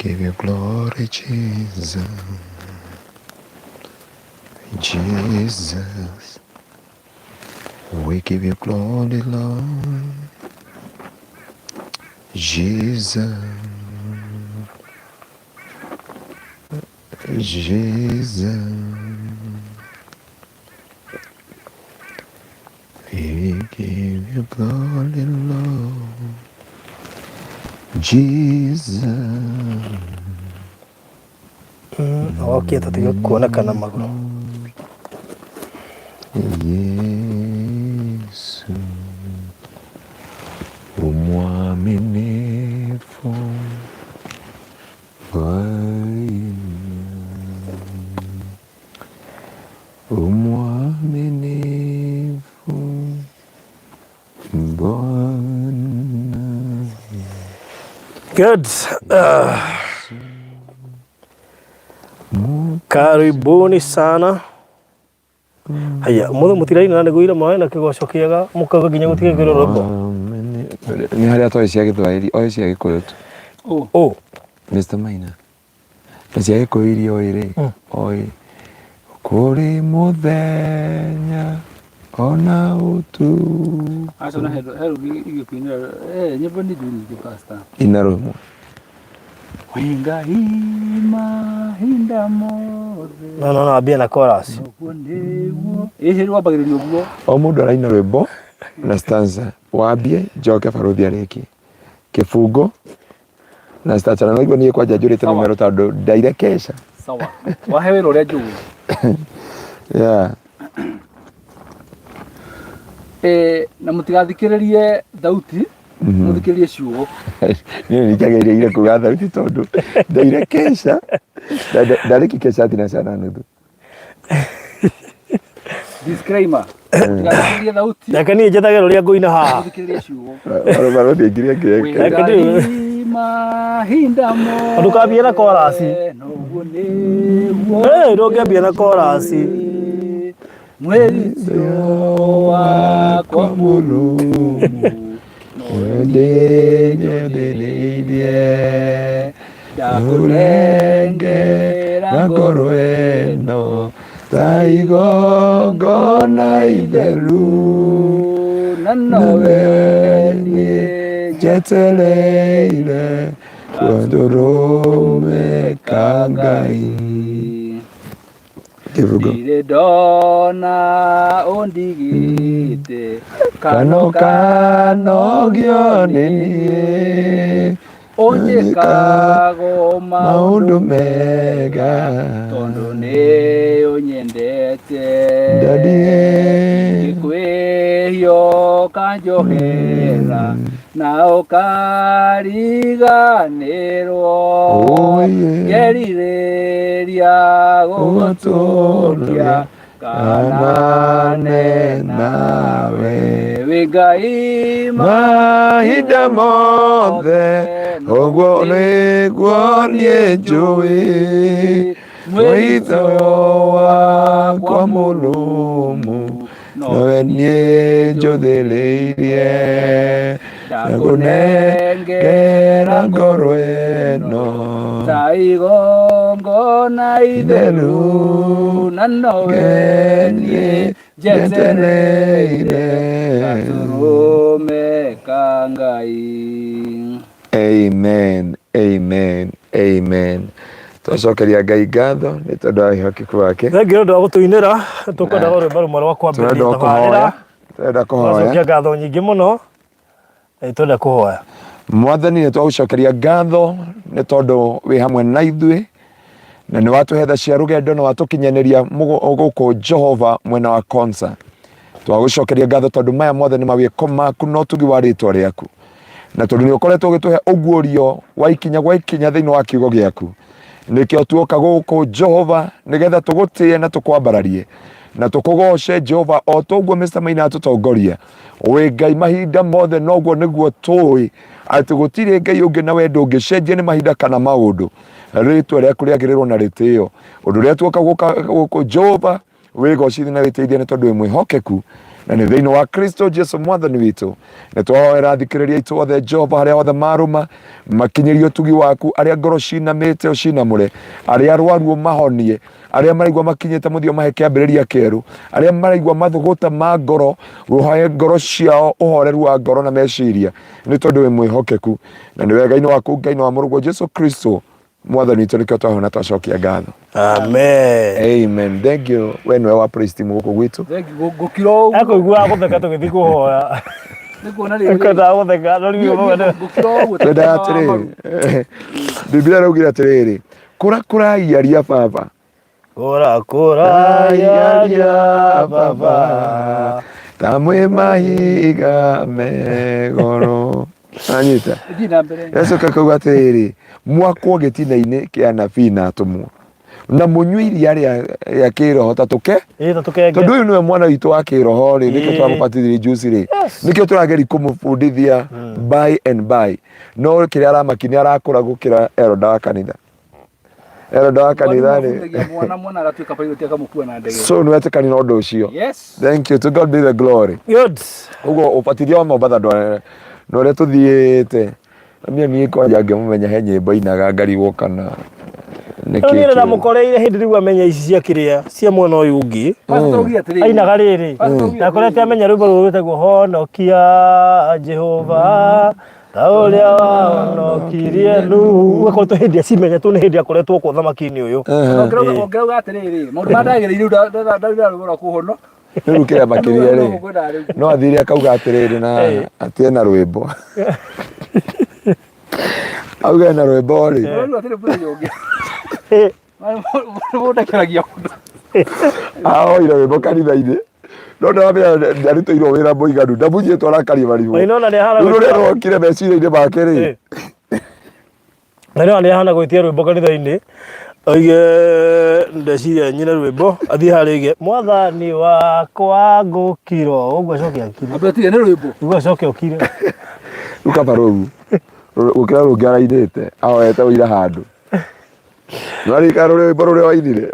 give you glory, Jesus. Jesus. We give you glory, Lord. Jesus. Jesus. We give you glory, Lord. Jesus. Okia tũtige kuonekana magũrũ. Yesu umwaminifu Bwana, umwaminifu Bwana. Good. Karibuni sana. Haya, mũthĩ mũtiraina nĩ gũira maĩ na kĩgoco kĩega mũkauga nginya gũtige kwĩrwo rwĩmbo. Nĩ harĩa toĩ cia Gĩthwaĩri, oĩ cia Gĩkũyũ tu. Oh, Mr. Maina. Na cia Gĩkũyũ iria oĩ rĩ, oĩ kũrĩ mũthenya ona ũtukũ. Aca na he he rũgi igĩkũinĩra eh nyĩmbo nĩ njũĩ nyingĩ pastor. Ina rũmwe. Wĩ Ngai mahinda mothe no no no ambia na chorus. ũguo nĩguo ĩhĩ rwambagĩrĩria ũguo O mũndũ araina rwĩmbo na stanza. Wambie njoke barũthi arĩkie. Kĩbungo na stanza. Na naigua niĩ kwanja njũrĩte Sawa. mũmero tondũ ndaire kesha. sawa wahe wĩra ũrĩa njũĩ. Yeah. Eh, na mũtigathikĩrĩrie thauti mũthikĩrĩrie ciugo. Niĩ nĩ njagĩrĩire kuga thauti tondũ ndaire kesha. Ndarĩki kesha thina na nuthu. Disclaimer, mũtigathikĩrĩrie thauti Reke niĩ njethage rũrĩa ngũina haha. mũthikĩrĩrie ciugo. Barũthi aingĩrie Wĩ ngĩreke. Reke Ngai mahinda mothe Ndũkambie na chorus. noguo nĩguo Hey, ndũngĩambia na chorus. Mwĩritio wakwa mũrũmu Ndĩnyũthĩrĩirie ndakũnengera ngoro ĩno ta igongona itheru na nawe nowe niĩ njetereire gatũrũme ka Ngai. Kĩbungo. Ndirĩ ndona ũndigĩte Kano kanogio nĩ niĩ ũnjĩkago maũndũ maũndũ mega tondũ nĩ ũnyendete Daddy. Ngĩkwĩhia ũkanjohera na ũkariganĩrwo Oh, yeah. ngerirĩria gũgũtũria kanane nawe wĩ Ngai mahinda mothe ũguo nĩguo niĩ njũĩ mwĩtho wakwa mũrũmu nowe niĩ njũthĩrĩirie ndakũnengera ngoro ĩno ta igongona itheru na nowe niĩ njetereire gatũrũme ka Ngai. Amen, amen, amen. Twacokeria Ngai ngatho nĩ tondũ wa wĩhokeku wake. Thengiũ nĩ ũndũ wa gũtũinĩra tũkwendaga rwĩmbo rũmwe rwa Tũrenda kwambĩrĩria kũhoya, tabarĩra. tũrenda kũhoya. Twacokia ngatho nyingĩ mũno na nĩ twenda kũhoya. Mwathani nĩ twagũcokeria ngatho nĩ tondũ wĩ hamwe na ithuĩ na nĩ watũhe tha cia rũgendo na watũkinyanĩria gũkũ Jehova mwena wa Konza. Twagũcokeria ngatho tondũ maya mothe nĩ mawĩko maku na ũtugi wa rĩtwa rĩaku, na tondũ nĩ ũkoretwo ũgĩtũhe ũguũrio wa ikinya gwa ikinya thĩinĩ wa kiugo gĩaku, nĩkĩo tuoka gũkũ Jehova nĩgetha tũgũtĩe na tũkwambararie na tũkũgoce Jehova o toguo Mr. Maina atũtongoria. Wĩ Ngai mahinda mothe, noguo nĩguo tũĩ atĩ gũtirĩ Ngai ũngĩ na wendo ũngĩcenjia nĩ mahinda kana maũndũ. Rĩtwa rĩaku rĩagĩrĩrwo na rĩtĩo. Ũndũ ũrĩa tuoka gũka gũkũ Jehova wĩgocithie na wĩtĩithie nĩ tondũ wĩ mwĩhokeku. Na nĩ thĩinĩ wa Kristo Jesu mwathani witũ. Nĩ twahoera athikĩrĩria aitũ othe Jehova harĩa hothe marũma makinyĩrie ũtugi waku, arĩa ngoro cinamĩte ũcinamũre, arĩa arwaru ũmahonie, arĩa maraigua makinyĩte mũthia ũmahe kĩambĩrĩria kĩerũ, arĩa maraigua mathũgũta ma ngoro ũhae ngoro ciao ũhoreru wa ngoro na meciria, nĩ tondũ wĩ mwĩhokeku na nĩ wega-inĩ waku Ngai na wa mũrũguo Jesu Kristo mwathani witũ nĩkĩo twahona twacokia ngatho. Amen. Amen. Thank you. We nĩwe wa praise team gũkũ gwitũ. Thank you. Ngũkira ũguo. Ekũiguaga gũtheka tũgĩthiĩ kũhoya. Nĩ kuona rĩrĩ. Ekwendaga gũtheka no rĩu ũmwe Ngũkira ũguo. Twendaga atĩrĩrĩ, Biblia ĩraugire atĩrĩrĩ, kũra kũrai aria baba. Kũra kũrai aria baba. Ta mwĩ mahiga megoro. Anyita. Thiĩ na mbere. Yacoka kauga atĩrĩrĩ, mwakwo gĩtina-inĩ kĩa anabii na atũmwo na mũnyue iria rĩa rĩa kĩroho ta tũke Ĩ ta tũkenge. tondũ ũyũ nĩwe mwana witũ wa kĩroho rĩ nĩkĩo Ĩĩ. tũramũbatithirie juice rĩ nĩkĩo tũrageria kũmũbundithia by and by no kĩrĩa aramaki nĩ arakũra gũkĩra elder wa kanitha elder wa kanitha rĩ Mwana mwana mwana agatuĩka pilot akamũkua na ndege. so nĩ wetĩkani na ũndũ ũcio. Yes. Thank you, to God be the glory. Good. Ũguo ũbatithia wa Mombatha na ũrĩa tũthiĩte niĩ niĩ kwanja ngĩmũmenya he nyĩmbo ainaga ngarigwo kana nĩ Rĩu niĩ kĩĩ. ndamũkoreire hĩndĩ rĩu amenya ici cia kĩrĩa cia mwena ũyũ ũngĩ. Pastor augire atĩrĩrĩ. Ainaga rĩrĩ. Pastor augire Ndakorete atĩrĩrĩ. amenya rwĩmbo rũrũ rwĩtagwo Honokia Jehova ta ũrĩa wahonokirie Nuhu. Akoretwo hĩndĩ acimenyetwo nĩ hĩndĩ akoretwo kwa ũthamaki-inĩ ũyũ. Ongerauga atĩrĩrĩ, maũndũ marĩa ndagereire rĩu ndarĩ rwa kũhono. Rĩu kĩrĩa makĩria rĩ Ngwenda rĩu. no athire akauga atĩrĩrĩ na atie na rwĩmbo auge na rwĩmbo rĩ Rĩu atĩrĩ mũthenya ũngĩ. Mũndekeragia ũndũ. ahoire rwĩmbo kanitha-inĩ no ndaramenya ndarutĩirwo wĩra mũiganu ndamũnyitwo arakaria marigũ Wainona nĩ ahana rĩu rũrĩa gwĩtia- rwokire meciria-inĩ make rĩ Eh. Na nĩ ahana gwĩtia rwĩmbo kanitha-inĩ oige ndeciria nyine rwĩmbo athiĩ harĩa oige mwathani wakwa ngũkira ũguo acoke akire. Ambe atige nĩ rwĩmbo. Ũguo acoke ũkire. Rĩu kaba rũu gũkĩra rũngĩ arainĩte ahoete ũira handũ nĩwarĩka rwĩmbo rũrĩa wainire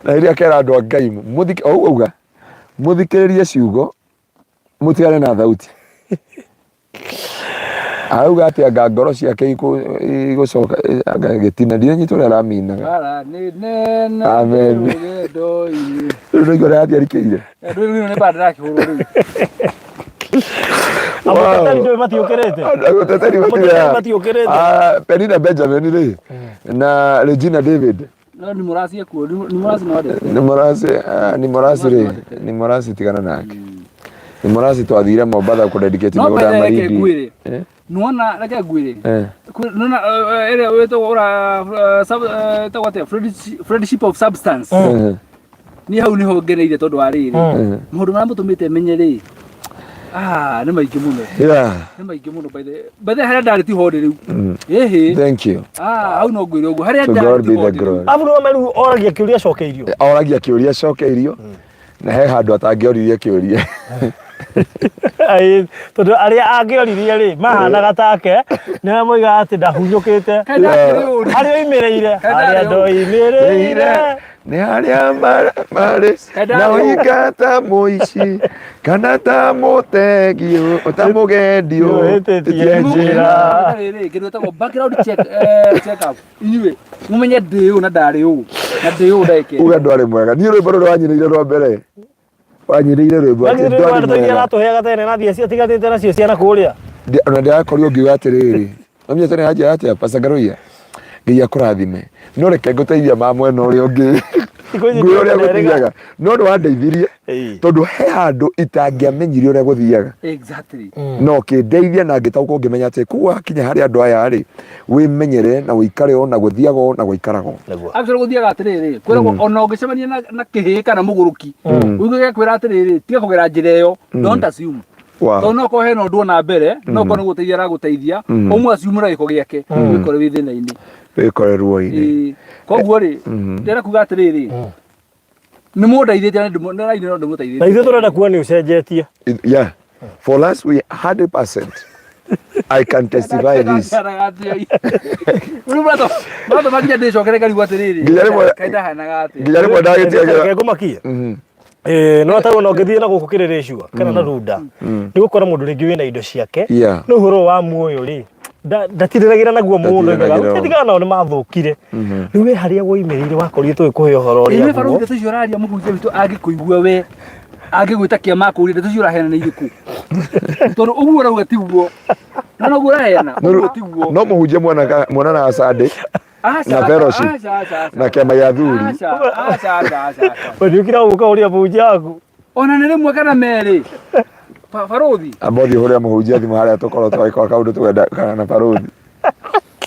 na rĩrĩa akera andũ a Ngai mũthike o ũguo auga mũthikĩrĩrie ciugo mũtigane na thauti arauga atĩ anga ngoro ciake igũcoka anga gĩtina ndinanyita ũrĩa araminaga. Mbara nĩ nene Amen. rũgendo-inĩ. Rĩu nĩguo ũrĩa athiĩ arikĩire. Rĩu rĩu nĩ mbara ndĩrakĩhũrwo rĩu. Amuteteri ndũĩ matiũkĩrĩte. Amuteteri Amuteteri matiũkĩrĩte. Ah, Penina Benjamin rĩ na Regina David. No ni mũraci ekuo, ni mũraci no andete. Ni mũraci, ah, ni mũraci rĩ, ni mũraci tigana nake. Ni mũraci twathire Mombatha kũ dedicate No mĩgũnda ya by the way, reke Malindi. ngwĩre. Eh? Nĩwona reke ngwĩre. Eh. Nĩwona ĩrĩa wĩtagwo ũra ĩtagwo atĩa friendship of substance. Eh. Niĩ hau nĩho ngeneire tondũ wa rĩrĩ. Maũndũ marĩa mũtũmĩte menye rĩ. Ah, nĩ maingĩ mũno. Yeah. Nĩ maingĩ mũno by the by the harĩa ndarĩ tiho ndĩ rĩu. Ĩhĩ. Thank you. Ah, hau no ngwĩre ũguo. Harĩa To ndarĩ God be tiho the ndĩ rĩu. glory. Abu nĩwe rĩu oragia kĩũria acokeirio. Oragia kĩũria acokeirio na he handũ atangĩoririe kĩũria. Ai, tondũ arĩa angĩoririe rĩ mahanaga take nĩ moigaga atĩ ndahunyũkĩte Kaĩ ndakĩrĩ ũru. harĩa oimĩrĩire Kaĩ harĩa ndarĩ ũru. ndoimĩrĩire nĩ harĩa marĩ Kaĩ na ndarĩ ũru. ũinga ta mũici kana ta mũtegi ta mũgendi Ũhĩtĩtie njĩra. Rĩrĩ, kĩndũ gĩtagwo background check, check up. Inyuĩ mũmenye ndĩ ũũ na ndarĩ ũũ na ndĩ ũũ ndagĩka ĩno. uga ndwarĩ mwega niĩ rwĩmbo rũrĩa wanyinĩire rwa mbere wanyinĩire rwĩmbo atĩ ndwarĩ Ndoiria mwega aratũheaga tene na thiĩ atiganĩte nacio ciana kũrĩa. Ona ndĩrakorirwo ngiuga atĩrĩrĩ namenya tene yanjĩra atĩa Pastor Ngaruiya Ngai akũrathime no reke ngũteithia ma mwena ũrĩa ũngĩ Thikũ ici ngwĩra ũrĩa ndĩrerĩga. gũthiaga no nĩ wandeithirie Ĩĩ. tondũ he handũ itangĩamenyire ũrĩa gũthiaga Exactly. no kĩndeithia na ngĩtaũkwo ngĩmenya atĩ kũu wakinya harĩ andũ aya rĩ wĩmenyere na ũikare o na gũthiaga o na gũikaragwo Nĩguo. Actually gũthiaga atĩrĩrĩ, kwĩragwo ona ũngĩcemania na kĩhĩĩ kana mũgũrũki, ũigue gĩakwĩra atĩrĩrĩ, tiga kũgera njĩra ĩyo, don't assume. Wow. Tondũ no korwo hena ũndũ ona mbere, no korwo nĩ gũteithia aragũteithia, ũmũ assume na gĩko gĩake, wĩkore wĩ thĩna-inĩ. Wĩkore ruo-inĩ. Ĩĩ. Koguo rĩ, ndĩrenda kuga atĩrĩrĩ, nĩ mũndeithĩtie na nĩ no ndĩmũteithĩtie. Na ithuĩ tũrenda kuona nĩ ũcenjetie. Yeah. For us we 100% I can testify this. Rĩu mũratũma nginya ndĩcokere ngarigwo atĩrĩrĩ, Nginya rĩmwe- kaĩ ndahanaga atĩa? Nginya rĩmwe ndagĩtiagĩra. Reke ngũmakie. Ĩĩ, no atagwo na ũngĩthiĩ na gũkũ kĩrĩrĩcua kana na runda nĩ gũkora mũndũ rĩngĩ wĩna indo ciake no ũhoro wa muoyo rĩ ndatirĩragĩra naguo mũno Ndatirĩragĩra. tigana nao nĩ mathũkire rĩu we harĩa woimĩrĩire wakorire tũgĩkũhe ũhoro ũrĩa Ĩĩ guo baruthi ndeto icio ũraria mũhunjia witũ angĩkũigua we angĩgwĩta kĩama akũrie ndeto icio ũraheana nĩ irĩkũ tondũ ũguo ũrauga tiguo no noguo ũraheana ũguo tiguo No mũhunjia mwananaga Sunday Aca, na aca, fellowship. aca, aca, aca. na kĩama gĩa athuri. Aca, aca, aca, aca, aca. Ũthiũkira gũka ũrĩa mũhunjia waku ona nĩ rĩmwe kana merĩ Baruthi Amba ũthiĩ ũhũrĩre mũhunjia thimũ harĩa tũkorwo twagĩkorwo kaũndũ tũgwenda kana na barũthi.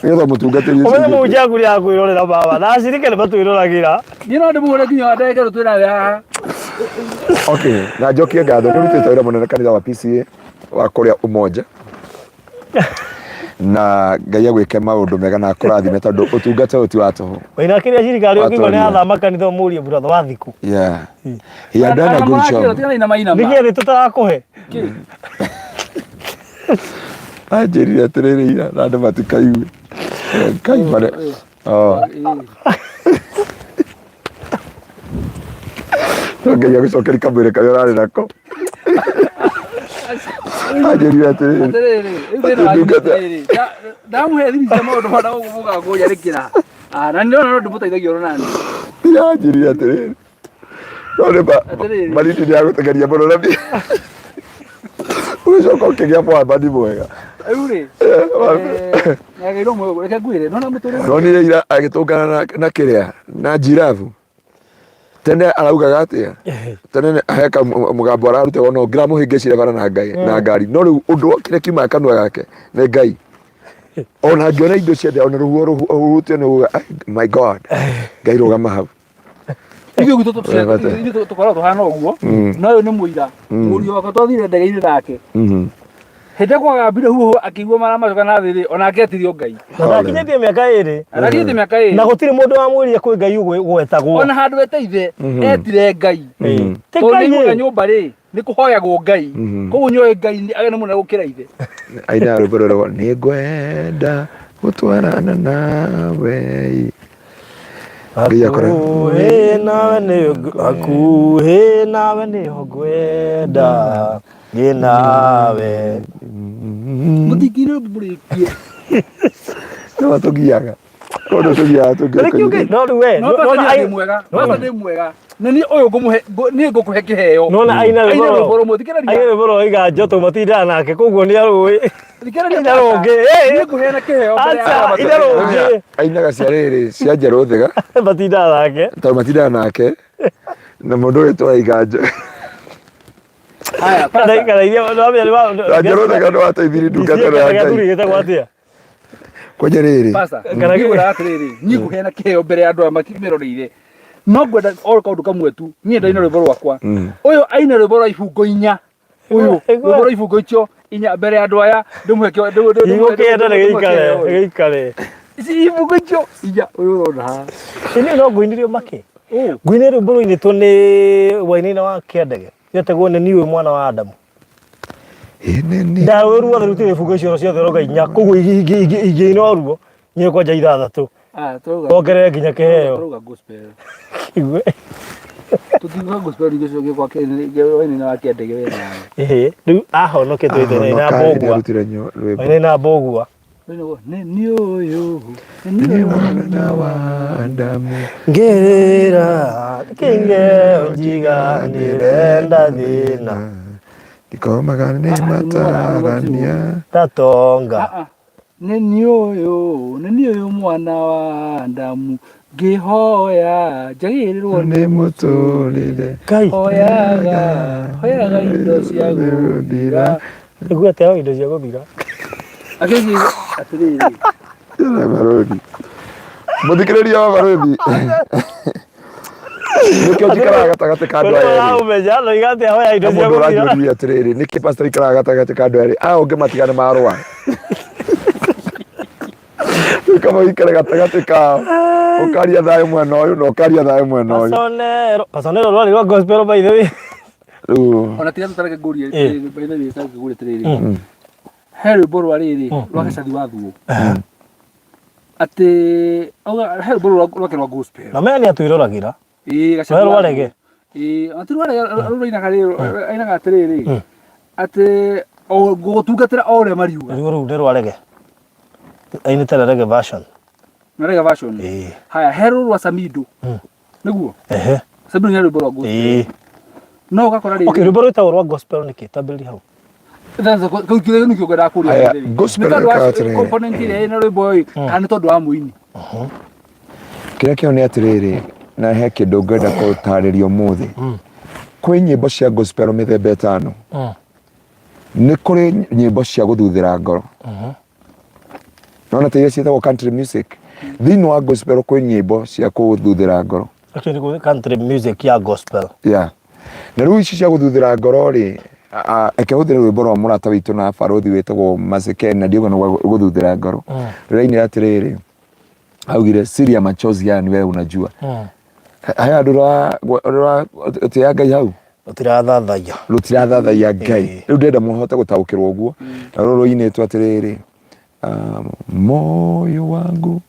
Nĩgetha mũtungatĩri ũcio ũmenye ũngĩ- mũhunjia waku nĩ akwĩrorera baba na acirike nĩ matwĩroragĩra niĩ no ndĩmũhũre nginya wa ndagĩka ĩno twĩ nawe haha Okay, na njokie ngatho nĩ ũrutĩte wĩra mũnene kanitha wa PCA wa kũrĩa Umoja na Ngai agwĩke maũndũ mega na akũrathime tondũ ũtungata ũyũ ti wa tũhũ. Waina kĩrĩa cirikari ũkĩigua nĩ Watoria. athama kanitha ũmũrie buratha wa thikũ Yeah. He had done a good job. Tigana inama nĩ gĩathĩ tũtarakũhe Anjĩrire atĩrĩrĩ ira na andũ matikaigue. Ngai mare. Oh. No Ngai agũcokerie kamwĩrĩ karĩa ũrarĩ nako. Anjĩrire atĩrĩrĩ. Atĩrĩrĩ, rĩu thĩna wanyu nĩ atĩrĩrĩ, ndamũhe thiri cia maũndũ marĩa mũgakũnjarĩkĩra. Ah, na nĩndĩrona no ndĩmũteithagia ona nani. Anjĩrire atĩrĩrĩ. No nĩ Atĩrĩrĩ. Malindi nĩ agũtegeria mũno na ũgĩcoka ũkĩgĩa mwambani mwega. Rĩu rĩ, nĩagĩrĩirwo muoyo, reke ngwĩre, nĩwona mũtũrĩre Nonire ira agĩtũngana na kĩrĩa na njirabu tene araugaga atĩa tene heka mũgambo araruta ona ũngĩramũhĩngĩcire bara na ngai na ngari no rĩu ũndũ kĩrĩa kiumaga kanua gake nĩ ngai ona angĩona indo ciothe ona rũhuho rũhutio nĩ uga my god ngai rũgama hau ithuĩ gwitũ Wee bata. ithuĩ tũkoragwo tũhana ũguo no ũyũ nĩ mũira mũriũ wakwa twathire ndege-inĩ nake hĩndĩ ĩrĩa kwagambire huho akĩigua maramacoka na thĩ rĩ onake etirio ngai na ndakinyĩtie mĩaka ĩrĩ arakinyĩtie mĩaka ĩrĩ na gũtirĩ mũndũ wamwĩrire kwĩ ngai ũgwetagwo ona handũ ete ithe etire ngai Ĩĩ. Ti tondũ Ngai nĩ ĩ. nyũmba rĩ nĩ kũhoyagwo ngai koguo nyoe ngai agĩa na mũnene gũkĩra ithe aina rwĩmbo rũrũ nĩ ngwenda gũtwarana nawe Ngai akora Hakuhĩ nawe nĩ hakuhĩ nawe nĩho ngwenda ngĩ nawe mũtingire mũrĩkie nĩ matũgiaga kũndũ tũgiaga Rĩngĩ ũngĩ- no rĩu we no nona pasta ai- ndĩ mwega pasta ndĩ mwega na niĩ ũyũ ngũmũhe niĩ ngũkũhe kĩheo nona aina aina rwĩmbo rwĩmbo rũmwe thikĩrĩria aina rwĩmbo rwa iganjo tũmatindaga nake koguo nĩ arũĩ thikĩrĩria ina rũngĩ ĩ, niĩ ngũheana kĩheo mbere ya Aca, arĩa ina matũrĩte. rũngĩ ainaga cia rĩrĩ cia njerũ thega matindaga nake tondũ matindaga nake na mũndũ wĩtwa iganjo Haya, kana pasta. kana iria wamenya nĩ wa- na njerũ thega nĩ wateithirie ndungata ĩno ya gĩa thuri Ngai gĩtagwo atĩa kwanja rĩrĩ Pasta, Kana niĩ ngwĩraga atĩrĩrĩ, niĩ ngũheana kĩheo mbere ya andũ aya makĩmeroreire no ngwenda o kaũndũ kamwe tu niĩ ndaina rwĩmbo rwakwa ũyũ aina rwĩmbo rwa ibungo inya ũyũ Igua. rwĩmbo rwa ibungo icio inya mbere ya andũ aya ndĩmũhe kĩo- ndĩmũ- ndĩmũ- igũkĩenda nĩ ndĩmũhe gĩikare kĩheo. gĩikare Ici ibungo icio inya ũyũ ũrona haha Ĩni no ngũinirio makĩ Ũũ. ngũinĩ rwĩmbo rũinĩtwo nĩ wainaina wa kĩandege gĩtagwo nĩ niĩ mwana wa Adamu ndarũĩ ruothe rutire ibungo icio ciothe roga inya koguo ingĩina o ruo nyine kwanja ithathatũ Ah, tũrauga wongerere nginya kĩheo tũrauga gospel Igue. tũtingiuga gospel ningĩ ũcio ũngĩ kwa wainaina wa kĩandege we nawe Ĩhĩ, rĩu ahonokete wainaina mbũgua arutire rwĩmbo wainaina mbũgua Nĩ niĩ ũyũ nĩ niĩ nĩ ũyũ. mwana wa Adamu ngĩrĩra kĩngeo njiganĩre ndathĩna ndikomaga nĩ matarania tatonga Ah, ah. Nĩ niĩ ũyũ nĩ niĩ ũyũ mwana wa Adamu ngĩhoya njagĩrĩrwo nĩ mũtũrĩre Ngai hoyaga hoyaga indo cia gũthira nĩguo atĩa indo cia gũthira akĩnjĩra atĩrĩrĩ Ĩra barũthi mũthikĩrĩria wa barũthi nĩkĩo njikaraga gatagatĩ ka andũ aya erĩ ũramenya no iga atĩa hoya indo Na cia mũndũ gũthira ũranjũria atĩrĩrĩ nĩkĩ pastor ikaraga gatagatĩ ka andũ erĩ aya ũngĩ matigane marũa Rĩu kaba ũikare gatagatĩ kao ũkaria thayũ mwena ũyũ na ũkaria thayũ mwena ũyũ Pasonero Pasonero rwarĩ rwa gospel by the way rĩu ona tiga tũtareke ngũrie Eh. by the way tareke ngũrie atĩrĩrĩ he rwĩmbo rwa rĩrĩ rwa gacathi wa thuo atĩ auga he rwĩmbo rwake rwa gospel na menya nĩ atwĩroragĩra ĩĩ gacathi Rwa wa rwarege. Thuo. Ĩĩ, atĩ rũrĩa rũrainaga rĩ ainaga atĩrĩrĩ atĩ o ngũgũtungatĩra o ũrĩa mariuga. Rĩu rũu nĩ rwa reggae. Ainĩte na reggae version. Na reggae version. Ĩĩ. Haya, he rũrũ rwa Samido. Nĩguo? Ehe. Samido nĩ rwĩmbo rwa gospel. Ĩĩ. No ũgakora rĩrĩ. Okay, rwĩmbo rwĩtagwo rwa gospel nĩkĩ? Tambĩrĩria hau. That's kau kĩrĩa nĩkĩo ngwendaga kũria Haya, atĩrĩrĩ. gospel Nĩ tondũ wa ĩkaga atĩrĩrĩ. component ĩrĩa ĩna rwĩmbo ĩ, kana nĩ tondũ wa mũini. Kĩrĩa kĩo nĩ atĩrĩrĩ, na he kĩndũ ngwenda gũtarĩria ũmũthĩ. Kwĩ nyĩmbo cia gospel mĩthemba ĩtano. Nĩ kũrĩ nyĩmbo cia gũthuthĩra ngoro. Nona ta iria ciĩtagwo country music. Thĩinĩ wa gospel kwĩ nyĩmbo cia kũthuthĩra ngoro. Actually, nĩ country music ya gospel. Yeah. Na rĩu ici cia gũthuthĩra ngoro rĩ, reke hũthĩre rwĩmbo rwa mũrata witũ na barũthi wĩtagwo Maseken na ndiũga nĩ rwa gũthuthĩra ngoro. Rũrainĩra atĩrĩrĩ, augire siri ya machozi haya ni wewe unajua. He handũ rũratĩĩa Ngai hau? Rũtirathathaiya. Rũtirathathaiya Ngai. Rĩu ndĩrenda mũhote gũtaũkĩrwo ũguo. Na rũrũ rũinĩtwo atĩrĩrĩ, moyo wangu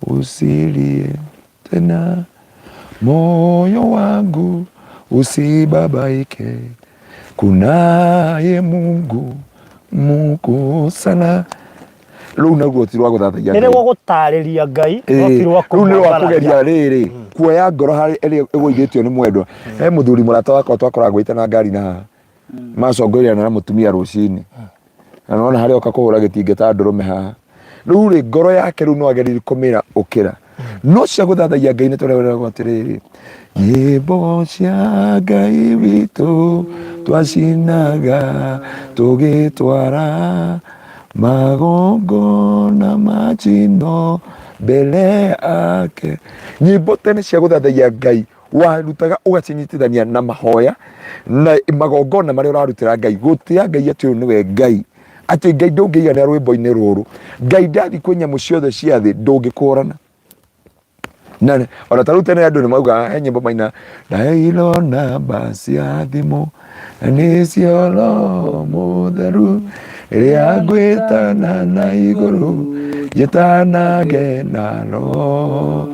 usilie tena, moyo wangu usibabaike, kunaye Mungu mkuu sana. Rũu naguo ti rwa gũthathaiya Nĩ Ngai. rwa gũtarĩria Ngai, no ti rwa Rũu nĩ rwa kũmwambararia. kũgeria rĩrĩ kuoya ngoro harĩ ĩrĩa ĩgũithĩtio nĩ mwendwa. He mũthuri mũrata wakwa twakoragwo ite na ngari na haha macongoirana na mũtumia rũcinĩ na nona harĩa oka kũhũra gĩtingĩ ta ndũrũme haha. Rĩu rĩ ngoro yake rĩu no agerie kũmĩra ũkĩra no cia gũthathaiya Ngai nĩ tũreragwo atĩrĩrĩ, nyĩmbo cia Ngai witũ twacinaga tũgĩtwara magongona ma njino mbere yake. Nyĩmbo tene cia gũthathaiya Ngai warutaga ũgacinyitithania na mahoya na magongona marĩa ũrarutĩra Ngai, gũtĩa Ngai atĩ ũyũ nĩwe Ngai, atĩ Ngai ndũngĩiganĩra rwĩmbo-inĩ rũrũ, Ngai ndathi kwĩ nyamũ ciothe cia thĩ ndũngĩkũrana. Na ona ta rĩu tene andũ nĩ maugaga he nyĩmbo maina ndaheirwo namba cia thimũ na nĩcio Roho Mũtheru rĩrĩa ngwĩtana na igũrũ njĩtanage na Roho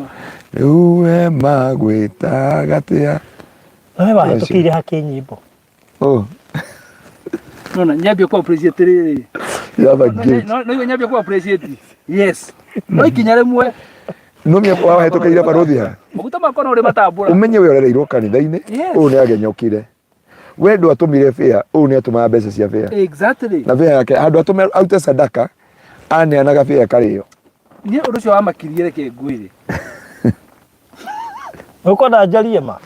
rĩu we magwĩtaga atĩa? Na we wahĩtũkĩire ha kĩnyĩmbo? Oh. Nona nyambia ku appreciate rĩrĩ. You have a gift. No no nyambia ku appreciate. Yes. No ikinya rĩmwe. No mĩa wahĩtũkĩire barũthi ha? Maguta makwa no ũrĩ matambũra. Ũmenye we ũrereirwo kanitha-inĩ, ũyũ nĩ agenyokire. We ndwatũmire bĩa, ũyũ nĩ atũmaga mbeca cia bĩa. Exactly. Na bĩa yake handũ atũme arute sadaka, aneanaga bĩa ĩkarĩo. Niĩ ũndũ ũcio wamakirie reke ngwĩre. Ũkwenda njarie ma?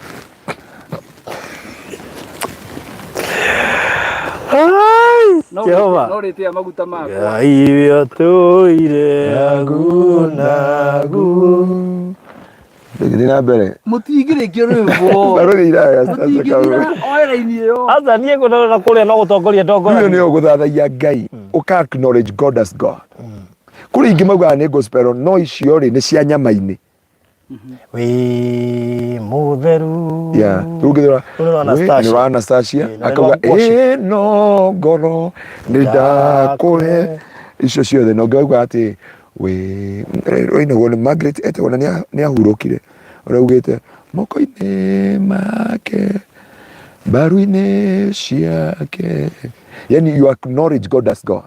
No Jehova. No rĩtĩa maguta makwa. Ngai ũtũire agu na agu. Gĩthiĩ na mbere. Mũtingĩrĩkia rwĩmbo. Barũthi iraga Mũtingĩthira oe raini ĩyo. Aca niĩ ngũrora kũrĩa no gũtongoria Rĩu ndongoragia. nĩ ũgũthathaiya Ngai. Ũka acknowledge God as God. Kũrĩ ingĩ maugaga nĩ gospel no icio rĩ nĩ cia nyama-inĩ. Wĩ mũtheru. Yeah. Rĩu ũngĩthura Rũu nĩ rwa wĩ- Anastasia. nĩ rwa Anastasia Ĩĩ, na nĩ akauga rwa worship. ĩno ngoro nĩ ndakũhe icio ciothe na ũngĩ auga atĩ wĩ rũinagwo nĩ Margaret etagwo na nĩ ahurũkire ũrĩa augĩte moko-inĩ make mbaru-inĩ ciake, yani you acknowledge God as God.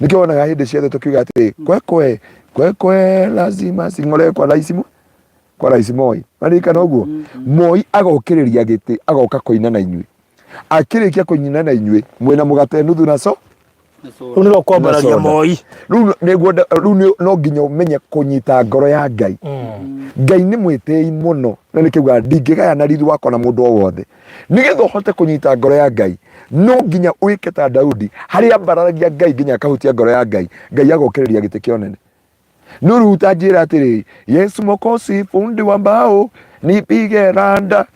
Nĩkĩo wonaga hĩndĩ ciothe tũkiuga atĩrĩ kwekwe kwekwe lazima sing'ore kwa rais kwa rais Moi. Maririkana ũguo Moi agokĩrĩria gĩtĩ agoka kũina na inyuĩ, akĩrĩkia kũina na inyuĩ mwĩna mũgate nuthu na so Rũu nĩ rwa kwambararia Na soda. Moi. Rĩu nĩguo rĩu no nginya ũmenye kũnyita ngoro ya Ngai. Ngai nĩ mwĩtĩi mũno na nĩkĩugaga ndingĩgayana riri wakwa na mũndũ o wothe. Nĩgetha ũhote kũnyita ngoro ya Ngai no nginya wĩke ta Daudi harĩa ambararagia Ngai nginya akahutia ngoro ya Ngai, Ngai agokĩrĩria gĩtĩ kĩa ũnene. No rĩu ũtanjĩra atĩrĩrĩ, Yesu Mwokozi fundi wa mbao nipige randa,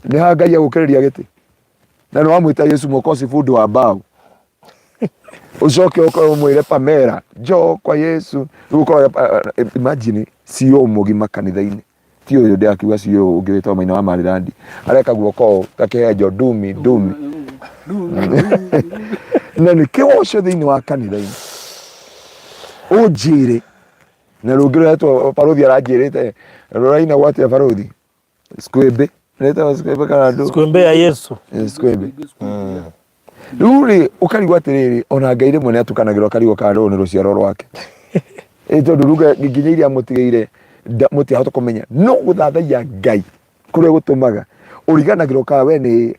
nĩ ha Ngai agũkĩrĩria gĩtĩ? Na nĩ wamwĩta Yesu Mwokozi fundi wa mbao, ũcoke ũkorwo ũmwĩre Pamela njoo kwa Yesu. Rĩu ũkoraga, imagine CEO mũgima kanitha-inĩ ti ũyũ ndĩrakiuga CEO ũngĩ wĩtagwo Maina wa Marirandi areka guoko ũũ ta kĩhenjo ndumi ndumi na nĩ kĩgoco thĩinĩ wa kanitha-inĩ ũnjĩre na rũngĩ rũretwo barũthi aranjĩrĩte rũrainagwo atĩa barũthi skwĩmbĩ. Rĩtagwo Skwembe kana ndũ Skwembe ya Yesu. Eh, Skwembe. Rĩu rĩ ũkarigwo atĩrĩrĩ ona Ngai rĩmwe nĩ atukanagĩrwo akarigwo kana rũrũ nĩ rũciaro rwake. Ĩ tondũ rĩu nginya iria amũtigĩire mũtiahota kũmenya no gũthathaiya Ngai kũrĩa gũtũmaga ũriganagĩrwo kana we nĩ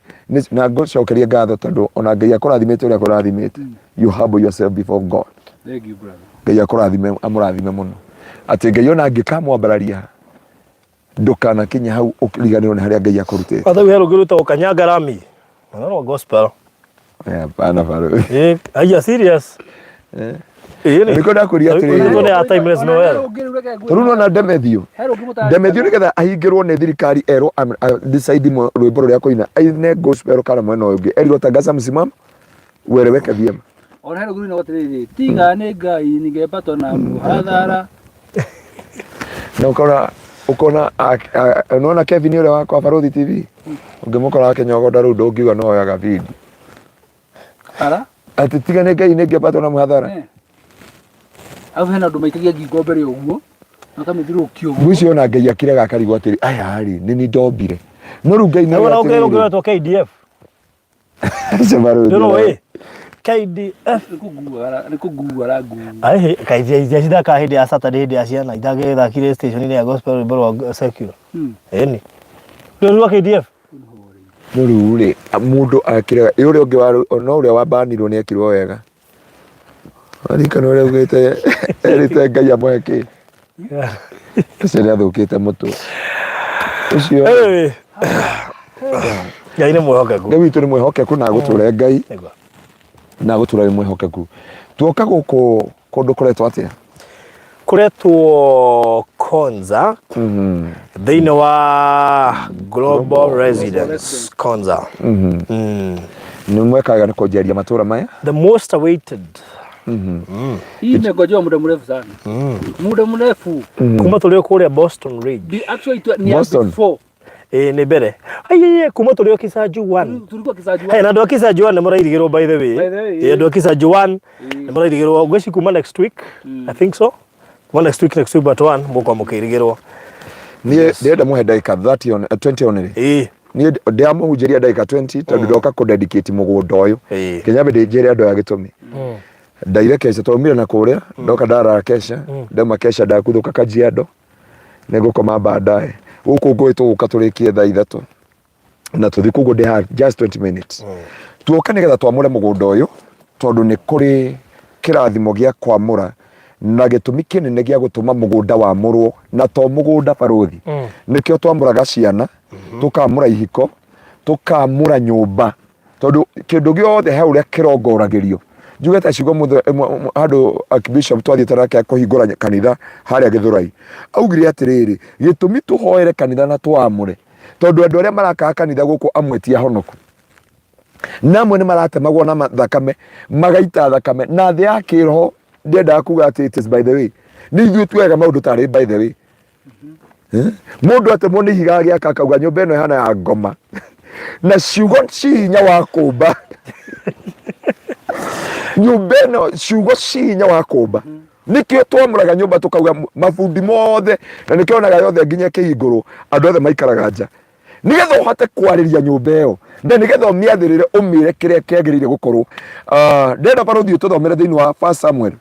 na ngũcokeria ngatho tondũ ona Ngai akũrathimĩte ũrĩa akũrathimĩte. You humble yourself before God. Thank you, brother. Ngai akũrathime amũrathime mũno atĩ Ngai ona angĩkamwambararia ndũkanakinye hau ũriganĩrwo nĩ harĩa Ngai akũrutĩte. Kwanza he rũngĩ rwĩtagwo Kanyangarami. Rũno rwa gospel. Eh, Hapana baro. Eh, are you serious? Eh. Ĩĩ nĩ. Nĩkĩo ndakwĩria atĩrĩrĩ. Rũno nĩ ya timeless Noel. Tondũ nona Demethio. Demethio nĩgetha ahingĩrwo nĩ thirikari erwo decide rwĩmbo rũrĩa akũina aine gospel kana mwena ũyũ ũngĩ erirwo tangaza msimamo ueleweke vyema. Ona he rũngĩ rũinagwo atĩrĩrĩ, tiga nĩ Ngai ningepatwa na mũhathara. Na ukona ukona unaona Kevin ũrĩa wakwa Barũthi TV ũngĩmũkora akĩnyogonda rĩu ndũngiuga no oyaga video Ara? atĩ tiga nĩ Ngai nĩngĩambatwo na mũhathara. Eh. Arabu hena andũ maikagia ngingo mbere ũguo makamĩthirũkia ũguo. Ngwĩciria ona Ngai akiraga akarigwo atĩrĩ aya rĩ nĩ niĩ ndombire no rĩu Ngai nĩ Rũno rũngĩ rũngĩ rwetwo KDF. Barũthi. Ndũrũĩ? KDF. Nĩ kũngua nĩ kũngua arangua. Ai, kaithia ithia cithakaga hĩndĩ ya Saturday hĩndĩ ya ciana itangĩthakire station-inĩ ya gospel rwĩmbo rwa secular. Ĩni. Rũrũ rwa KDF. No rĩu rĩ mũndũ akiraga ĩ ũrĩa ũngĩ wa no ũrĩa wambanirwo nĩ ekirwo wega Waririkana ũrĩa augĩte erĩte Ngai amũhe kĩ ũcio nĩ athũkĩte mũtwe ũcio Anyway, Ngai nĩ mwĩhokeku. Ngai witũ nĩ mwĩhokeku na agũtũre Ngai Nĩguo. na agũtũra wĩ mwĩhokeku tuoka gũkũ kũndũ kũretwo atĩa Kũretwo Konza thĩinĩ wa Global Residence Konza. Nĩ mwekaga nĩ kũnjeria matũra maya The most awaited. Hii imengojewa muda mrefu sana. Muda mrefu. Kuma tũrĩ o kũrĩa Boston Ridge. Be actually ni ya Boston. before. Ĩĩ nĩ mbere. Aiye kuma tũrĩ o Kisaju 1. Tulikuwa Kisaju. Hey, na andũ a Kisaju 1 nĩ mũrairigĩrwo by the way. By the way, Ĩĩ, andũ a Kisaju 1 nĩ mũrairigĩrwo ngwĩci kuma next week. I think so. Kuma next week next week but one mũkorwo mũkĩirigĩrwo. Niĩ ndĩrenda mũhe ndagĩka 30 on, 20 only. Ĩĩ. Niĩ ndĩramũhunjĩria ndagĩka 20 tondũ ndoka kũ dedicate mũgũnda ũyũ. Ĩĩ. Kinya nyambe ndĩnjĩre andũ aya gĩtũmi. Ndaire kesha twaumire na kũrĩa ndoka ndarara kesha ndauma kesha ndakuthũka Kajiado nĩngũkoma baadaye gũkũ ngũĩ tũgũka tũrĩkie thaa ithatũ na tũthiĩ koguo ndĩ haha just 20 minutes tuoka nĩgetha twamũre mũgũnda ũyũ tondũ nĩ kũrĩ kĩrathimo gĩa kwamũra na gĩtũmi kĩnene gĩa gũtũma mũgũnda wamũrwo na to mũgũnda barũthi nĩkĩo twamũraga ciana tũkamũra ihiko tũkamũra nyũmba tondũ kĩndũ gĩothe he ũrĩa kĩrongoragĩrio njuge ta ciugo handũ archbishop twathiĩte nake kũhingũra kanitha harĩa Gĩthũrai augire atĩrĩrĩ gĩtũmi tũhoere kanitha na twamũre tondũ andũ arĩa marakaga kanitha gũkũ amwe ti ahonoku na amwe nĩ maratemagwo na thakame magaita thakame na thĩ ya kĩroho ndiendaga kuga atĩ it is by the way nĩ ithuĩ tuoyaga maũndũ tarĩ by the way Eh? Mũndũ atemwo nĩ ihiga agĩaka akauga nyũmba ĩno ĩhana ya ngoma na ciugo ci hinya wa kũmba nyũmba ĩno ciugo ci hinya wa kũmba nĩkĩo twamũraga nyũmba tũkauga mabundi mothe na nĩkĩo onaga yothe nginya ĩkĩhingũrwo andũ othe maikaraga nja nĩgetha ũhote kwarĩria nyũmba ĩyo na nĩgetha ũmĩathĩrĩre ũmĩre kĩrĩa kĩagĩrĩire gũkorwo. Ah, ndĩrenda barũthi ũtũthomere thĩinĩ wa First Samuel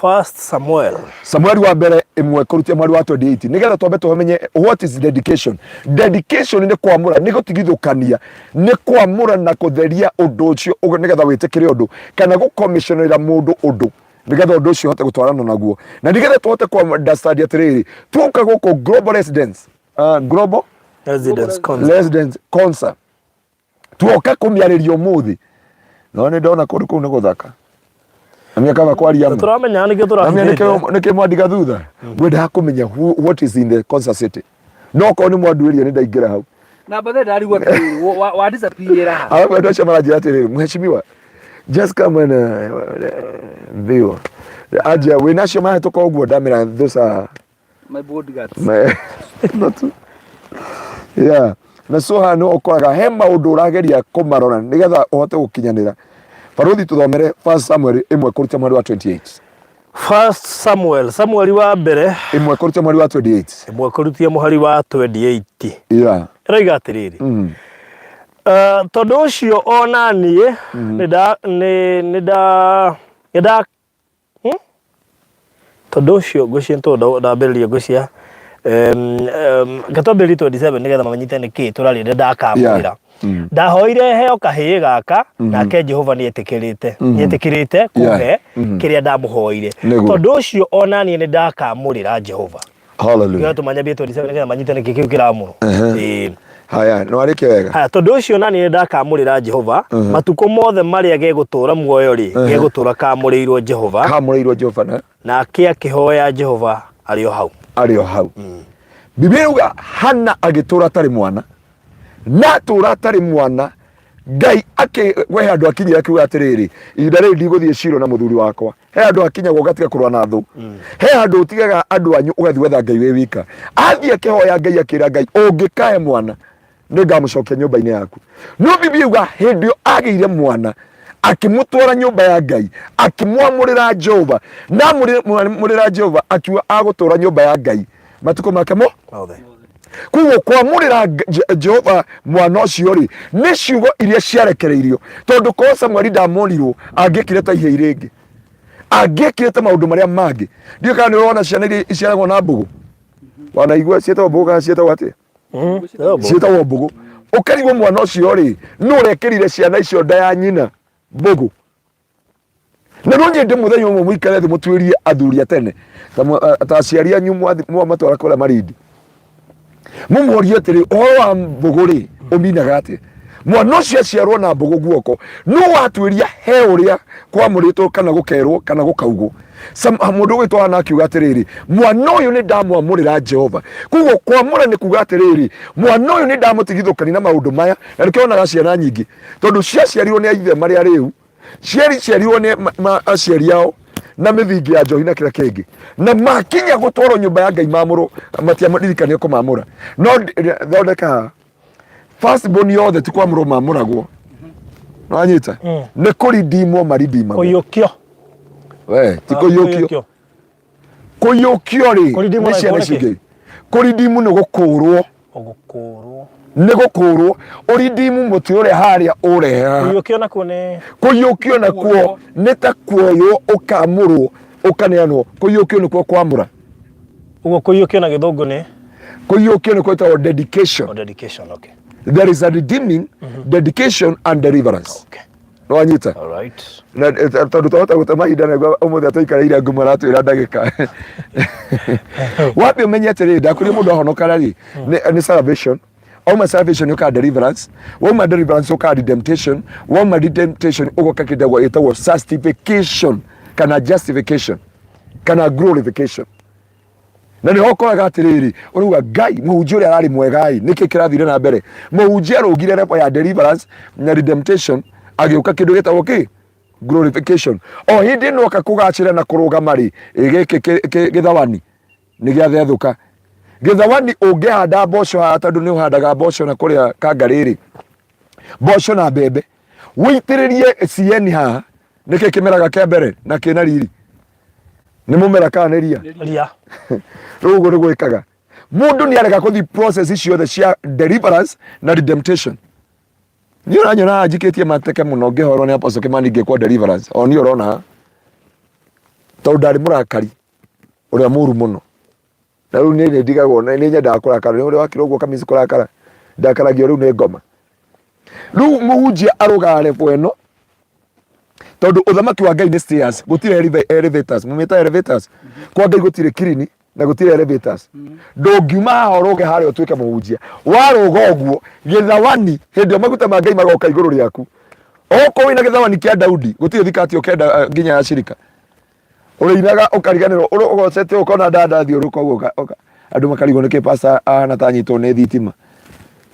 First Samuel. Samueli wa mbere ĩmwe kũrutia mweri wa 28 nĩgetha twambe tũmenye what is dedication. Dedication nĩ kwamũra, nĩ gũtigithũkania, nĩ kwamũra na kũtheria ũndũ ũcio ũguo nĩgetha wĩtĩkĩre ũndũ kana gũkomiconĩra mũndũ ũndũ nĩgetha ũndũ ũcio ũhote gũtwarana naguo na nĩgetha tũhote ku understand atĩrĩrĩ tuoka gũkũ Global Residence, Global Residence Concert. Residence Concert tuoka kũmĩarĩria ũmũthĩ no nĩ ndona kũndũ kũu nĩ gũthaka na kaba kwaria ma Tũramenya nĩkĩo Namia tũrahithĩte. nĩkĩ mwandiga thutha ngwendaga kũmenya what is in the concert city no korwo nĩ mwanduĩria nĩ ndaingĩra hau Na bathe ndarigwo atĩrĩrĩ, wa disappear haha. alafu andũ acio maranjĩra atĩrĩrĩ mheshimiwa just come and view anjia wĩnacio mahĩtũka ũguo ndamĩra those are My bodyguards. Not yeah na so haha nĩ ũkoraga he maũndũ ũrageria kũmarora nĩgetha ũhote gũkinyanĩra barũthi tũthomere First Samuel ĩmwe kũruta mweri wa 28 First Samuel, Samueli wa mbere ĩmwe kũruta mweri wa 28 ĩmwe kũrutia mũhari wa 28. yeah. Ĩroiga atĩrĩrĩ, tondũ ũcio o na niĩ nĩ nda nĩ nĩ nda nĩ nda Tondũ ũcio ngwĩciria nĩ tondũ ndambĩrĩria ngwĩciria reke twambĩrĩrie 27 nĩgetha mamenyite nĩkĩ tũraria nĩ ndakamwĩra. Ndahoire heo kahĩĩ gaka nake Jehova nĩ etĩkĩrĩte nĩ etĩkĩrĩte kũhe kĩrĩa ndamũhoire. Nĩguo. Tondũ ũcio ona niĩ nĩ ndakamũrĩra Jehova. Hallelujah. Nĩgetha tũmanyambie 27 nĩgetha manyite nĩkĩ kĩu kĩramũrwo. Ĩĩ. Haya, nĩ warĩkia wega. Haya, tondũ ũcio na niĩ nĩndakamũrĩra Jehova, matukũ mothe marĩa gegũtũũra muoyo-rĩ, gegũtũũra kamũrĩirwo Jehova. Kamũrĩirwo Jehova na Nake akĩhoya Jehova arĩ o hau. Arĩ o hau. Biblia yauga Hana agĩtũũra atarĩ mwana. Na atũũra atarĩ mwana, Ngai akĩ we handũ akinyire akiuga atĩrĩrĩ, ihinda rĩrĩ ndigũthiĩ Shilo na mũthuri wakwa. He handũ hakinyagwo ũgatiga kũrũa na thũ. He handũ ũtigaga andũ anyu ũgathiĩ gwetha Ngai wĩ wika. Athiĩ akĩhoya Ngai akĩra Ngai, ũngĩkahe mwana nĩngamũcokia nyũmba-inĩ yaku. No Biblia yuga hĩndĩ ĩyo agĩire mwana akĩmũtwara nyũmba ya Ngai akĩmwamũrĩra Jehova na amũrĩra Jehova akiuga agũtũra nyũmba ya Ngai matukũ make mo Mothe. Koguo kwamũrĩra Jehova mwana ũcio rĩ nĩ ciugo iria ciarekereirio, tondũ korwo Samueli ndamonirwo angĩekire ta ihĩĩ rĩngĩ, angĩekire ta maũndũ marĩa mangĩ. Ndiũĩ kana nĩ ũrona ciana iria iciaragwo na mbũgũ, wanaigua ciĩtagwo mbũgũ kana ciĩtagwo atĩa? Ciĩtagwo mbũgũ. Ũkarigwo mwana ũcio rĩ nũ ũrekĩrire ciana icio nda ya nyina mbũgũ? Na no nyende mũthenya ũmwe mũikare thĩ mũtuĩrie athuri a tene ta ta aciari anyu mwamatwara kũrĩa Malindi, mũmorie atĩrĩ, ũhoro wa mbũgũ rĩ ũminaga atĩa? Mwana ũcio aciarwo na mbũgũ guoko, no watuĩria he ũrĩa kwamũrĩtwo kana gũkerwo kana gũkaugwo. Mũndũ ũgwĩtwo Hana akiuga atĩrĩrĩ, mwana ũyũ nĩ ndamwamũrĩra Jehova. Koguo kwamũra nĩ kuga atĩrĩrĩ, mwana ũyũ nĩ ndamũtigithũkania na maũndũ maya. Na nĩkĩo wonaga ciana nyingĩ tondũ ciaciarirwo nĩ aithe marĩ arĩu, ciaciarirwo nĩ aciari ao na mĩthingi ya njohi na kĩrĩa kĩngĩ, na makinya gũtwarwo nyũmba ya Ngai mamũrwo matiaririkania kũmamũra. No thondeka haha, first born yothe ti kwamũrwo mamũragwo, wanyita? Nĩ kũridimwo maridimagwo. Kũiyũkio. We ti kũiyũkio. Kũiyũkio rĩ Kũridimwo nĩ na ciana nĩ icio kĩ? ingĩ. Kũridimu nĩ gũkũrwo. Gũkũrwo. Nĩ gũkũrwo ũridimu mũtĩ ũrĩa harĩa ũrehe haha. Kũiyũkio nakuo nĩ Kũiyũkio nakuo nĩ ta kuoywo ũkamũrwo ũkaneanwo. Kũiyũkio nĩkuo kwamũra. Ũguo kũiyũkio na gĩthũngũ nĩ Kũiyũkio nĩ gwĩtagwo dedication. Oh, dedication, okay. There is a redeeming, dedication and deliverance. Okay. Nĩwanyita? All right. Na tondũ twahota gũte mahinda nĩguo ũmũthĩ atũikarĩire ngumo aratwĩra ndagĩka. Wambe ũmenye atĩrĩrĩ, ndakwĩrire mũndũ ahonoka rĩ nĩ salvation. Wauma salvation ũkaga deliverance, wauma deliverance ũkaga redemption, wauma redemption ũgoka kĩndũ gĩtagwo sanctification kana justification kana glorification. Na nĩho ũkoraga atĩrĩrĩ, ũrauga Ngai mũhunjia ũrĩa ararĩ mwega ĩ, nĩkĩ kĩrathire na mbere? Mũhunjia arũgire level ya deliverance na redemption, agĩũka kĩndũ gĩtagwo kĩ glorification. O hĩndĩ ĩno oka kũgacĩra na kũrũgama rĩ, ĩ gĩkĩ gĩthawani nĩ gĩathethũka. Gĩthawani ũngĩhanda mboco haha, tondũ nĩ ũhandaga mboco na kũrĩa Kangarĩ rĩ, mboco na mbembe, wĩitĩrĩrie CN haha, nĩkĩ kĩmeraga kĩa mbere na kĩna riri? Nĩ mũmera kana nĩ ria? Ria. Rĩu ũguo nĩguo ĩkaga. Mũndũ nĩ arega kũthiĩ process ciothe cia deliverance na redemption. Niĩ ũranyona haha njikĩtie mateke mũno ngĩhorwo nĩ Apostle Kimani ngĩkwo deliverance. O niĩ ũrona haha. Tondũ ndarĩ mũrakari ũrĩa mũru mũno. Na rĩu niĩ nĩ ndigagwo nĩ nyendaga kũrakara. Nĩ ũrĩa wakira ũguo kamisi kũrakara. Ndakaragio rĩu nĩ ngoma. Rĩu mũhunjia arũgaga level ĩno tondũ ũthamaki wa Ngai nĩ stairs, gũtirĩ elevators. Mũmĩta elevators? Kwa Ngai gũtirĩ kirini na gũtirĩ elevators. Ndũngiuma haha ũrũge harĩa ũtuĩke mũhunjia. Warũga ũguo gĩthawani, hĩndĩ ĩyo maguta ma Ngai magoka igũrũ rĩaku. Okorwo wĩna gĩthawani kĩa Daudi, gũtirĩ thikati ũkenda nginya ya cirika. Ũrĩinaga ũkariganĩrwo, ũgocete ũkona ndanda thiũrũka ũguo andũ makarigwo nĩkĩ pastor ahana ta anyitwo nĩ thitima.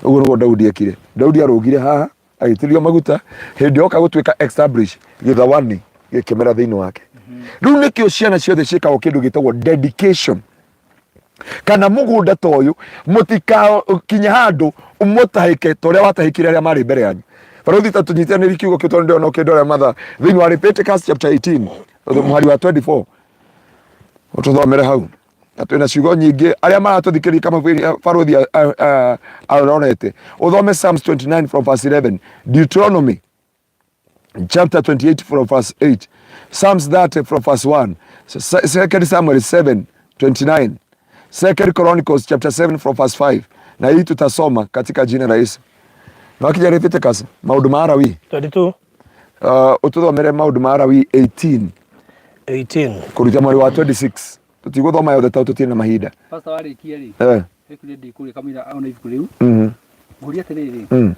Ũguo nĩguo Daudi ekire. Daudi arũgire haha agĩitĩrĩrio maguta, hĩndĩ yoka gũtuĩka establish gĩthawani gĩkĩmera thĩinĩ wake. Rĩu nĩkĩo ciana ciothe ciĩkagwo kĩndũ gĩtagwo dedication. Kana mũgũnda ta ũyũ mũtikakinye handũ mũtahĩke ta ũrĩa watahĩkire arĩa marĩ mbere yanyu. Barũthi, ta tũnyitanĩri kiugo kĩu tondũ ndĩrona ũkĩndora mathaa. Thĩinĩ wa Leviticus chapter 18 mũhari wa 24, ũtũthomere hau. Na twĩna ciugo nyingĩ arĩa maratũthikĩrĩria kama barũthi arorete ũthome Psalms 29 from verse 11, Deuteronomy chapter 28 from verse 8, Psalms 30 from verse 1, Second Samuel 7 29, Second Chronicles chapter 7 from verse 5. Na hii tutasoma katika jina la Yesu. Na wakinya Leviticus maundu ma Lawi 22. Ututhomere maundu ma Lawi 18. 18. Kuruta mweri wa 26. Tutigũthoma yothe tondũ tũtirĩ na mahinda. Pastor, warĩkia rĩ, ekuria ndikũria kamũira ona ibuku rĩu, ngũria atĩrĩrĩ,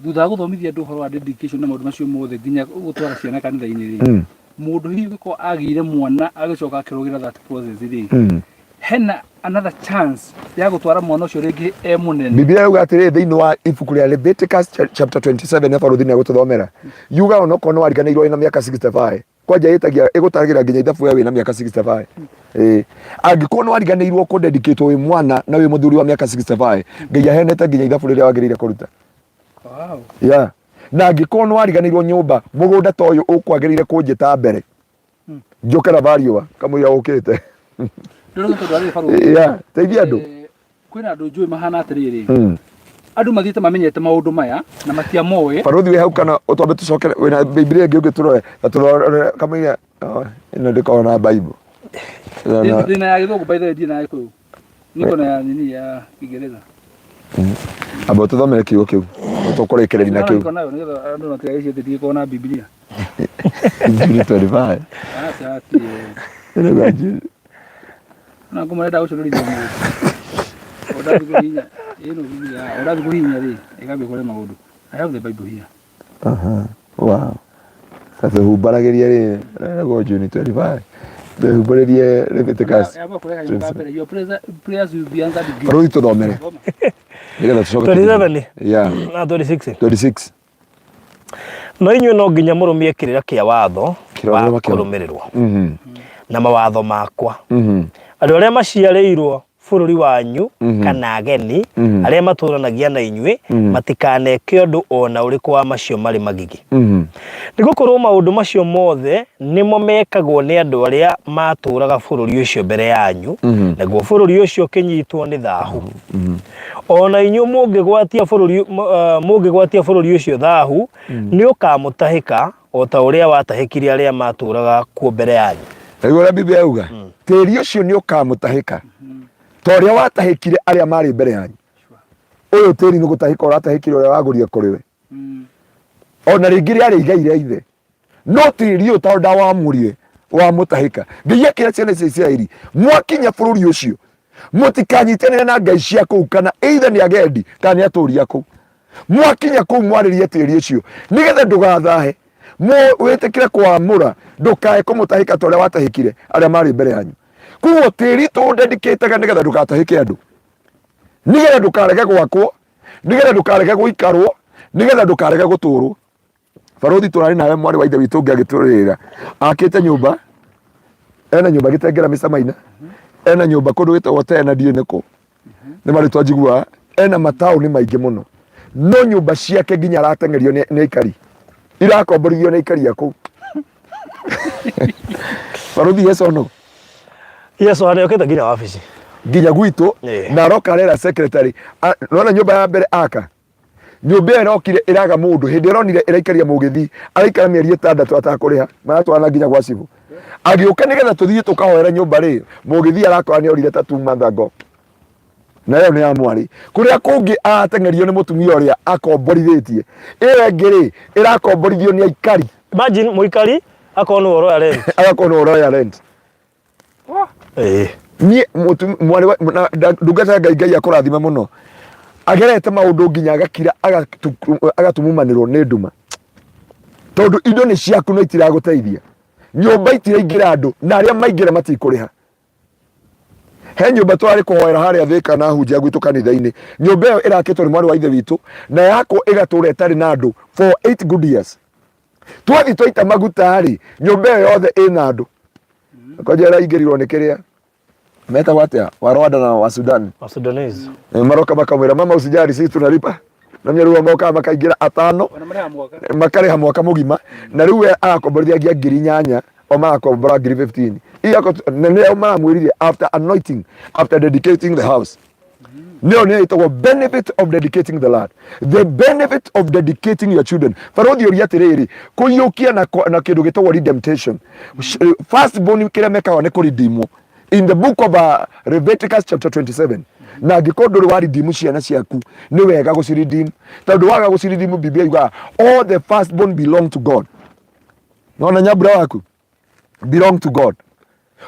thutha wa gũthomithia andũ ũhoro wa dedication na maũndũ macio mothe nginya gũtwara ciana kanitha-inĩ rĩ, mũndũ hihi ũngĩkorwo agĩire mwana agĩcoka akĩrũgĩra that process rĩ, hena another chance ya gũtwara mwana ũcio rĩngĩ e mũnene? Biblia yuga atĩrĩrĩ thĩinĩ wa ibuku rĩa Leviticus chapter 27, nĩ barũthi nĩ egũtũthomera, yuga onokorwo nĩ wariganĩirwo wĩna mĩaka 65, kwanja ĩtagia ĩgũtagĩra nginya ithabu we wĩna mĩaka 65, ĩĩ, angĩkorwo nĩ wariganĩirwo kũdedicate wĩ mwana na wĩ mũthuri wa mĩaka 65, Ngai aheanĩte nginya ithabu rĩrĩa wagĩrĩire kũruta. Yeah. Na angĩkorwo nĩ wariganĩirwo nyũmba, mũgũnda ta ũyũ ũkwagĩrĩire kũnjĩta mbere njũke na variũa kamũira ũkĩte. Ndĩrona tondũ arĩ barũthi. Yeah, teithia andũ. Kwĩna andũ njũĩ mahana atĩrĩrĩ, andũ mathiĩte mamenyete maũndũ maya na matiamoĩ. Barũthi wĩ hau kana ũtwambe tũcokere wĩna Bibilia ĩngĩ ũngĩtũrore na tũrore kamũira, oh, ĩno ndĩkoragwo na Bible. Ĩno Ndĩna ya Gĩthũngũ, by the way, ndirĩ na ya Gĩkũyũ, niko na ya nini, ya Kiingereza. Amba ũtũthomere kiugo kĩu tũkũrĩkĩrĩria na kĩu. Niko nayo nĩgetha andũ matigagĩcirie atĩ ndigĩkorwo na Bibilia. June 25. Aca ati Ĩrauga June. Na ngũmũ renda gũconorithia mũndũ ũndathiĩ kũhihinya ĩno Bibilia, ũrathiĩ kũhihinya rĩ, ĩgambia kũrehe maũndũ. I have the Bible here. Aha. Wow. Sasa humbaragĩria rĩ, ĩragwo June 25. Humbarĩrie Leviticus. Yamba kũrehe kanyamũ ka mbere, "Your prayers will be answered great." Barũthi, tũthomere Thoma. nĩgetha tũcoke. 27. Yeah. Na 26. 26. No inyuĩ no nginya mũrũmie kĩrĩra kĩa watho Kĩrĩra wa kĩa- kũrũmĩrĩrwo na mawatho makwa. Andũ arĩa maciarĩirwo bũrũri wanyu kana ageni arĩa matũranagia na inyuĩ matikaneke ũndũ o na ũrĩkũ wa macio marĩ magigi, nĩ gũkorwo maũndũ macio mothe nĩmo mekagwo nĩ andũ arĩa matũũraga bũrũri ũcio mbere yanyu, naguo bũrũri ũcio ũkĩnyitwo nĩ thahu. O na inyuĩ mũngĩgwatia bũrũri ũcio thahu, nĩ ũkamũtahĩka o ta ũrĩa watahĩkire arĩa matũũraga kuo mbere yanyu. Naguo ũrĩa Biblia yauga, tĩri ũcio nĩ ũkamũtahĩka ta ũrĩa watahĩkire arĩa marĩ mbere yanyu. Ũyũ tĩri nĩ gũtahĩka ũratahĩkire ũrĩa wagũrire kũrĩ we, ona rĩngĩ rĩarĩ igai rĩa ithe, no tĩri ũyũ tondũ ndawamũrire wamũtahĩka. Ngai akĩra ciana cia Isiraeli, mwakinya bũrũri ũcio mũtikanyitanĩre na ngai cia kũu, kana either nĩ agendi kana nĩ atũũri a kũu. Mwakinya kũu mwarĩrie tĩri ũcio nĩgetha ndũgathahe, wĩtĩkĩre kũwamũra, ndũkae kũmũtahĩka ta ũrĩa watahĩkire arĩa marĩ mbere yanyu. Koguo tĩri tũũdedicataga nĩgetha ndũgatahĩke andũ, nĩgetha ndũkarege gwakwo, nĩgetha ndũkarege gũikarwo, nĩgetha ndũkarege gũtũrwo. Barũthi, tũrarĩ nawe mwarĩ wa ithe witũ ũngĩ agĩtũrĩrĩra akĩte nyũmba, ena nyũmba gĩtengera mĩcamaina, ena nyũmba kũndũ gwĩtagwo tena, ndiũĩ nĩkũ, nĩ marĩtwa njiguaga, ena mataũni maingĩ mũno, no nyũmba ciake nginya arateng'erio nĩ aikari, irakomborithio nĩ aikari a kũu. Barũthi, yes or no? Yes, ona nĩokĩte nginya wabici. Nginya gwitũ. Na aroka arera secretary. Nona nyũmba ya mbere aka, nyũmba ĩyo ĩrokire ĩraga mũndũ, hĩndĩ ĩronire ĩraikaria mũgĩthi, araikara mĩeri 6 atakũrĩha, maratwarana nginya gwa cibũ. Agĩũka nĩgetha tũthiĩ tũkahoera nyũmba rĩ, mũgĩthi arakora nĩ orire ta 2 months ago, na ĩyo nĩ ya mwarĩ. Kũrĩa kũngĩ arateng'erio nĩ mũtumia ũrĩa akomborithĩtie. Ĩyo ĩngĩ rĩ, ĩrakomborithio nĩ aikari. Imagine mũikari akorwo nĩwe ũroya rent. Agakorwo nĩwe ũroya rent. Niĩ mwarĩ ndungata ya Ngai, Ngai akũrathime mũno, agerete maũndũ nginya agakira agatumumanĩrwo nĩ nduma, tondũ indo nĩ ciaku no itiragũteithia, nyũmba itiraingĩra andũ na arĩa maingĩra matikũrĩha. He nyũmba twarĩ kũhoera harĩa Thĩka na hunjia gwitũ kanitha-inĩ, nyũmba ĩyo ĩrakĩtwo nĩ mwarĩ wa ithe witũ na yakwo ĩgatũra ĩtarĩ na andũ for 8 good years. Twathiĩ twaita maguta rĩ, nyũmba ĩyo yothe ĩna andũ. Kwanja ĩraingĩrirwo nĩ kĩrĩa metagwo atĩa, wa Rwanda na wa Sudan. Wa Sudanese. Maroka makamwĩra, "Mama, usijali, sisi tunalipa." Na mĩaruo mokaga makaingĩra atano. Ona marĩha mwaka. Makarĩha mwaka mũgima, na rĩu we arakomborithagia 8,000. O marakombora ngiri 15 Iya na nĩo maramwĩrire after anointing, after dedicating the house. Nĩyo nĩyo ĩtagwo benefit of dedicating the land, the benefit of dedicating your children. Barothi ũria atĩrĩrĩ, kũiyũkia na, na kĩndũ gĩtagwo redemption. First born kĩrĩa mekaga nĩ kũridimwo in the book of Leviticus chapter 27. Na angĩkorwo ndũrĩ wa redeem ciana ciaku, nĩ wega gũciredeem, tondũ waga gũciredeem, Biblia yugaga all the first born belong to God. Nona nyambura waku belong to God,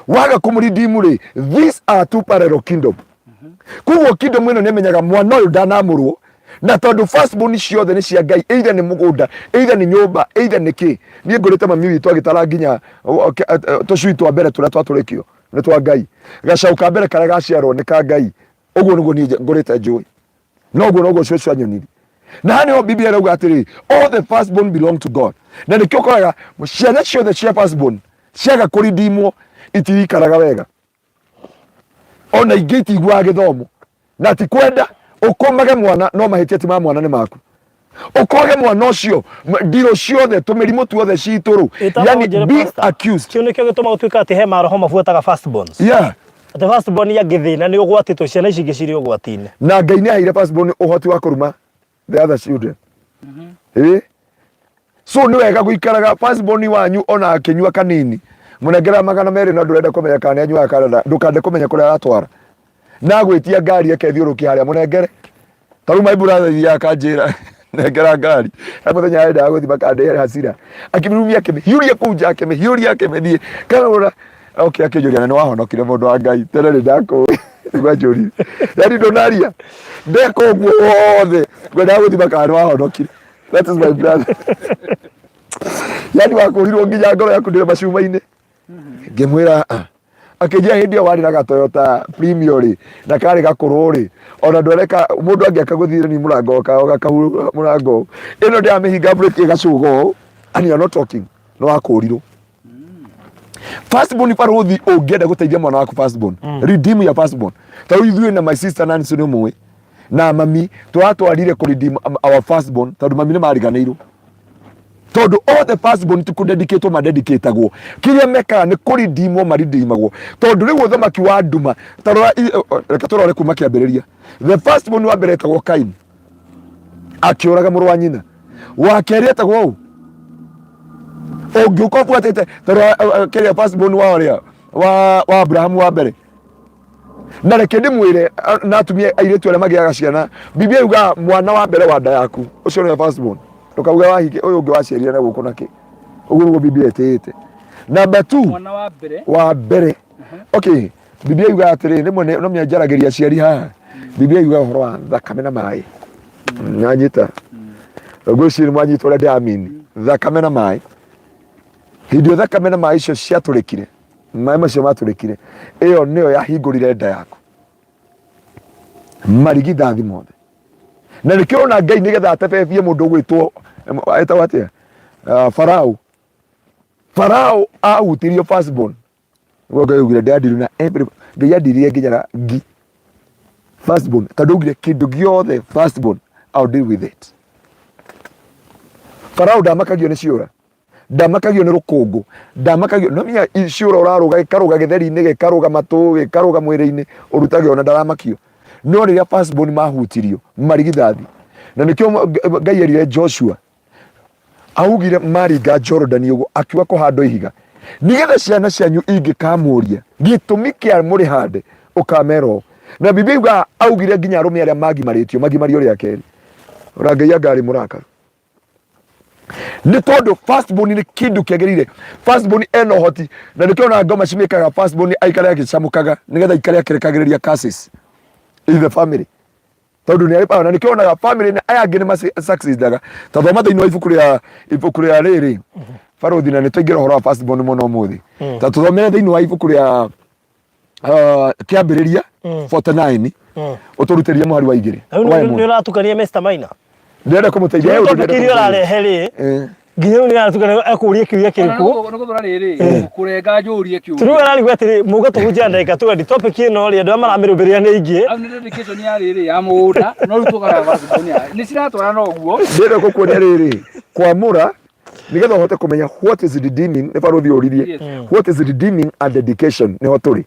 waga kũmũredeem rĩ, these are two parallel kingdom. Koguo kingdom ĩno nĩmenyaga mwana ũyũ ndanamũrwo, na tondũ first born ciothe nĩ cia Ngai, either nĩ mũgũnda, either nĩ nyũmba, either nĩ kĩ. Niĩ ngũrĩte mami witũ agĩtara nginya tũcui twa mbere tũrĩa twatũrĩkio nĩ twa Ngai, gacaũ ka mbere karĩa gaciarwo nĩ ka Ngai. Ũguo nĩguo niĩ ngũrĩte njũĩ, noguo noguo cũcũ anyonirie. Na haha nĩho Biblia ĩrauga atĩrĩrĩ, all the firstborn belong to God. Na nĩkĩo ũkoraga ciana ciothe cia firstborn ciaga kũridimwo itirikaraga wega, ona ingĩ itiguaga gĩthomo. Na ti kwenda ũkũmage mwana, no mahĩtia ti ma mwana, nĩ maku. Ũkoge mwana ũcio ndirũ ciothe, tũmĩrimũ tuothe citũrũ. Ĩtagwo Yani njĩre being pastor. accused. Kĩu nĩkĩo gĩtũmaga gũtuĩka atĩ he maroho mabuataga firstborns. Atĩ firstborn angĩthĩna nĩ ũgwati tũ ciana ici ingĩ cirĩ ũgwati-inĩ. Na Ngai nĩ aheire firstborn ũhoti wa kũruma the other children. Ĩ so nĩ wega gũikaraga firstborn wanyu ona akĩnyua kanini, mũnengera 200, no ndũrenda kũmenya kana nĩ anyuaga kana ndũkande kũmenya kũrĩa aratwara. Na gwĩtia ngari ekethiũrũkia harĩa, mũnengere. Ta rĩu my brother thiaga akanjĩra, "Nengera ngari." He mũthenya arendaga gũthiĩ makandĩhe hasira, akĩmĩrumia, akĩmĩhiũria kũu nja, akĩmĩhiũria, akĩmĩthiĩ karũra. Okay, akĩnjũria, "Na nĩ wahonokire, mũndũ wa Ngai? Tene nĩ ndakũĩ." Nĩguo anjũrire, yani ndũnaria ndeka ũguo wothe, ngwendaga gũthima kana nĩ wahonokire. That is my brother. Yani wakũrirwo nginya ngoro yaku ndĩrĩ macuma-inĩ. Ngĩmwĩra, "Ah." Akĩnjĩra, "Hĩndĩ ĩyo warĩ na gatoyota Premio rĩ, na karĩ gakũrũ rĩ, ona ndwareka mũndũ angĩaka gũthiĩ ni mũrango kao gakahura mũrango ĩno ndĩramĩhinga breki ĩgacũga ũũ, and you are not talking." Nĩ wakũrirwo firstborn. Barothi, ũngĩenda gũteithia mwana waku firstborn, redeem your firstborn. Ta rĩu ithuĩ na my sister Nancy nĩ mũĩ na mami twatwarire kũ redeem our firstborn, tondũ mami nĩ mariganĩirwo, tondũ all the firstborn ti kũdedicatwo madedicatagwo. Kĩrĩa mekaga nĩ kũridimwo maridimagwo, tondũ rĩu ũthamaki wa nduma. Ta rora, reke tũrore kuma kĩambĩrĩria. The firstborn wa mbere etagwo Kain, akĩũraga mũrũ wa nyina. Wa kerĩ etagwo ũ? Ũngĩũka ũbuatĩte, ta rora kĩrĩa firstborn wa ũrĩa wa Abrahamu wa mbere. Na reke ndĩmwĩre, na atumia airĩtu arĩa magĩaga ciana, Biblia yugaga mwana wa mbere wa nda yaku ũcio nĩwe firstborn. Ndũkauge wahike ũyũ ũngĩ waciarire na gũkũ na kĩ. Ũguo nĩguo Biblia ĩtĩĩte. Number two. Mwana wa mbere. Wa mbere. Okay, Biblia yugaga atĩrĩ, rĩmwe no mĩanjaragĩria aciari haha. Biblia yugaga ũhoro wa thakame na maĩ. Nyanyita ngwĩciria nĩ mwanyita ũrĩa ndĩramini. Thakame na maĩ, hĩndĩ ĩyo thakame na maĩ icio ciatũrĩkire, maĩ macio matũrĩkire, ĩyo nĩyo yahingũrire nda yaku marigithathi mothe. Na nĩkĩo ũrona Ngai nĩgetha atebebie mũndũ ũgwĩtwo etagwo atĩa, Farao. Farao ahutirio firstborn. Nĩguo Ngai augire ndĩrandiru na every Ngai andirire nginya na ngi firstborn, tondũ augire kĩndũ gĩothe firstborn, I'll deal with it. Farao ndamakagio nĩ ciũra, ndamakagio nĩ rũkũngũ, ndamakagio no menya ciũra ũrarũga, gĩkarũga gĩtheri-inĩ, gĩkarũga matũ, gĩkarũga mwĩrĩ-inĩ, ũrutage ona ndaramakio. No rĩrĩa firstborn mahutirio marigithathi, na nĩkĩo Ngai erire Joshua, augire maringa Jorodani ũguo, akiuga kũhandwo ihiga nĩgetha ciana cianyu ingĩkamũria gĩtũmi kĩa mũrĩhande, ũkamera ũũ. Na Biblia yugaga augire nginya arũme arĩa magimarĩtio magimario rĩa kerĩ. Ora Ngai anga arĩ mũrakaru nĩ tondũ firstborn nĩ kĩndũ kĩagĩrĩire. Firstborn ena ũhoti, na nĩkĩo ona ngoma cimĩkaga firstborn aikare agĩcamũkaga, nĩgetha aikare akĩrekagĩrĩria curses in the family, tondũ nĩ arĩ power. Na nĩkĩo onaga family nĩ aya angĩ nĩ ma succeedaga. Ta thoma thĩinĩ wa ibuku rĩa rĩrĩ, barothi, na nĩ twaingĩra ũhoro wa firstborn mũno ũmũthĩ. Ta tũthomere thĩinĩ wa ibuku rĩa Kĩambĩrĩria 49, ũtũrutĩrie mũhari wa 2. Rĩu wa nĩ 1. ũratukania Mr. Maina. Ndĩrenda kũmũteithia. He ũndũ Topic ndĩrenda iria kũmũteithia. ũrarehe rĩ, nginya rĩu nĩ aratukania, ekũria kĩũria kĩrĩkũ. Nĩ gũthũra rĩrĩ kũrenga njũrie Rĩu kĩũria. ararigwo atĩrĩ, mũgatũhunjia ndagĩka 20, topic ĩno rĩ, andũ arĩa maramĩrũmĩrĩra nĩ aingĩ. Au nĩ dedication ya rĩrĩ ya mũgũnda, no rĩu tũkara firstborn ya nĩ ciratwarana ũguo. Ndĩrenda gũkuonia rĩrĩ, kwamũra. Nĩgetha ũhote kũmenya what is redeeming, nĩ barũthi ũririe. Yes. What is redeeming and dedication, nĩho tũrĩ.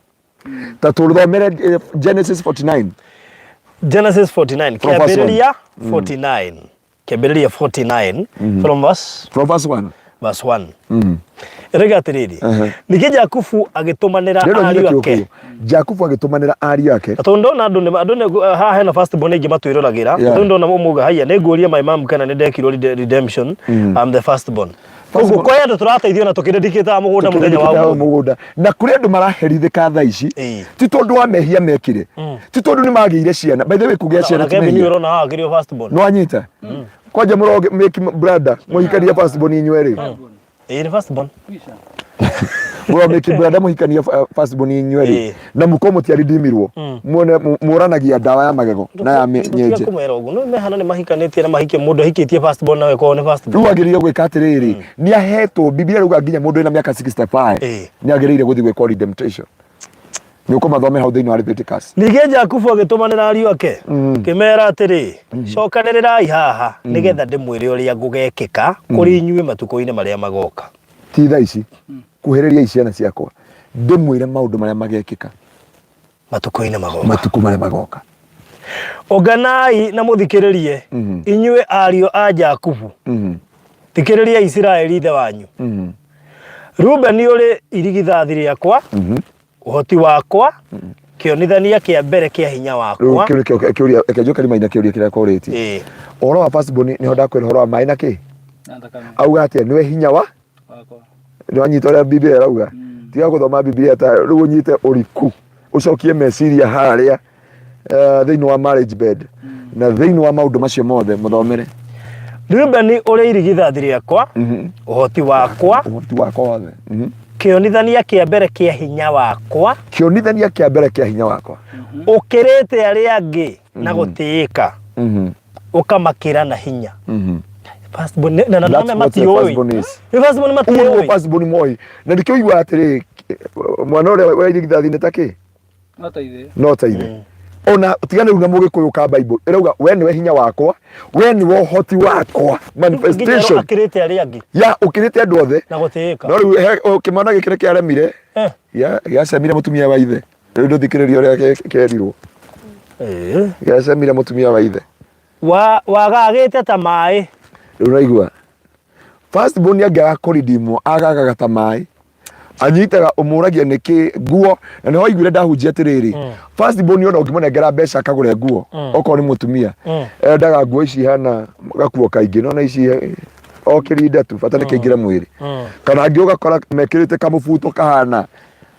Ta tũthomere Genesis 49. Genesis 49. From verse one. Kĩambĩrĩria 49. Kĩambĩrĩria 49 from verse From verse 1. Verse 1. Ĩroiga atĩrĩrĩ, ningĩ Jakubu agĩtũmanĩra Rĩrĩ ariũ nyine ake. kĩũkũyũ. Jakubu agĩtũmanĩra ariũ ake. Na tondũ ndona andũ nĩ andũ nĩ haha hena first born aingĩ matwĩroragĩra. Tondũ ndona ũmũga haiya nĩ ngũria my mom kana nĩ ndekirwo redemption. I'm the first born. Koguo First kwĩ andũ tũrateithio na tũkĩrĩndikĩtaga mũgũnda mũthenya wa Tũkĩrĩndikĩtaga ũmũthĩ. mũgũnda na kũrĩ andũ maraherithĩka thaa ici. Ti tondũ wa mehia mekire, ti tondũ nĩ magĩire ciana. By the way, kũgĩa ciana Ona ti Kevin mehia. ũrona haha akĩrĩ o first born. Nĩ wanyita kwanja mũro make brother mũhikania first born inyuĩ rĩ. Ĩĩ nĩ first born. Mũro make brother mũhikania first born inyuĩ rĩ, na mũkorwo mũtiaridimirwo, muone mũranagia ndawa ya magego na ya Tiga nyenje. kũmera ũguo. No mehana nĩ mahikanĩtie na mahikie mũndũ ahikĩtie first born nawe korwo nĩ first born. Rĩu agĩrĩire gwĩka atĩrĩrĩ, nĩ ahetwo Biblia rauga nginya mũndũ wĩna mĩaka 65 nĩ agĩrĩire gũthiĩ gwĩkwo redemption. Nĩ ũkũmathomera hau thĩinĩ wa Leviticus. Ningĩ Jakubu agĩtũmanĩra ariũ ake, kĩmera atĩrĩ, cokanĩrĩrai haha, nĩgetha ndĩmwĩre ũrĩa gũgekĩka kũrĩ inyuĩ matukũ-inĩ marĩa magoka. Ti thaa ici, kuhĩrĩriai ciana ciakwa ndĩmwĩre maũndũ marĩa magekĩka matukũ-inĩ magoka. Matukũ marĩa magoka. Ũnganai na mũthikĩrĩrie, inyuĩ ariũ a Jakubu, thikĩrĩria Isiraeli ithe wanyu. Rubeni ũrĩ irigithathi rĩakwa, ũhoti wakwa, kĩonithania kĩa mbere kĩa hinya Rĩu wakwa. kĩu nĩkĩo kĩũria, reke njoke rĩmaina kĩũria kĩrĩa kũrĩtie. Ũhoro wa first born nĩho ndakwĩra ũhoro wa maĩ na kĩ. Na thakame. Auga atĩa? Nĩwe hinya wa Wakwa. Nĩ wanyita ũrĩa Biblia ĩrauga? Tiga gũthoma Biblia ta rĩu, ũnyite ũriku, ũcokie meciria harĩa thĩinĩ wa marriage bed na thĩinĩ wa maũndũ macio mothe mũthomere. Rubeni ũrĩ irigithathi rĩakwa, ũhoti wakwa, ũhoti wakwa wothe. Kĩonithania kĩa mbere kĩa hinya wakwa, Kĩonithania kĩa mbere kĩa hinya wakwa, ũkĩrĩte arĩa angĩ na gũtĩĩka, ũkamakĩra na hinya. First born, na That's na what the matiũĩ. first born is. Nĩ first born Ũguo nĩguo matiũĩ. first born moĩ, na nĩkĩo ũiguaga atĩrĩ, mwana ũrĩa wa irigithathi nĩ ta kĩ? No ta ithe. No ta ithe. Ona tigana rĩu na mũgĩkũyũ ka Bible ĩrauga we nĩwe hinya wakwa, we nĩwe ũhoti wakwa, manifestation Akĩrĩte arĩa angĩ ya ũkĩrĩte andũ othe na gũtĩĩka. No rĩu kĩmwana gĩkĩ nĩ kĩaremire. Gĩacemire mũtumia wa ithe. Rĩu ndũthikĩrĩria ũrĩa kĩerirwo. Gĩacemire mũtumia wa ithe. Wagagĩte ta maĩ. Rĩu ũraigua first born angĩaga kũridimwo agagaga ta maĩ, anyitaga ũmũragia nĩkĩ nguo, na nĩho waiguire ndahunjia atĩrĩrĩ, first born ona ũngĩmũnengera mbeca akagũre nguo, okorwo nĩ mũtumia endaga nguo ici ihana gakuo kaingĩ, nona ici o kĩrinda tu, bata nĩ kĩingĩre mwĩrĩ, kana angĩ ũgakora mekĩrĩte kamũbuto kahana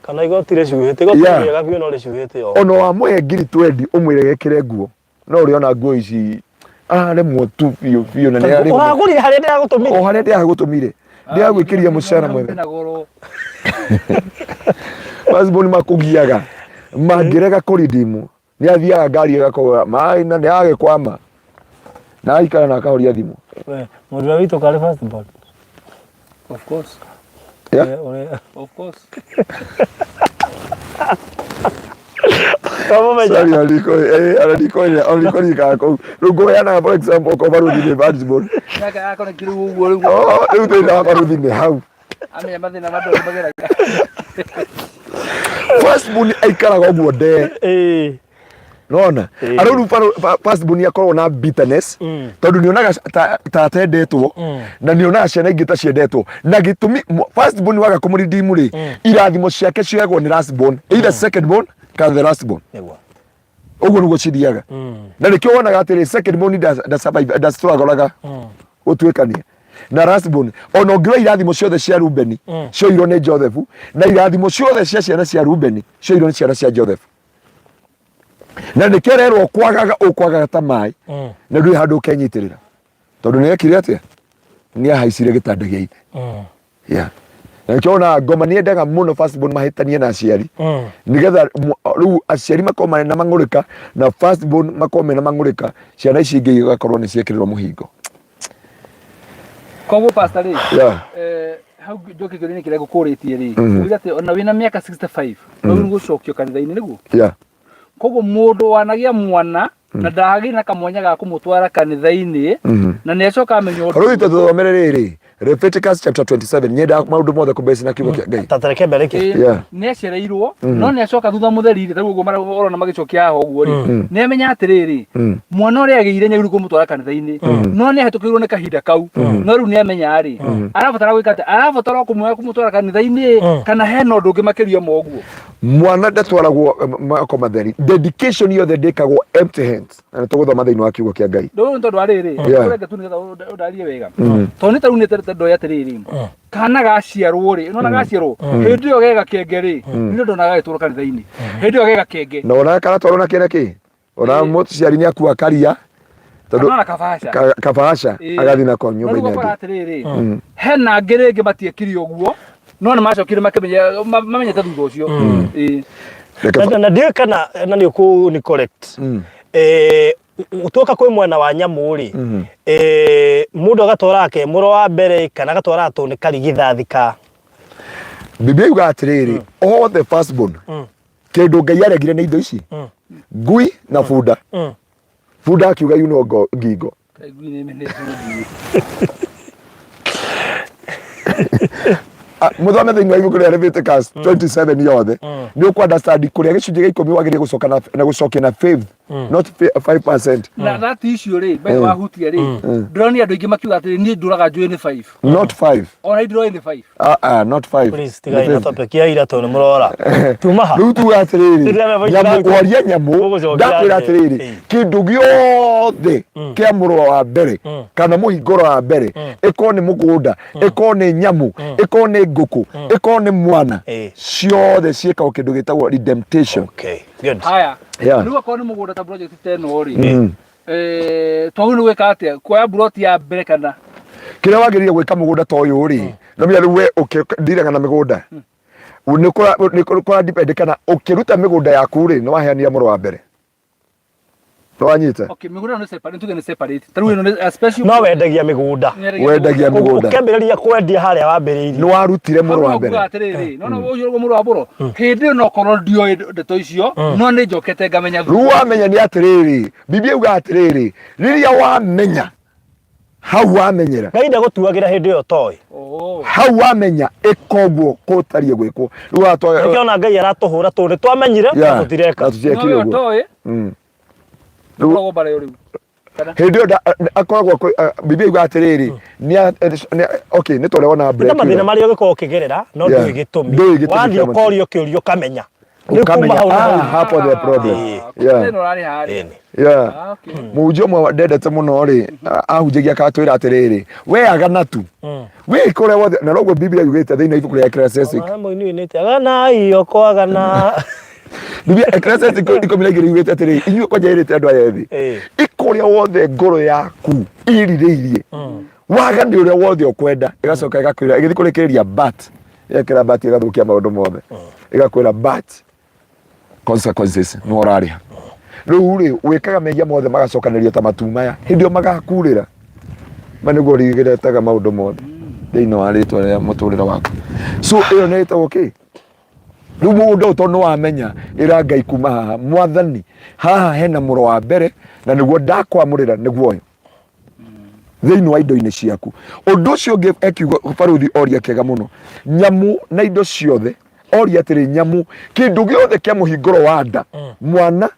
Kana igoti rĩcuhĩte, igoti rĩega biũ no rĩcuhĩte o. Ona wamũhe ngiri twendi ũmwĩre gekĩre nguo, no ũrĩona nguo ici araremwo tu biũ biũ, na nĩ araremwo. Ũragũrire harĩa ndĩragũtũmire. O harĩa ndĩragũtũmire, ndĩragwĩkĩria mũcara mwega. Na goro. First born makũgiaga mangĩrega kũridimu, nĩ athiaga ngari ĩgakũgũra maĩ na nĩ agĩkwama na aikara na akahoria thimũ. We, mũndũ ũrĩa witũ karĩ first born. Of course. Yeah? Of course. Kamũmenya. Sorry, oliko oliko oliko nikaga kũu. Rĩu ngũheanaga for example okorwo baruthi nĩ first born. Naka akona kiri ũguo rĩu. Oh, rĩu thĩna wa baruthi nĩ hau. Amenya mathĩna ma andũ mageragia. First born aikaraga ũguo ndee. Nona arä u first born akoragwo na bitterness, tondå nä onaga ta atendetwo na nä onaga ciana ingä ta ciendetwo, na gä tå mi first born waga kå må ridimu rä, irathimo ciake cioyagwo nä last born, either second born kana the last born. Ũguo nĩguo cithiaga, na nĩkĩo wonaga atĩrĩ, second born ndastruggle gũtuĩkania na last born. Ona ũngĩrora irathimo ciothe cia Rubeni cioirwo nĩ Joseph, na irathimo ciothe cia ciana cia Rubeni cioirwo nĩ ciana cia Joseph, na nĩkĩo rerwo kwagaga ũkwagaga ta maĩ, na ndũrĩ handũ ũkenyitĩrĩra, tondũ nĩ ekire atĩa? Nĩ ahaicire gĩtanda gĩa ithe. Yeah. Na nĩkĩo wonaga ngoma nĩ endaga mũno first born mahĩtanie na aciari, nĩgetha rĩu aciari makorwo marĩ na mang'ũrĩka na first born makorwo mena mang'ũrĩka, ciana ici ingĩ igakorwo nĩ ciekĩrĩrwo mũhingo. Koguo pastor rĩ, hau njoke kĩũria-inĩ kĩrĩa ngũkũrĩtie rĩ, uge atĩ ona wĩna mĩaka 65 no nĩ gũcokio kanitha-inĩ nĩguo? Yeah. Koguo mũndũ wanagĩa mwana na ndagĩ na kamwanya ga kũmũtwara kanitha-inĩ na nĩ acoka amenya ũndũ. Rĩu tũthomere rĩrĩ. Leviticus chapter 27 nyendaga maũndũ mothe kũbase na kiugo kĩa Ngai. Ta tareke mbere kĩ. Yeah. Nĩ acereirwo no nĩ acoka thutha mũtheri rĩ tarĩu ũguo ũrona magĩcokia haha ũguo rĩ, nĩ amenya atĩrĩrĩ, mwana ũrĩa agĩire nĩ agĩrĩirwo kũmũtwara kanitha-inĩ, no nĩ ahĩtũkĩirwo nĩ kahinda kau, no rĩu nĩ amenya rĩ, arabatara gwĩka atĩa? Arabatara o kũmuoya kũmũtwara kanitha-inĩ kana hena ũndũ ũngĩ makĩria ma ũguo? Mwana ndatwaragwo moko matheri. Dedication yothe ndĩkagwo empty hands. Na nĩ tũgũthoma thĩinĩ wa kiugo kĩa Ngai. Ndũĩ nĩ tondũ wa rĩrĩ, ũrenge tu nĩgetha ũndarie wega. Tondũ nĩ tarĩu nĩ ndoĩ atĩrĩrĩ, kana gaciarwo rĩ, nona gaciarwo hĩndĩ ĩyo ge gakenge rĩ, nĩ ndonaga gagĩtwarwo kanitha-inĩ hĩndĩ ĩyo ge gakenge. Na ona karatwarwo na kĩrĩa kĩ? Ona mũciari nĩ akua karia tondũ Kana ona kabaca. Kabaca agathiĩ nako No rĩu nyũmba-inĩ ũgakora ĩngĩ. atĩrĩrĩ, hena angĩ rĩngĩ matiekire ũguo, no nĩ macokire makĩmenya mamenyete thutha ũcio. Ĩĩ. Reke Na ndiũĩ kana na nĩ ũkũ ni correct. Eh, tuoka kwĩ mwena wa nyamũ rĩ, eh, mũndũ agatwara ke mũro wa mbere kana agatwara tũ nĩ karigithathi ka Biblia yugaga atĩrĩrĩ, all the firstborn, kĩndũ Ngai aregire nĩ indo ici, ngui na bunda. Bunda akiuga yunwo ngingo. Kaĩ ngui nĩ ĩmenete gũthiĩ. Ah, muthome thĩinĩ wa ibuku rĩa Leviticus 27 yothe nĩ ũkũ understand kũrĩa gĩcunjĩ gĩa ikũmi wagĩrĩire gũcoka na gũcokia na faith, not 5%. Na that issue rĩ, by the way, wahutia rĩ, ndĩronire andũ aingĩ makiuga atĩrĩ, niĩ ndũraga njũĩ nĩ 5. Not 5. Ona ndĩroĩ nĩ 5. Ah, ah, not 5. Please tigai na topic ya ira tondũ nĩ mũrora tuma ha Rĩu tuga atĩrĩrĩ, Rĩrĩa mebaici nyamũ ndagũ- kwaria nyamũ, Ũgũcokia ndakwĩra atĩ- atĩrĩrĩ, kĩndũ gĩothe kĩa mũrũ wa mbere kana mũhingũro wa mbere, ĩkorwo nĩ mũgũnda, ĩkorwo nĩ nyamũ, ĩkorwo nĩ ngũkũ, ĩkorwo nĩ mwana, ciothe ciĩkagwo kĩndũ gĩtagwo redemption. Okay, good. Haya. Rĩu akorwo nĩ mũgũnda ta project ta ĩno rĩ, twagĩrĩirwo nĩ gwĩka atĩa? Kuoya mburoti ya mbere kana? Kĩrĩa wagĩrĩire gwĩka mũgũnda ta ũyũ rĩ, no menya rĩu we ndiraga na mĩgũnda. Nĩ kũra depend kana ũkĩruta mĩgũnda yaku rĩ, nĩ waheanire mũro wa mbere. Nĩ wanyita? Okay, mĩgũnda nĩ separate, tuge nĩ separate. Ta rĩu ĩno nĩ a special No wendagia mĩgũnda. Wendagia mĩgũnda. Ũkĩambĩrĩria kwendia harĩa wambĩrĩirie. Nĩ warutire mũro wa mbere. Atĩrĩrĩ, no no ũcio ũguo mũro wa mbũro. Hĩndĩ ĩyo no korwo ndioĩ ndeto icio, no nĩ njokete ngamenya. Rĩu wamenya nĩ atĩrĩrĩ, Biblia yugaga atĩrĩrĩ, rĩrĩa wamenya hau wamenyera. Ngai ndagũtuagĩra hĩndĩ ĩyo ũtoĩ. Hau wamenya ĩka ũguo kũtariĩ gwĩkwo. Rĩu watwa Nĩkĩo ona Ngai aratũhũra tondũ nĩ twamenyire na tũtireka. Na tũtirekire ũguo. Ũtoĩ. Ũkoragwo mbara ĩyo rĩu. Hĩndĩ ĩyo akoragwo Biblia yugaga atĩrĩrĩ, okay, nĩ tũrĩa wona Nĩ ta mathĩna marĩa ũngĩkorwo ũkĩgerera no ndũĩ gĩtũmi. Ndũĩ gĩtũmi Wathiĩ kĩa macio. ũkorio kĩũria ũkamenya. Rĩu kuma Ũkamenya, hau na hau. hapo the problem. Thĩna ũrarĩ harĩa. Ĩni. Okay. Mũhunjia ũmwe ndendete mũno rĩ, ahunjagia akatwĩra atĩrĩrĩ, we agana tu, wĩke ũrĩa wothe, na noguo Biblia yugĩte thĩinĩ wa ibuku rĩa Ecclesiastes. Ona mũini ũinĩte aganai okwagana. Biblia Ecclesiastes 12 yugĩte atĩrĩrĩ, inyuĩ kwanja ĩrĩte andũ aya ethĩ, ĩka ũrĩa wothe ngoro yaku ĩrirĩirie, wagane ũrĩa wothe ũkwenda, ĩgacoka ĩgakwĩra, ĩgĩthiĩ kũrĩkĩrĩria but, yekĩra but ĩgathũkia maũndũ mothe, ĩgakwĩra but consequences nĩ ũrarĩha. Rĩu rĩ, wĩkaga mehia mothe magacokanĩrio ta matu maya, hĩndĩ ĩyo magakurĩra, ma nĩguo ũrigĩretaga maũndũ mothe thĩinĩ wa rĩtwa rĩa mũtũrĩre waku. So ĩyo nĩ ĩtagwo kĩ? Rĩu mũgũnda ũyũ tondũ nĩwamenya, ĩra Ngai kuma haha, Mwathani, haha hena mũro wa mbere na nĩguo ndakwamũrĩra nĩguo ũyũ thĩinĩ wa indo-inĩ ciaku. Ũndũ ũcio ũngĩ ekiuga barũthi oria kĩega mũno, nyamũ na indo ciothe, oria atĩrĩ, nyamũ, kĩndũ gĩothe kĩa mũhingũro wa nda, mwana,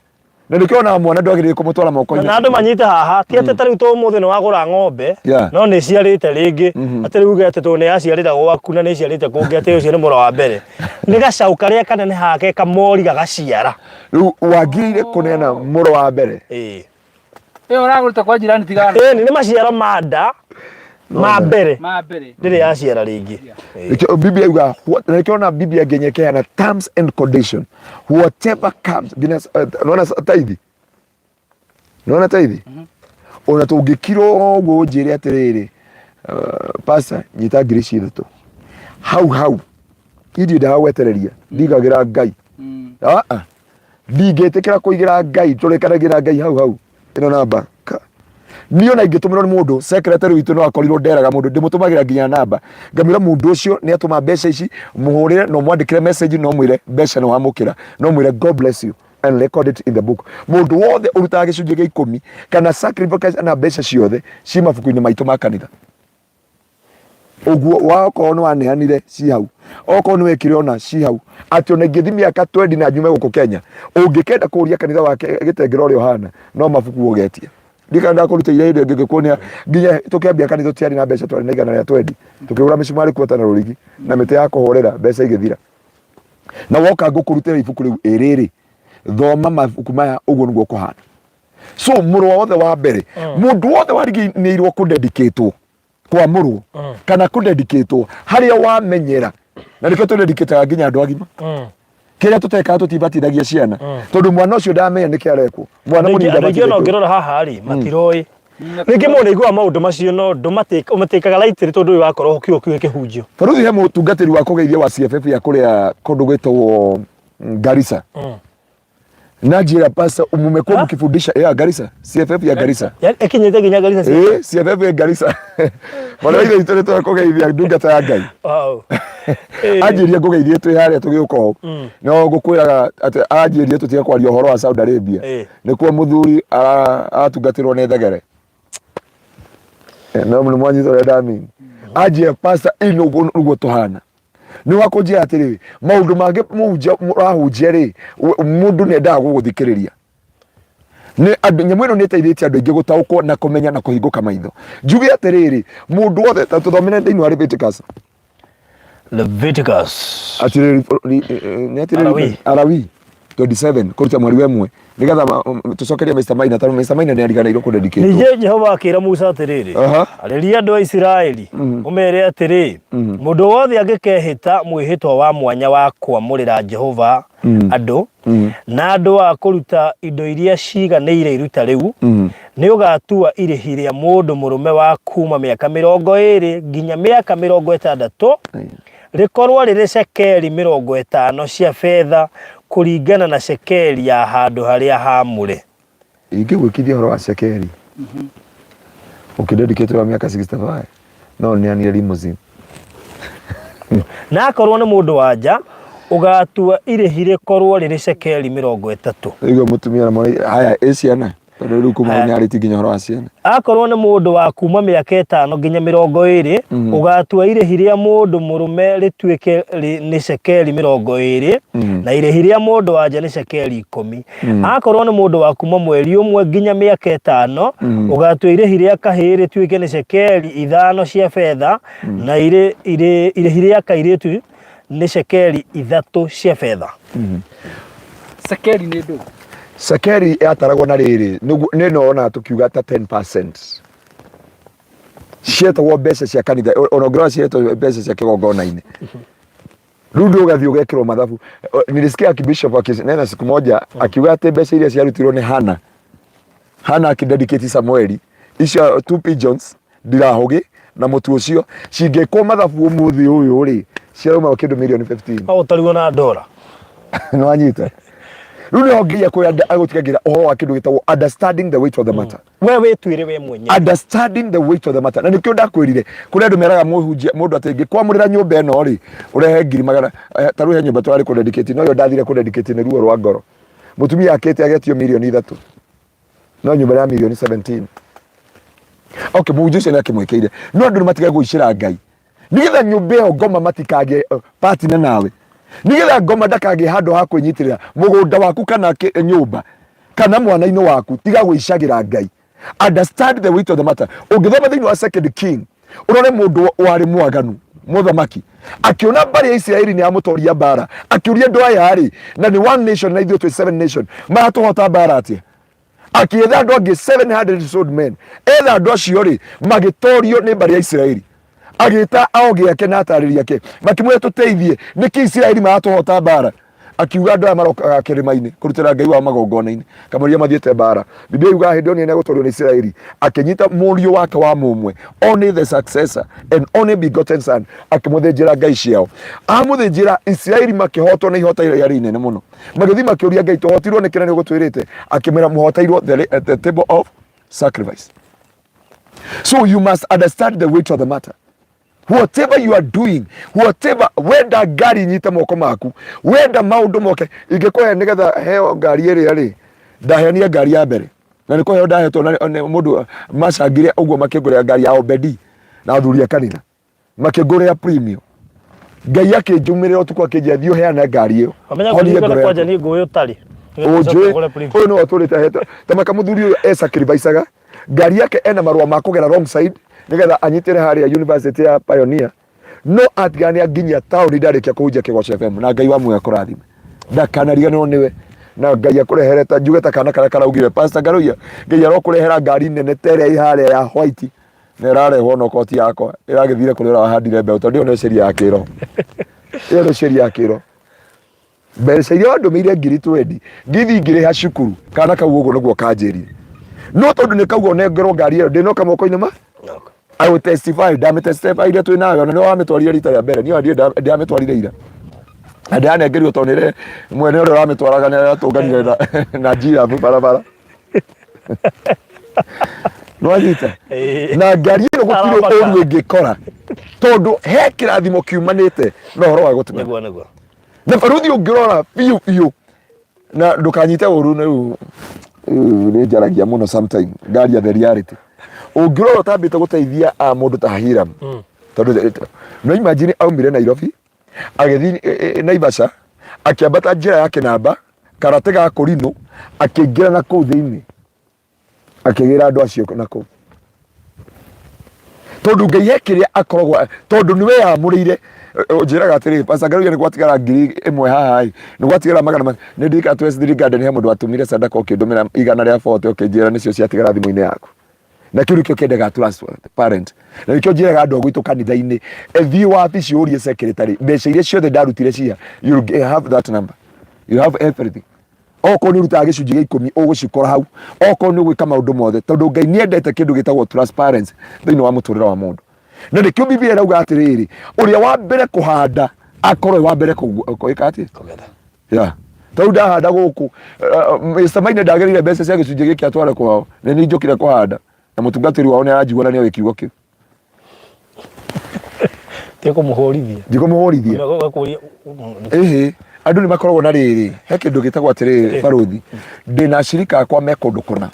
na nĩkĩo onaga mwana ndwagĩrĩire kũmũtwara moko-inĩ. Na andũ manyite haha, ti atĩ ta rĩu to ũmũthĩ nĩ wagũra ng'ombe, no nĩ ĩciarĩte rĩngĩ, atĩ rĩu uge atĩ tondũ nĩ yaciarĩra gwaku na nĩ ĩciarĩte kũngĩ atĩ ũcio nĩ mũro wa mbere. Nĩ gacaũ karĩa kanenehaga ke kamori gagaciara. Rĩu wagĩrĩire kũneana mũro wa mbere. Ĩĩ. Ĩyo ũragũrĩte kwa jirani tigana. Ĩni nĩ maciaro ma nda ma mbere. Ma mbere. Rĩrĩ yaciara rĩngĩ. Nĩkĩo Biblia yuga, na nĩkĩo ona Biblia nginya ĩkĩheana terms and condition. Whatever comes, nginya nĩwona taithi? Nĩwona taithi? Ona tũngĩkirwo ũguo ũnjĩre atĩrĩrĩ, pastor, nyita ngiri ici ithatũ. Hau hau, indiendaga gwetereria, ndigagĩra Ngai. Ah, ah. Ndingĩtĩkĩra kũigĩra Ngai, tũrĩkanagĩra Ngai hau hau. Ĩno namba. Niĩ ona ingĩtũmĩrwo nĩ mũndũ, secretary witũ no akorirwo nderaga mũndũ, ndĩmũtũmagĩra nginya namba. Ngamwĩra mũndũ ũcio nĩ atũma mbeca ici, mũhũrĩre na ũmwandĩkĩre message na ũmwĩre mbeca nĩ wamũkĩra. Na ũmwĩre God bless you and record it in the book. Mũndũ wothe ũrutaga gĩcunjĩ gĩa ikũmi kana sacrifice na mbeca ciothe ci mabuku-inĩ maitũ ma kanitha. Ũguo wakorwo nĩ waneanire ci hau, okorwo nĩ wekire ona ci hau, atĩ ona ingĩthiĩ mĩaka 20 na njume gũkũ Kenya, ũngĩkenda kũria kanitha wa Gĩtengera ũrĩa ũhana, no mabuku ũgetia. Ndikana ndakũrutĩire hĩndĩ ĩngĩ ngĩkuonia nginya tũkĩambia kanitha tũtiarĩ na mbeca, twarĩ na 120, tũkĩgũra mĩcumarĩ kuota na rũrigi na mĩtĩ ya kũhũrĩra, mbeca igĩthira. Na woka ngũkũrutĩra ibuku rĩu ĩrĩrĩ, thoma mabuku maya, ũguo nĩguo kũhana. So mũrũ wothe wa mbere, mũndũ wothe wariganĩirwo kũdedicatwo, kwamũrwo kana kũdedicatwo harĩa wamenyera, na nĩkĩo tũdedicataga nginya andũ agima. Kĩrĩa tũtekaga, tũtibatithagia ciana, tondũ mwana ũcio ndamenya nĩkĩ arekwo. Mwana mũnini Andũ aingĩ ona ndabatithĩtio. Ũngĩrora haha rĩ, matiroĩ. Rĩngĩ mũndũ aiguaga maũndũ macio no ndũmatĩkaga lightly, tondũ ũyũ wakorwo kiugo kiu kĩhunjio. Baruthi, he mũtungatĩri wa kũgeithia wa CFF ya kũrĩa kũndũ gwĩtagwo Garissa, na njĩra, "Pastor, mmekuwa mkifundisha ya Garissa, CFF ya Garissa." Yaani ĩkinyĩte nginya Garissa? Eh, CFF ya Garissa. Mwana wa ithe witũ, nĩ kũgeithia ndungata ya Ngai. Anjĩrie ngũgeithie twĩ harĩa tũgĩũka ũũ, no ngũkwĩraga atĩ anjĩrie tũtige kwaria ũhoro wa Saudi Arabia, nĩkuo mũthuri aratungatĩrwo nĩ thegere. No nĩ mwanyita ũrĩa ndamini. Anjĩra, "Pastor, ĩno ũguo nĩguo tũhana." Nĩ wakũnjĩra atĩrĩrĩ, maũndũ mangĩ mũhunjia ũrahunjia rĩ, mũndũ nĩ endaga gũgũthikĩrĩria. Nĩ andũ nyamũ ĩno nĩ ĩteithĩtie andũ aingĩ gũtaũkwo na kũmenya na kũhingũka maitho. Njuge atĩrĩrĩ, mũndũ wothe, ta tũthomere thĩinĩ wa Leviticus. Leviticus. Atĩrĩrĩ, nĩ atĩrĩrĩ. Alawii. Alawii 27 kũruta mweri wa 1, nĩgetha tũcokerie Mr. Maina, tondũ Mr. Maina nĩ ariganĩirwo kũdedicate. Ningĩ Jehova akĩra Musa atĩrĩrĩ, "Arĩria andũ a Isiraeli, ũmeere atĩrĩ, mũndũ wothe angĩkehĩta mwĩhĩtwa wa mwanya wa kwamũrĩra Jehova andũ, na andũ a kũruta indo iria ciiganĩire iruta rĩu, nĩ ũgaatua irĩhi rĩa mũndũ mũrũme wa kuuma mĩaka 20 nginya mĩaka 60 rĩkorwo rĩrĩ cekeri 50 cia betha, kũringana na cekeri ya handũ harĩa haamũre." Ingĩgwĩkithia ũhoro wa cekeri ũkĩdedicate wa mĩaka 65, no neanire limousine. Na akorwo nĩ mũndũ wa nja, ũgaatua irĩhi rĩkorwo rĩrĩ cekeri 30. Igua mũtumia na mwana haya ĩ ciana, tondũ rĩu kuma nĩ arĩtie nginya ũhoro wa ciana. Akorwo nĩ mũndũ wa kuuma mĩaka 5 nginya 20, ũgaatua irĩhi rĩa mũndũ mũrũme rĩtuĩke nĩ cekeri 20, na irĩhi rĩa mũndũ wa nja nĩ cekeri 10. Akorwo nĩ mũndũ wa kuuma mweri 1 nginya mĩaka 5, ũgatua irĩhi rĩa kahĩĩ rĩtuĩke nĩ cekeri 5 cia betha, na irĩhi rĩa kairĩtu nĩ cekeri 3 cia betha. Cekeri nĩ ndũ? Cekeri yataragwo na rĩrĩ, nĩ no ona tũkiuga ta 10% cietagwo mbeca cia kanitha, ona ũngĩrora cietagwo mbeca cia kĩgongona-inĩ. Rĩu ndũ ũgathiĩ ũgekĩrwo mathabu. Nilisikia archbishop akinena siku moja akiuga atĩ mbeca iria ciarutirwo nĩ Hana, Hana akĩdedicate Samueli, icio two pigeons, ndirahũgĩ na mũtu ũcio, cingĩkwo mathabu ũmũthĩ ũyũ rĩ, ciarauma kĩndũ mirioni 15. No ũtarirwo na ndora. Nĩwanyita? Rĩu nĩho nginya kwĩ agũtigagĩra ũhoro wa kĩndũ gĩtagwo understanding the weight of the matter. We wĩtuĩre we mwenyewe. Understanding the weight of the matter. Na nĩkĩo ndakwĩrire kũrĩ andũ meraga mũhunjia mũndũ atĩ ngĩkwamũrĩra nyũmba ĩno rĩ, ũrehe ngiri magana ta rĩu he nyũmba tũrarĩ kũdedicate, no ĩyo ndathire kũdedicate nĩ ruo rwa ngoro. Mũtumia akĩte agetio mirioni 3, no nyũmba ya mirioni 17. Okay, mũhunjia ũcio nĩ akĩmwĩkĩire, no andũ nĩ matige gũicĩra Ngai, nĩgetha nyũmba ĩyo ngoma matikagĩe partner nawe, nĩgetha ngoma ndakagĩe handũ ha kwĩnyitĩrĩra mũgũnda waku kana nyũmba kana mwana-inĩ waku. Tiga gwĩcagĩra Ngai. Understand the weight of the matter. Ũngĩthoma thĩinĩ wa Second King, ũrore mũndũ warĩ mwaganu mũthamaki akĩona mbarĩ ya Isiraeli nĩ yamũtoria mbara, akĩũria, "Andũ aya rĩ, na nĩ one nation na ithuĩ twĩ seven nation, maratũhota mbara atĩa?" Akĩetha andũ angĩ 700 sword men. Etha andũ acio rĩ, magĩtorio nĩ mbarĩ ya Isiraeli. Agĩta aogi ake na atarĩri ake, makĩmwĩra, "Tũteithie, nĩkĩ Isiraeli maratũhota mbara?" Akiuga, "Andũ aya marokaga kĩrĩma-inĩ kũrutĩra Ngai wao magongona-inĩ kamũira mathiĩte mbara." Biblia yugaga hĩndĩ ĩyo nĩ egũtorio nĩ Isiraeli, akĩnyita mũriũ wake wa mũmwe, only the successor and only begotten son, akĩmũthĩnjĩra ngai ciao. Amũthĩnjĩra, Isiraeli makĩhotwo nĩ ihota rĩarĩ inene mũno. Magĩthiĩ makĩũria Ngai, "Tũhotirwo nĩ kĩrĩa nĩ ũgũtwĩrĩte?" Akĩmwĩra, "Mũhoteirwo the table of sacrifice." So you must understand the weight of the matter. Whatever you are doing, whatever wenda, ngari nyite moko maku, wenda maundu moke, ingĩkũhe nĩgetha heo ngari ĩrĩa rĩ ndaheanire ngari ya mbere, na nĩ kũheo ndahetwo na nĩ mũndũ macangire ũguo, makĩngũrĩra ngari ya Obedi na athuri a kanitha. Makĩngũrĩra premium. Ngai akĩnjumĩrĩra ũtukũ akĩnjĩra thiĩ ũheane ngari ĩyo. Wamenya Honie kũririkana ngoro kwanja yaku. nĩ ngũĩ ũtarĩ. Nĩgetha ũcoke Ũnjũĩ ũgũre premium. ũyũ nĩwe ũtũrĩte ahete ta maka mũthuri ũyũ e sacrificaga ngari yake ena marũa ma kũgera wrong side nĩgetha anyitĩre harĩa university ya Pioneer no atigana nĩ anginyia taũni ndarĩkia kũhunjia Kĩgoco FM na Ngai wa muoyo akũrathime ndakanariganĩrwo nĩwe na Ngai akũrehere ta njuge ta kana karĩa karaugire Pastor Ngaruiya Ngai arokũrehera ngari nene ta ĩrĩa ĩ harĩa ya white na ĩrarehwo no koti yakwa ĩragĩthire kũrĩa ũrahandire mbeũ tondũ ĩyo nĩyo sheria ya kĩroho ĩyo nĩ sheria ya kĩroho mbeca iria wandũmĩire ngiri twendi ngithi ngĩrĩha cukuru kana kau ũguo nĩguo kanjĩrire no tondũ nĩ kauga ũnengerwo ngari ĩyo ndĩnoka moko-inĩ ma I will testify ndamĩtestify iria twĩ nayo na nĩwe wamĩtwarire rita rĩa mbere niĩ ndiĩ ndamĩtwarire ira na ndĩranengerio tondũ nĩre mwene ũrĩa ũramĩtwaraga nĩ aratũnganire na, na njirabu barabara nĩwanyita Ĩĩ. na ngari ĩno gũtirĩ Aramaka. ũru ĩngĩkora tondũ he kĩrathimo kiumanĩte na ũhoro wa gũtũma Nĩguo nĩguo. Na baruthi ũngĩrora biũ biũ na ndũkanyite ũru rĩu rĩu nĩ njaragia mũno sometime ngaria the reality ũngĩrora ũtambĩte gũteithia a mũndũ ta Hiram tondũ no imagine aumire Nairobi agĩthiĩ eh, eh, Naivasha akĩambata njĩra ya kĩnamba karate ga kũrinũ akĩingĩra na kũu thĩinĩ akĩgĩra andũ acio na kũu tondũ ngai he kĩrĩa akoragwo tondũ nĩ weyamũrĩire njĩraga atĩrĩrĩ Pastor Ngaruiya nĩ gwatigara 1000 haha ĩ nĩ gwatigara magana ma nĩ ndirikana twĩ Three Garden he mũndũ watũmire sadaka ũkĩndũmĩra 140 ũkĩnjĩra nĩcio ciatigara thimũ-inĩ yaku na kĩu nĩkĩo kĩendaga transparent na nĩkĩo njĩraga andũ a gwitũ kanitha-inĩ thiĩ wabici ũrie secretary mbeca iria ciothe ndarutire cia you have that number you have everything okorwo nĩ ũrutaga gĩcunjĩ gĩa ikũmi ũgũcikora hau okorwo nĩ ũgwĩka maũndũ mothe tondũ ngai nĩ endete kĩndũ gĩtagwo transparency thĩinĩ wa mũtũrĩre wa mũndũ na nĩkĩo biblia ĩrauga atĩrĩrĩ ũrĩa wa mbere kũhanda akorwo e wa mbere gwĩka atĩa Kũgetha. yeah. Tarĩu ndahanda gũkũ Mr. Maina ndagĩrĩire mbeca cia gĩcunjĩ gĩkĩ atware kwao nĩ niĩ njũkire kũhanda na mũtungatĩri wao nĩ aranjigua na nĩoĩ kiugo kĩu Tiga kũmũhũrithia. Ndikũmũhũrithia. Ũgakũria. Ĩhĩ, andũ nĩ makoragwo na rĩrĩ, he kĩndũ gĩtagwo atĩrĩrĩ barũthi, ndĩna acirika akwa me kũndũ kũna.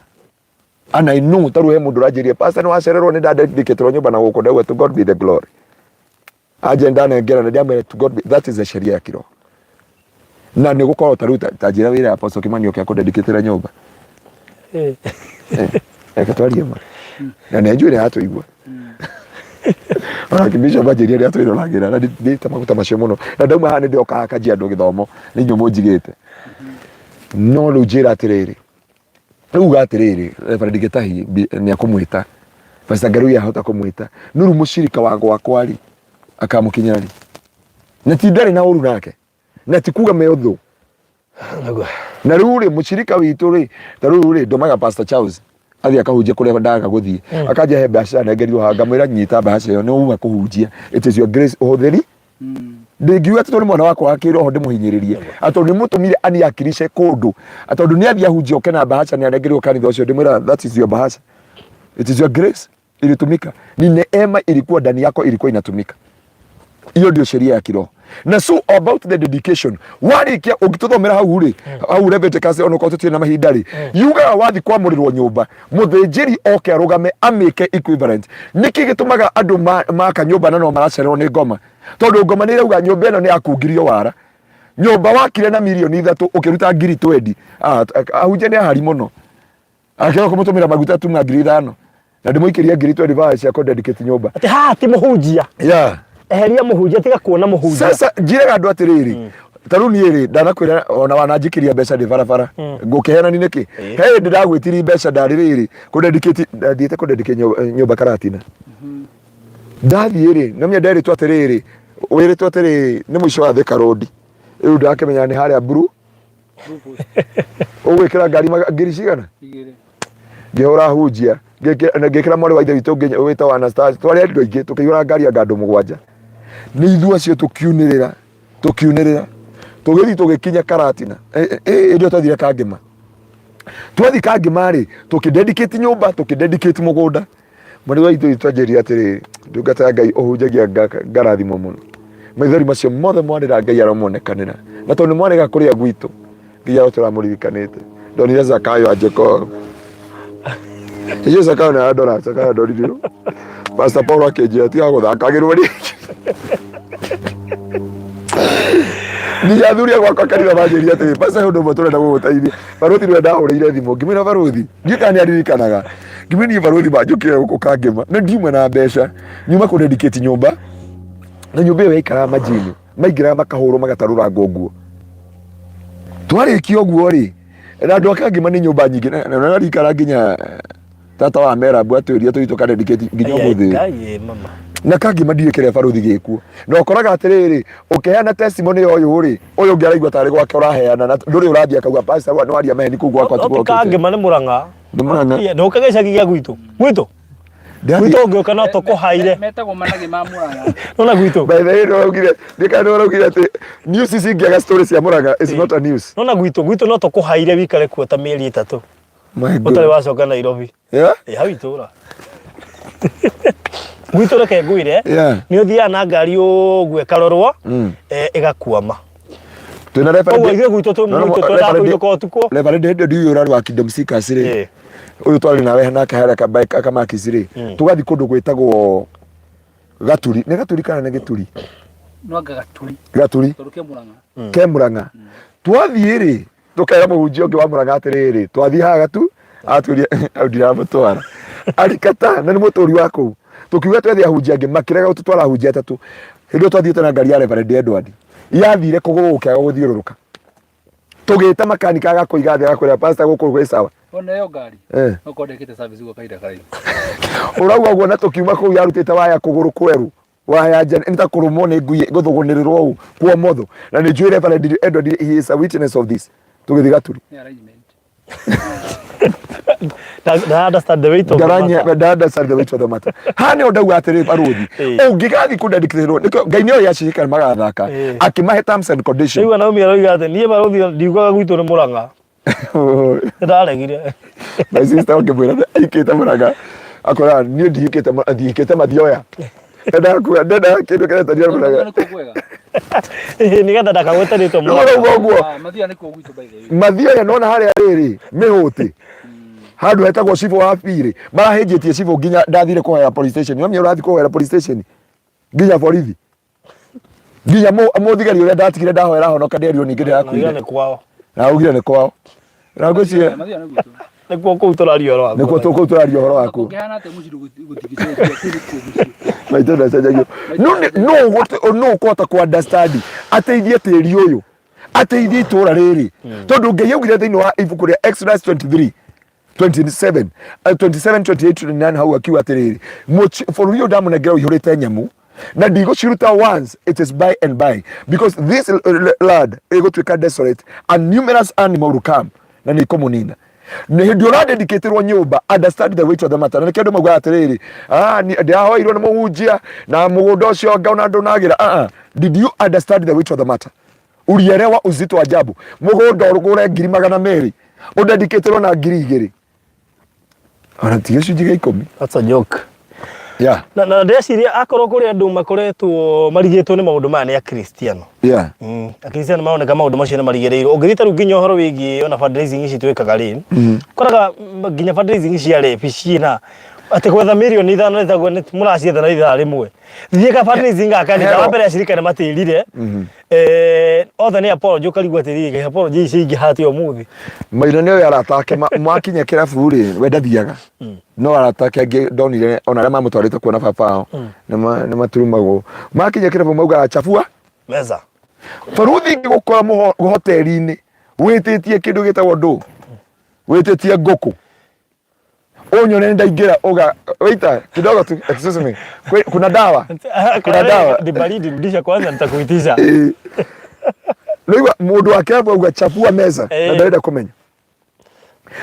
And I know, tarĩu he mũndũ ũranjĩrire, pastor nĩ wacererwo nĩ ndandĩkĩtĩrwo nyũmba na gũkũ, ndauga to God be the glory. Anje ndanengera na ndiamwĩra to God be, that is the sheria ya kiroho. Na nĩ gũkorwo tarĩu ta njĩra wĩra ya Apostle Kimani oke akũndedicatĩra nyũmba. Reke twarie ma. Na nĩ njũĩ nĩ aratũigua. Ona Bishop anjĩrire nĩ atwĩroragĩra na ndĩte maguta macio mũno. Na ndauma haha nĩ ndĩroka kanjia andũ gĩthomo nĩ inyuĩ mũnjigĩte. No rĩu njĩra atĩrĩrĩ, rĩu uga atĩrĩrĩ, Reverend Gĩtahi nĩ akũmwĩta. Pastor Ngaruiya ahota kũmwĩta. No rĩu mũcirika wa gwakwa rĩ, akamũkinyĩra rĩ? Na ti ndarĩ na ũru nake. Na ti kuga me ũthũ. Nĩguo. Na rĩu rĩ mũcirika witũ rĩ ta rĩu rĩ ndũmaga Pastor Charles athiĩ akahunjia kũrĩa ndaga gũthiĩ akanja he mbeca nengerio haha ngamwĩra nyita mbeca ĩyo nĩ uma kũhunjia it is your grace ũhũthĩri ndingiuga atĩ tondũ nĩ mwana wakwa wa kĩroho ndĩmũhinyĩrĩrie atĩ tondũ nĩ mũtũmire aniakirishe kũndũ atĩ tondũ nĩ athiĩ ahunjia oke na bahasha nĩ anengerio kanitha ũcio ndĩmwĩra that is your bahasha it is your grace ilitumika ni neema ilikuwa ndani yako ilikuwa inatumika hiyo ndio sheria ya kiroho na so about the dedication warikia ũngĩtũthomera hau rĩ hau Leviticus ona okorwo tũtirĩ na mahinda rĩ yugaga wathi kwamũrĩrwo nyũmba mũthĩnjĩri oke arũgame amĩke equivalent nĩkĩ gĩtũmaga andũ maka nyũmba na no maracererwo nĩ ngoma tondũ ngoma nĩ ĩrauga nyũmba ĩno nĩ yakungirio wara nyũmba wakire na mirioni 3 ũkĩruta ngiri twendi ahunjia nĩ ahari mũno akĩaga kũmũtũmĩra maguta tuma 5,000 na ndĩmũikĩrie ngiri 25 cia kũ-dedicate nyũmba Atĩ haha ti mũhunjia. yeah. Eheria mũhunjia tiga kuona mũhunjia. Sasa njĩraga andũ atĩrĩrĩ ta rĩu niĩ rĩ ndanakwĩra ona wananjikĩria mbeca ndĩ barabara ngũkĩheana nĩkĩ he hĩndĩ ndagwĩtirie mbeca ndarĩ rĩrĩ kũ-dedicate ndathiĩte kũ-dedicate nyũmba Karatina ndathiĩ rĩ namenya nderĩtwo atĩrĩrĩ wĩrĩtwo atĩrĩrĩ nĩ mũico wa Thika Road rĩu ndakĩmenya nĩ harĩa Blue ũgwĩkĩra ngari ngiri cigana ngĩhũra hunjia na ngĩkĩra mwarĩ wa ithe witũ ũngĩ wĩtagwo Anastasia twarĩ andũ aingĩ tũkĩihũra ngari anga andũ mũgwanja nĩ ithuĩ acio tũkiunĩrĩra tũkiunĩrĩra tũgĩthiĩ tũgĩkinya Karatina ĩndĩ ĩyo twathire Kangĩma twathiĩ Kangĩma rĩ tũkĩdedicate nyũmba tũkĩdedicate mũgũnda Mwarĩ wa ithe witũ anjĩrire atĩrĩrĩ, ndungata ya Ngai ũhunjagia ngarathimwo mũno. Maithori macio mothe mwarĩra Ngai aromonekanĩra. Na tondũ nĩ mwarega kũrĩa gwitũ, Ngai arotũra mũririkanĩte. Ndonire Zakayo anjĩka ũũ. Icio Zakayo nĩ arandora, Zakayo ndorire ũũ. Pastor Paul akĩnjĩra tiga gũthakagĩrwo rĩngĩ. Nginya athuri a gwakwa kanitha manjĩrire atĩrĩ, Pastor he ũndũ ũmwe tũrenda gũgũteithia. Barũthi nĩwe ndahũrĩire thimũ ngĩmwĩra barũthi, ndiũĩ kana nĩ aririkanaga. Ngĩmwĩra niĩ barũthi manjũkĩre gũkũ Kangema na ndiuma na mbeca. Nyuma kũ dedicate nyũmba na nyũmba ĩyo yaikaraga majini maingĩraga makahũrwo magatarũrangwo nguo. Twarĩkia ũguo rĩ, na andũ a Kangema nĩ nyũmba nyingĩ na na narikara nginya tata wa Merabu atwĩrire tũthiĩ tũkadedicate nginya ũmũthĩ ũyũ. Ngai mama. Na Kangema ndiũĩ kĩrĩa barũthi gĩkuo na ũkoraga atĩrĩrĩ ũkĩheana testimony ya ũyũ rĩ ũyũ ũngĩ araigua tarĩ gwake ũraheana na ndũrĩ ũrathiĩ akauga pastor nĩ waria maheni kũu gwakwa Ti tiguo Kangema nĩ Mũrang'a. Nĩ Mũrang'a. Ndũke gĩcagi gĩa gwitũ. Gwitũ. Gwitũ ũngĩũka no tũkũhaire. Metagwo managĩ ma Mũrang'a. Nona gwitũ. By the way, nĩũraugire ndikana nĩũraugire atĩ news ici ingĩaga story cia Mũrang'a is not a news. Nona gwitũ gwitũ no tũkũhaire wikare kuo ta mĩeri ĩtatũ. My Ũtarĩ goodness. wacoka Nairobi. Yeah? Ĩ hau itũra. Gwitũ reke ngwĩre. Yeah. Nĩ ũthiaga na ngari ũguo ĩkarorwo ĩgakwama. Twĩna referee. Koguo ithuĩ gwitũ twĩ No, no, gwitũ twendaga referee- kũinũka ũtukũ. Reverend hĩndĩ ndiũĩ ũrarĩ wa Kingdom Seekers rĩ. Ĩ. Ũyũ twarĩ nawe nake harĩa Kamakis rĩ. Tũgathiĩ kũndũ gwĩtagwo Gaturi. Nĩ Gaturi kana nĩ Gĩturi? No anga Gaturi. Gaturi. Tondũ ke Mũrang'a. Ke Mũrang'a. Twathiĩ rĩ, tũkera mũhunjia ũngĩ wa Mũrang'a atĩrĩrĩ, twathiĩ haha Gatu, atwĩrire hau ndiramũtwara. Arikata na nĩ mũtũri wa kũu. Tũkiuga twethe ahunjia angĩ, makĩrega gũtũtwara ahunjia atatũ. Hĩndĩ ĩyo twathiĩte na ngari ya Reverend Edward. Yathire kũgũrũ gũkĩaga gũthiũrũrũka. Tũgĩta makanika agakũiga thĩ agakwĩra pastor gũkũ gwĩ sawa. Ona ĩyo ngari. Eh. No korwo ndekĩte service gwa kahinda karaihu. Ũrauga ũguo na tũkiuma kũu yarutĩte waya kũgũrũ kwerũ. Waya njane nĩ ta kũrũmwo nĩ ngui gũthũgũnĩrĩrwo ũũ kuomotho. Na nĩ njũĩ Reverend Edward he is a witness of this. Tũgĩthiĩ Gaturi. Nĩ arrangement. Nda understand the weight of the Ndaranya matter. nda understand the weight of the matter. Haha nĩho ndauga atĩrĩ barũthi. Ĩĩ. Ũngĩgathiĩ kũndandĩkĩrĩrwo nĩkĩo Ngai nĩoĩ acirika magathaka. Ĩĩ. Akĩmahe terms and conditions. Rĩu Naomi aroiga atĩ niĩ barũthi ndiugaga gwitũ nĩ Mũrang'a. Nĩ ndaregire. My sister ũngĩmwĩra aikĩte Mũrang'a akoraga niĩ ndihikĩte ndihikĩte Mathioya. Ndendaga kuga ndendaga kĩndũ kĩretanio na Mũrang'a. Nĩ kuo kwega. Nĩgetha ndakagwete rĩtwa Rĩu ũrauga ũguo. Ah, Mathioya nĩ kuo gwitũ by the way. Mathioya nona harĩa rĩrĩ mĩhũtĩ handũ hetagwo cibũ wa birĩ marahĩnjĩtie cibũ nginya ndathire kũhoera police station wamenya ũrathiĩ kũhoera police station nginya borithi nginya mũthigari ũrĩa ndatigire ndahoera honoka nderirwo ningĩ Ndĩrakuire. ndĩrakuire Nĩ kwao. Na augire nĩ kwao na ngwĩciria Mathioya nĩ gwitũ. Nĩkuo kũu tũraria ũhoro waku. nĩkuo kũu tũraria ũhoro waku. Kũngĩhana atĩa mũciĩ gũtingĩcenjia kũu nĩkuo mũciĩ. Maitũ ndacenjagio. No ũkũhota kũ understand ateithie tĩri ũyũ ateithie itũra rĩrĩ tondũ Ngai augire thĩinĩ wa ibuku rĩa Exodus 23 27 27 28 29 hau akiuga atĩrĩrĩ bũrũri ũyũ ndamũnengera ũihũrĩte nyamũ na ndigũciruta once it is by and by because this land ĩgũtuĩka desolate and numerous animal will come na nĩ ikũmũnina nĩ hĩndĩ ũradedicatĩrwo nyũmba understand the weight of the matter na nĩkĩo andũ maugaga atĩrĩrĩ ah, ndĩrahoeirwo nĩ mũhunjia na mũgũnda ũcio ngaona ndũnagĩra ah, ah. Did you understand the weight of the matter? Ulielewa uzito wa jambo? Mũgũnda ũgũre 200,000 ũdedicatĩrwo na 2,000 ona ti gĩcunjĩ gĩa ikũmi. That's a joke. Yeah. Na ndĩreciria akorwo kũrĩ andũ makoretwo marigĩtwo nĩ maũndũ maya nĩ Akristiano. Yeah. Akristiano maroneka maũndũ macio nĩ marigĩrĩirwo. Ũngĩthiĩ ta rĩu nginya ũhoro wĩgiĩ ona fundraising ici twĩkaga rĩ, ũkoraga nginya fundraising cia rebi ciĩna atĩ gwetha 5 mirioni nĩ ta mũracietha na ithaa rĩmwe. Thiĩ ka fundraising ga kanitha Hero. wa mbere acirika nĩ matĩrire. Othe nĩ apology ũkarigwo atĩrĩrĩ apology ici ingĩ hati ũmũthĩ. Maina nĩ oĩ arata ake makinya kĩrabu rĩ we ndathiaga no arata ake angĩ ndonire ona arĩa mamũtwarĩte kuona baba wao nĩ maturumagwo makinya kĩrabu maugaga chafua Meza. Baruthi ingĩgũkora hoteli-inĩ wĩtĩtie kĩndũ gĩtagwo ndũ wĩtĩtie ngũkũ unyone ndaingĩra uga waiter kidogo tu excuse me kuna dawa kuna dawa Ni baridi, rudisha kwanza nitakuitisha. Rĩu mũndũ wa kĩrabu auga chafua meza na ndarenda kũmenya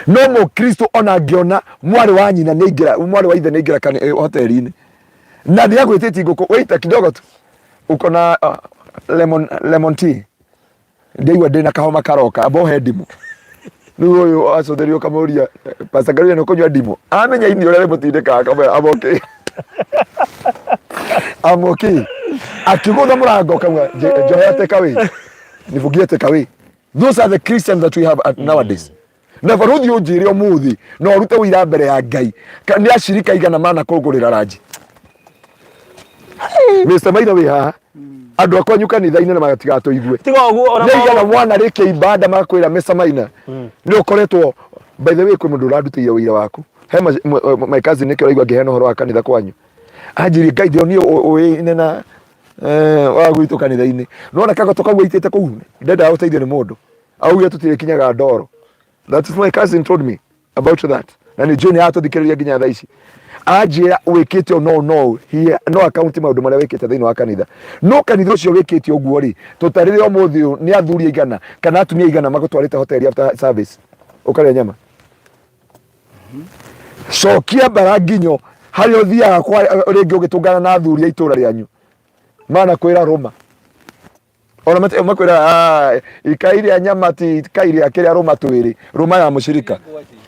no mũkristo ona angĩona mwarĩ wa nyina nĩ aingĩra mwarĩ wa ithe nĩ aingĩra hoteli-inĩ na nĩ agwĩtĩtie ngũkũ waiter kidogo tu uko na lemon tea ndaigua ndĩna kahoma karoka amba ũhe ndimũ rĩu ũyũ acũthĩrĩrio ũkamũria Pastor Ngaruiya nĩ ũkũnyua ndimũ amenya ini ũrĩa rĩmũtindĩkaga akamwĩra I'm okay I'm okay akĩgũtha mũrango akauga njohera take away nifungie take away. Those are the Christians that we have at nowadays. Na baruthi ũnjĩre ũmũthĩ na ũrute ũira mbere ya Ngai nĩ acirika igana mana kũngũrĩra ranji. Mr. Maina wĩ haha, andũ a kwanyu kanitha-inĩ na matigatũigue. Tiga ũguo ona nĩ igana mwana rĩkia ibada magakwĩra Mr. Maina nĩ ũkoretwo. By the way, kwĩ mũndũ ũrandutĩire ũira waku he my cousin, nĩkĩo ũraigua ngĩheana ũhoro wa kanitha kwanyu. Anjĩrie Ngai ndĩronire ũĩine na wa gwitũ kanitha-inĩ, nona kagoto kau aitĩte kũu ndendaga gũteithio nĩ mũndũ, augire tũtirĩkinyaga ndoro. That is my cousin told me about that, na nĩ njũĩ nĩ aratũthikĩrĩria nginya thaa ici. Anjĩra wĩkĩte ũũ no no he no account maũndũ marĩa wĩkĩte thĩinĩ wa kanitha. No kanitha ũcio wĩkĩte ũguo rĩ, tũtarĩre ũmũthĩ ũyũ nĩ athuri aigana kana atumia aigana magũtwarĩte hoteli after service ũkarĩa nyama. Cokia mbara nginyo harĩa ũthiaga kwa rĩngĩ ũgĩtũngana na athuri a itũra rĩanyu mana kwĩra rũma ona makwĩra, "Ah, ikai rĩa nyama ti ikai rĩa kĩrĩa rũma twĩrĩ rũma ya mũcirika.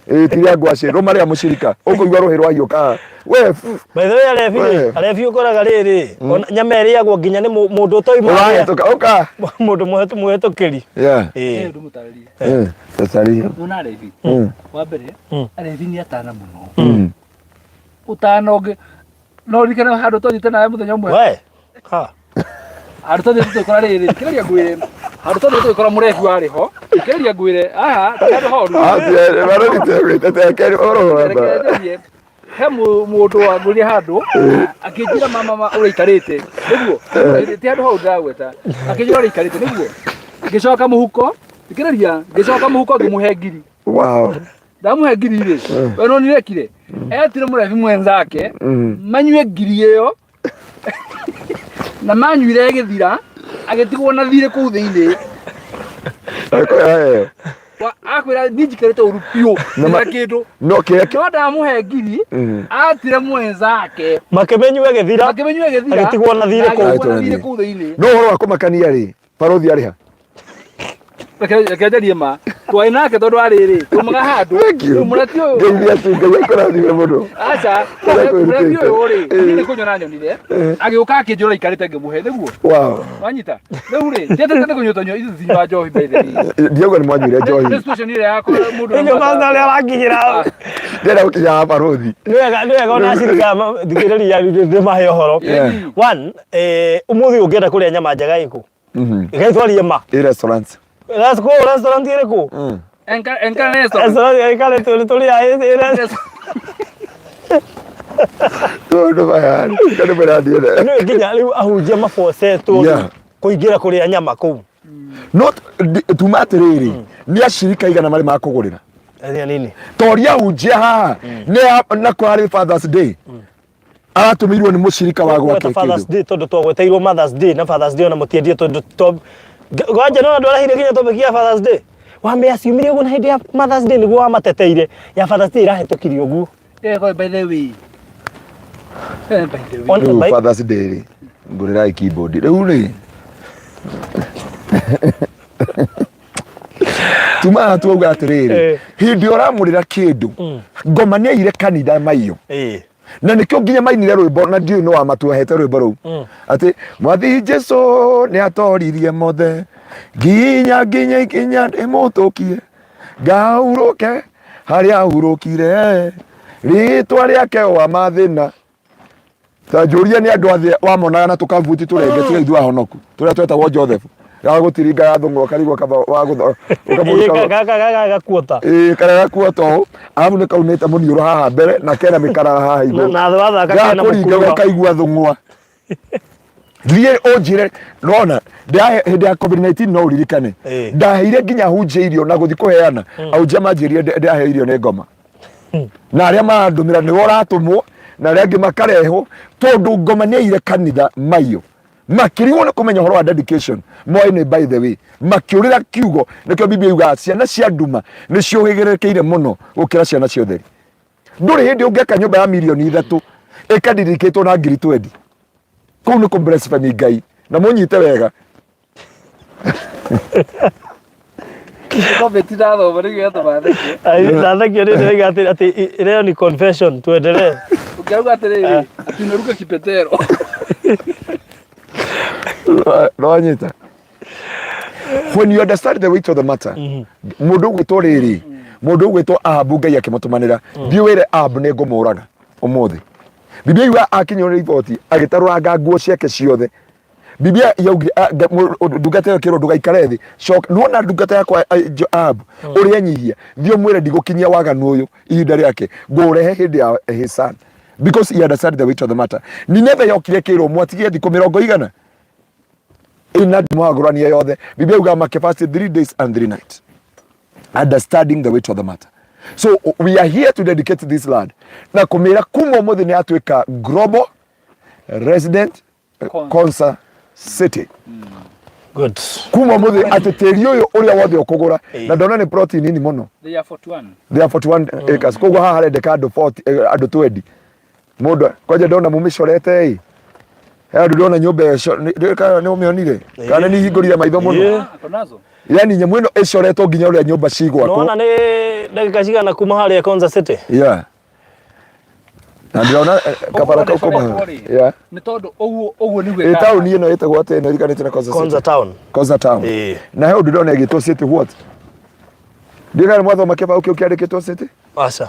Ĩ ti rĩa ngwacĩ, rũma rĩa mũcirika ũkũigua rũhĩ rwahiũka we By the way, arebi We. arebi ũkoraga rĩrĩ ona nyama ĩrĩagwo nginya nĩ mũndũ ũtoima ũrahĩtũka ũka. Mũndũ mũhetũkĩri. Yeah. Ĩĩ. Ũndũ mũtarĩrie. Tatarĩria. Nona arebi, wa mbere, arebi nĩ atana mũno. Ũtana ũngĩ no ririkane handũ twathiĩte nawe mũthenya ũmwe. We ha. Handũ twathiĩte tũgĩkora rĩrĩ, thikĩrĩria ngwĩre, handũ twathiĩte tũgĩkora mũrebi warĩ ho. Thikĩrĩria ngwĩre, aha, ti handũ horu. Reke njarie. He mũndũ wangũrire handũ akĩnjĩra, mama ma ũrĩa ikarĩte nĩguo, ti handũ hau ndĩragweta, akĩnjĩra ũrĩa ikarĩte nĩguo. Ngĩcoka mũhuko, thikĩrĩria, ngĩcoka mũhuko ngĩmũhe ngiri. Ndamũhe ngiri rĩ, we no nĩrekire etire mũrebi mwenzake manyue ngiri ĩyo, na manyuire ĩgĩthira, agĩtigwo na thirĩ kũu thĩinĩ. Akwĩra Akwĩra niĩ njikarĩte ũru biũ Na na kĩndũ. No kĩrĩa no ndamũhe ngiri, atire mwenzake makĩmenyua ĩgĩthira. Makĩmenyua ĩgĩthira. Agĩtigwo na thirĩ kũu. Agĩtigwo na thirĩ kũu thĩinĩ. No ũhoro wa kũmakania rĩ, barothi arĩha. Reke njarie ma twarĩ nake tondũ arĩrĩ tumaga handũ. Thank you. Rĩu mũreti ũyũ Ngai ati Ngai akũrathime mũno. Aca. Ũrĩa kwĩrutĩte. Mũreti ũyũ rĩ, niĩ nĩ kũnyona nyonire agĩũka akĩnjũra ikarĩte, ngĩmũhe nĩguo. Wanyita rĩu rĩ, ndietete nĩ kũnyua tũnyua, ithuĩ tũtinyuaga njohi, by the way. Ndiauga nĩ mwanyuire njohi. Nĩ situation ĩrĩa yakora mũndũ Inyo kwanza ũrĩa arakinyĩra. Ndĩrenda gũkinya barothi. Nĩ wega ona acirika thikĩrĩria ndĩmahe ũhoro. One, ũmũthĩ ũngĩenda kũrĩa nyama njega ĩkũ? Reke twarie ma. Ĩ restaurant. Let's go, restaurant ĩrĩkũ? Enka restaurant. Restaurant ĩkare tũrĩ tũrĩ ĩ Tondũ maya nĩ mũrathiĩ. Nĩ nginya rĩu ahunjia mabocetwo kũingĩra kũrĩa nyama kũu. No tuma atĩrĩrĩ, nĩ acirika igana marĩ makũgũrĩra? Ĩrĩa nini. Toria ahunjia haha nĩ na kwarĩ Fathers Day, aratũmĩirwo nĩ mũcirika wa gwake Gweta Father's kĩndũ. Day tondũ twagweteirwo Mother's Day na Father's Day ona mũtiendie tondũ to gwanja no andũ arahire nginya topic ya Father's Day wameaciumire ũguo na hĩndĩ ya Mother's Day nĩguo wamateteire, ya Father's Day ĩrahĩtũkirie ũguo. By the way. By the way. Rĩu Fathers Day rĩ, ngũrĩrai keyboard rĩu rĩ, tuma tuauga atĩrĩrĩ, hĩndĩ ũramũrĩra kĩndũ, ngoma nĩ aire kanitha maiyo. Na nĩkĩo nginya mainire rwĩmbo na ndiũĩ nĩ wa matuahete rwĩmbo rũu atĩ mwathi Jesu nĩ atoririe mothe nginya nginya ikinya ndĩmũtũkie ngahurũke harĩa ahurũkire rĩtwa rĩake wa mathĩna. Ta njũria nĩ andũ athe wamonaga na tũkabuti tũrenge tiga ithuĩ ahonoku tũrĩa twetagwo Joseph gagũtiringa gathũng'wa karigwo kaba wagũtho ũkamũruta. Gaka gaka gakuota. Ĩĩ, karĩa gakuota ũũ, arabu nĩ kaunĩte mũniũrũ haha mbere na kena mĩkarara haha igũrũ. Na thĩ wathaka kena gakũringa mũkuru. ũkaigua thũng'wa. Thiĩ ũnjĩre nona hĩndĩ ya COVID-19 no ũririkane ndaheire nginya hunjia irio na gũthiĩ kũheana, ahunjia manjĩrire ndĩrahe irio nĩ ngoma na arĩa marandũmĩra nĩwe ũratũmwo na arĩa angĩ makarehwo tondũ ngoma nĩ aire kanitha maiyo, makĩrigwo nĩ kũmenya ũhoro wa dedication moĩ nĩ. By the way, makĩũrĩra kiugo, nĩkĩo Biblia yugaga ciana cia nduma nĩ ciũhĩgĩrĩkĩire mũno gũkĩra ciana cia ũtheri. Ndũrĩ hĩndĩ ũngĩaka nyũmba ya 3 mirioni ĩkadirikĩtwo na ngiri 20, kũu nĩ kũ-blasphemy Ngai na mũnyite wega. Comment ndathoma nĩguo yatũma theke. Ndathekio nĩ ndĩraiga atĩ leo ni confession, tuendelee. Ũkĩauga atĩrĩrĩ, atĩ unaruka kipetero. Nĩwanyita, when you understand the weight of the matter, mũndũ ũgwĩtwo rĩrĩ Mũndũ ũgwĩtwo Ahabu Ngai akĩmũtũmanĩra, thiĩ wĩre Ahabu nĩ ngũmũraga ũmũthĩ. Biblia yuga akinywo nĩ riboti agĩtarũranga nguo ciake ciothe. Biblia yaugire ndungata ĩyo ĩkĩrwo ndũgaikare thĩ coka nĩwona ndungata yakwa Ahabu ũrĩa enyihia thiĩ ũmwĩre ndigũkinyia waganu ũyũ ihinda rĩake ngũũrehe hĩndĩ ya his son because he understand the weight of the matter. Nineve yokire ĩkĩrwo mwatigie thikũ mĩrongo igana ĩna ndimũhagũrania yothe. Biblia yugaga makĩfast 3 days and 3 nights understanding the weight of the matter. So we are here to dedicate this land na kumira kuma umuthi ni atuika global resident Konza City. Good. Kuma umuthi ati tiri uyu uria wothe ukugura na ndona ni plot nini muno. They are 41. They are 41 acres. Koguo haha harendeka andu 40 andu 20. Mundu kwanja ndona mumicorete ĩ. He andũ ndona nyũmba ĩyo kana nĩ ũmĩonire kana nĩ hingũrire maitho mũno. Ako nazo. Yani nyamũ ĩno ĩcoretwo nginya ũrĩa nyũmba cigwakwo. Nona nĩ ndagĩka cigana kuma harĩa Konza City? Yeah. Na ndĩrona kabara kau kuma. Ũguo rĩ. Yeah. Nĩ tondũ ũguo ũguo nĩguo Ĩ ĩkaga. taũni ĩno ĩtagwo atĩa ĩno ĩriganĩte na Konza City? Konza Town. Konza Town. Ĩĩ. Na he ũndũ ndĩrona ĩgĩtwo City what? Ndiũĩ kana mwathoma kĩbaũ kĩu kĩandĩkĩtwo City? Aca.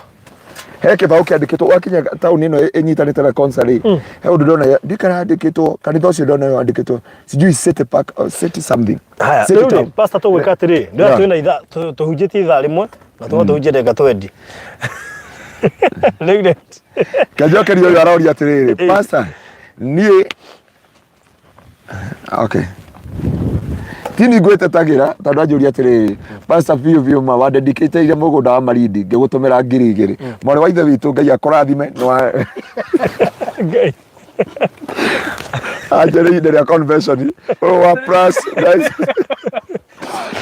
He kĩbaũ kĩandĩkĩtwo wakinya taũni ĩno ĩnyitanĩte na Konza rĩ, he ũndũ ndĩrona ndiũĩ kana handĩkĩtwo kanitha ũcio ndĩrona wandĩkĩtwo sijui City Park or City something. Haya, City rĩu rĩ, Town. pastor tũgwĩka atĩrĩ, ndĩra Yeah. twĩna ithaa tũhunjĩtie ithaa rĩmwe na tũga tũhunjie ndagĩka twendi. Rĩu rĩ, Kĩanjokeria ũyũ aroria atĩrĩrĩ, pastor, niĩ okay tini ngwĩtetagĩra tondũ anjũria atĩrĩrĩ pastor biũ biũ ma wandedicate-ire mũgũnda wa Malindi ngĩgũtũmĩra 2000 mwarĩ wa ithe witũ Ngai akũrathime nĩ wa Ngai. anjĩra ihinda rĩa convention ũyũ wa plus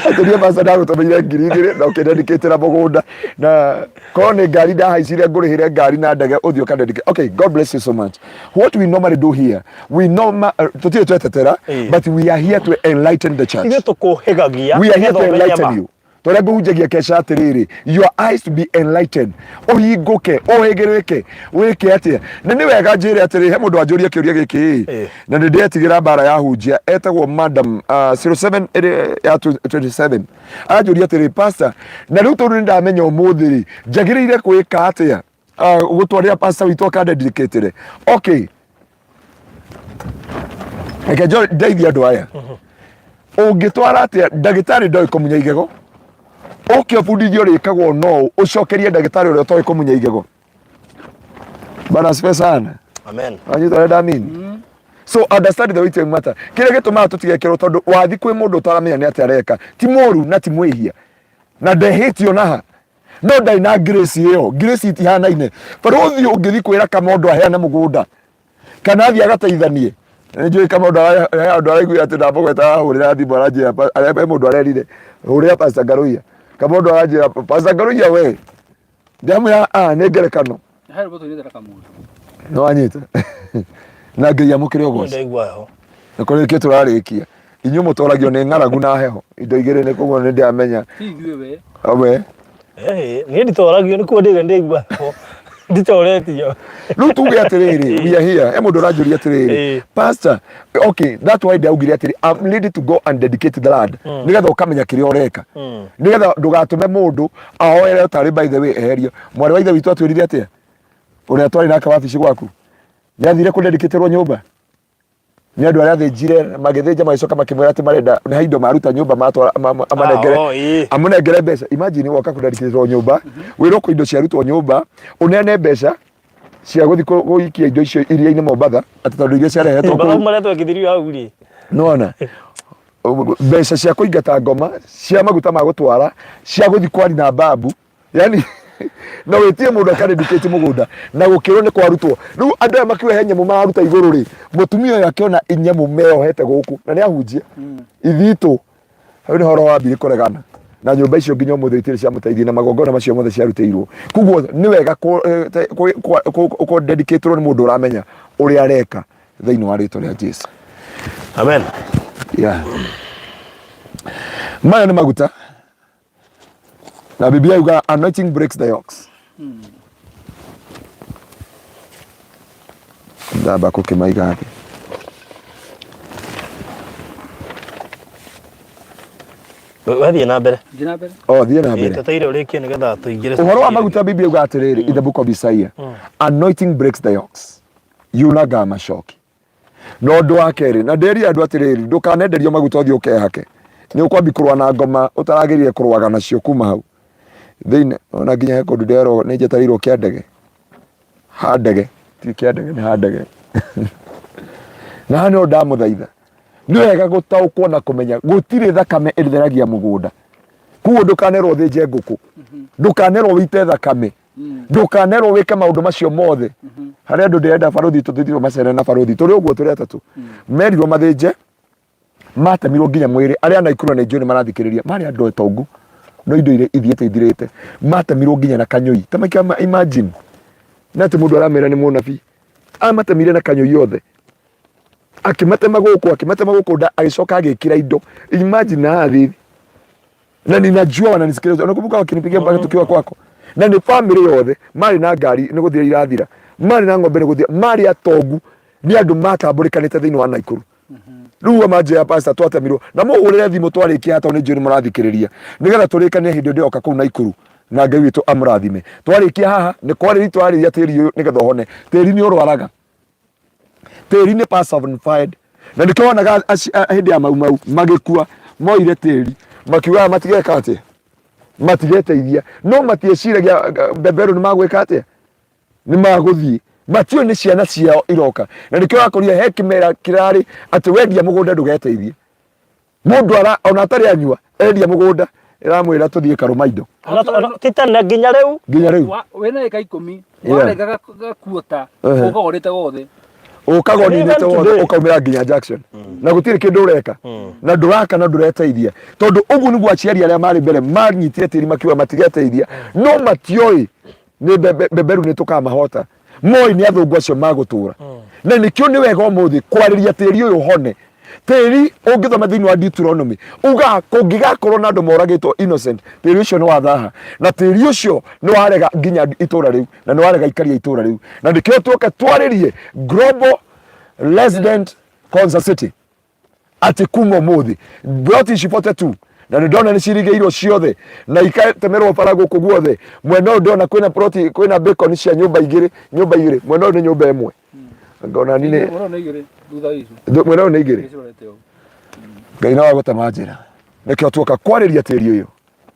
atĩrie pastor ndagũtũmĩire 2000 na ũkĩndedicate-ĩra mũgũnda na korwo nĩ ngari ndahaicire ngũrĩhĩre ngari na ndege ũthiĩ ũkandedicate. Okay, God bless you so much. What we normally do here, we normal tũtirĩ twetetera, but we are here to enlighten the church. Ithuĩ tũkũhĩgagia We are here nĩgetha to ũmenye enlighten ma. you. Tũrĩa ngũhunjagia kesha atĩrĩrĩ, your eyes to be enlightened, ũhingũke, ũhĩgĩrĩke, wĩke atĩa. Na nĩ wega njĩre atĩrĩ, he mũndũ wanjũria kĩũria gĩkĩ ĩ, na nĩ ndĩretigĩra mbara ya hunjia, etagwo madam 07 ĩrĩ ya 27 aranjũria atĩrĩ, pastor, na rĩu tondũ nĩ ndamenya ũmũthĩ rĩ, njagĩrĩire gwĩka atĩa? Gũtwarĩra pastor witũ akandedicatĩre. Okay, reke ndeithie andũ aya. Ũngĩtwara atĩa ndagĩtarĩ ndoĩ kũmunya igego, ũke ũbundithio rĩkagwo no ũcokerie ndagĩtarĩ ũrĩa ũtoĩ kũmunya igego. Bwana asifiwe sana. Amen. Wanyita ũrĩa ndamini? So understand the weight of matter. Kĩrĩa gĩtũmaga tũtigekĩrwo tondũ wathi kwĩ mũndũ ũtaramenya nĩ atĩa areka, ti mũru na ti mwĩhia na ndehĩtio naha no ndarĩ na grace ĩyo. Grace itihanaine. Barũthi ũngĩthi kwĩra kamondo aheane mũgũnda kana athiĩ agateithanie, nĩ njũĩ kamondo he andũ araiguire atĩ ndamũgweta arahũrĩra thimũ aranjĩra he mũndũ arerire hũrĩra Pastor Ngaruiya. Kamondo aranjĩra Pastor Ngaruiya we, ndamwĩra a nĩ ngerekano. He rwĩmbo tũinĩte na kamũndũ. Nĩ wanyita na Ngai amũkĩre ũgoci. Ndaigua heho. Nĩ kũrĩkia tũrarĩkia. Inyuĩ mũtoragio nĩ ng'aragu na heho indo igĩrĩ nĩ koguo nĩ ndĩramenya. Ti ithuĩ we. We. Niĩ nditoragio nĩ kuo ndĩga ndaigua heho. Nditoretio. Rĩu tuge atĩrĩrĩ, we are here. He mũndũ ũranjũria atĩrĩrĩ, pastor, okay, that's why ndaugire atĩrĩ, I'm ready to go and dedicate the land. Nĩgetha ũkamenya kĩrĩa ũreka. Nĩgetha ndũgatũme mũndũ ahoere ũtarĩ by the way eherio. Mwarĩ wa ithe witũ atwĩrire atĩa? Ũrĩa twarĩ nake wabici gwaku. Nĩ athire kũdedicatĩrwo nyũmba. Nĩ andũ arĩa athĩnjire magĩthĩnja magĩcoka makĩmwĩra atĩ marenda nĩ indo maruta nyũmba matwara amanengere Ah, oh, ĩĩ. amũnengere mbeca. Imagine woka kũdedicatĩrwo nyũmba, wĩrwo kwĩ indo ciarutwo nyũmba, ũneane mbeca cia gũthiĩ gũikia indo icio iria-inĩ Mombatha, atĩ tondũ iria ciarehetwo Mathabu kũu. marĩa twekithirio hau rĩ. Nĩwona? Mbeca cia kũingata ngoma, cia maguta ma gũtwara, cia gũthiĩ kwari na babu, yani na wĩtie mũndũ akadedicate mũgũnda na gũkĩrwo nĩ kwarutwo. Rĩu andũ aya makiuga he nyamũ mararuta igũrũ rĩ, mũtumia ũyũ akĩona nyamũ meyohete gũkũ na nĩ ahunjia ithitũ, hau nĩ horo wambire kũregana na nyũmba icio nginya ũmũthĩ itirĩ ciamũteithia na magongona macio mothe ciarutĩirwo. Koguo nĩ wega kũ-dedicate-rwo nĩ mũndũ ũramenya ũrĩa areka thĩinĩ wa rĩtwa rĩa Jesu. Amen. Yeah. Maya nĩ maguta na Biblia yuga anointing breaks the yokes. Ndamba kũkĩmaiga thĩ. Wathiĩ na mbere. Thiĩ na mbere. O thiĩ na mbere. Twetereire ũrĩkie nĩgetha tũingĩre. Ũhoro wa maguta Biblia uga atĩrĩrĩ in the book of Isaiah, anointing breaks the yokes, yunagaga macoki. Na ũndũ wa kerĩ, na ndĩrire andũ atĩrĩrĩ, ndũkanenderio maguta ũthiĩ ũkehake, nĩ ũkwambi kũrũa na ngoma ũtaragĩrĩire kũrũaga nacio kuma hau thĩinĩ. Ona nginya he kũndũ nderwo nĩ njetereirwo kĩa ndege, ha ndege, ti kĩa ndege, nĩ ha ndege. Na haha nĩho ndamũthaitha, nĩ wega gũtaũkwo na kũmenya gũtirĩ thakame ĩtheragia mũgũnda. Koguo ndũkanerwo ũthĩnje ngũkũ, ndũkanerwo wĩite thakame, ndũkanerwo wĩke maũndũ macio mothe. Harĩ andũ ndĩrenda barũthi tũthiĩ macere na barũthi, tũrĩ ũguo tũrĩ atatũ, merirwo mathĩnje, matemirwo nginya mwĩrĩ. Arĩa a Naikuru na nĩ njũĩ nĩ marathikĩrĩria, marĩ andũ atongu no indo iria ithiĩte ithirĩte, matemirwo nginya na kanyũi. Ta maika imagine na atĩ mũndũ aramera nĩ mũnabii, amatemire na kanyũi othe, akĩmatema gũkũ, akĩmatema gũkũ nda, agĩcoka agĩkĩra indo. Imagine na haha thithi, na ninajua wananisikiliza, unakumbuka wakinipigia mpaka tukiwa kwako, na nĩ family yothe marĩ na ngari nĩ gũthira irathira, marĩ na ng'ombe nĩ gũthira, marĩ atongu, nĩ andũ matambũrĩkanĩte thĩinĩ wa Naikuru. Rĩu manjĩra pastor twatemirwo na mũhũrĩre thimũ twarĩkia haha tondũ nĩ njũĩ nĩ mũrathikĩrĩria, nĩgetha tũrĩkanie hĩndĩ ĩyo ndĩroka kũu Naikuru, na Ngai witũ amũrathime. Twarĩkia haha nĩ kwarĩria twarĩria tĩri ũyũ nĩgetha ũhone. Tĩri nĩ ũrwaraga, tĩri nĩ personified, na nĩkĩo wonaga hĩndĩ ya Mau Mau magĩkua moire tĩri makiugaga matigeka atĩa, matigeteithia, no matieciragia beberu nĩ magwĩka atĩa, nĩ magũthiĩ, matiũĩ nĩ ciana ciao iroka. Na nĩkĩo wakorire he kĩmera kĩrarĩ atĩ wendia mũgũnda ndũgeteithie. Mũndũ ara ona atarĩ anyua endia mũgũnda ĩramwĩra tũthiĩ karũma indo. Ti tene nginya rĩu. Nginya rĩu. Wĩna ĩka ikũmi, warenga gakuota, ũka ũrĩte wothe. Ũkaga ũninĩte wothe ũkaumĩra nginya Jackson. Na gũtirĩ kĩndũ ũreka. Na ndũraka na ndũreteithia. Tondũ ũguo nĩguo aciari arĩa marĩ mbere manyitire tĩri makiuga matigeteithia. No matioĩ nĩ beberu nĩ tũkamahota. Moi nĩ athũngũ acio magũtũra. Na nĩkĩo nĩ wega ũmũthĩ kwarĩria tĩri ũyũ ũhone. Tĩri ũngĩthoma thĩinĩ wa Deuteronomy uga kũngĩgakorwo na andũ moragĩtwo innocent, tĩri ũcio nĩ wathaha, na tĩri ũcio nĩ warega nginya itũra rĩu, na nĩ warega ikaria itũra rĩu. Na nĩkĩo tuoke twarĩrie Global Resident Konza City atĩ kuma ũmũthĩ ploti ici 42 na nĩ ndona nĩ cirigĩirwo ciothe na ikatemerwo bara gũkũ guothe. Mwena ũyũ ndona kwĩna ploti, kwĩna bacon cia nyũmba igĩrĩ, nyũmba igĩrĩ, mwena ũyũ nĩ nyũmba ĩmwe, ngona ni nĩ Mwena ũyũ nĩ igĩrĩ, thutha wa icio. Mwena ũyũ nĩ igĩrĩ. Nĩcirorete ũũ. Ngai no agũtema njĩra. Nĩkĩo tuoka kwarĩria tĩri ũyũ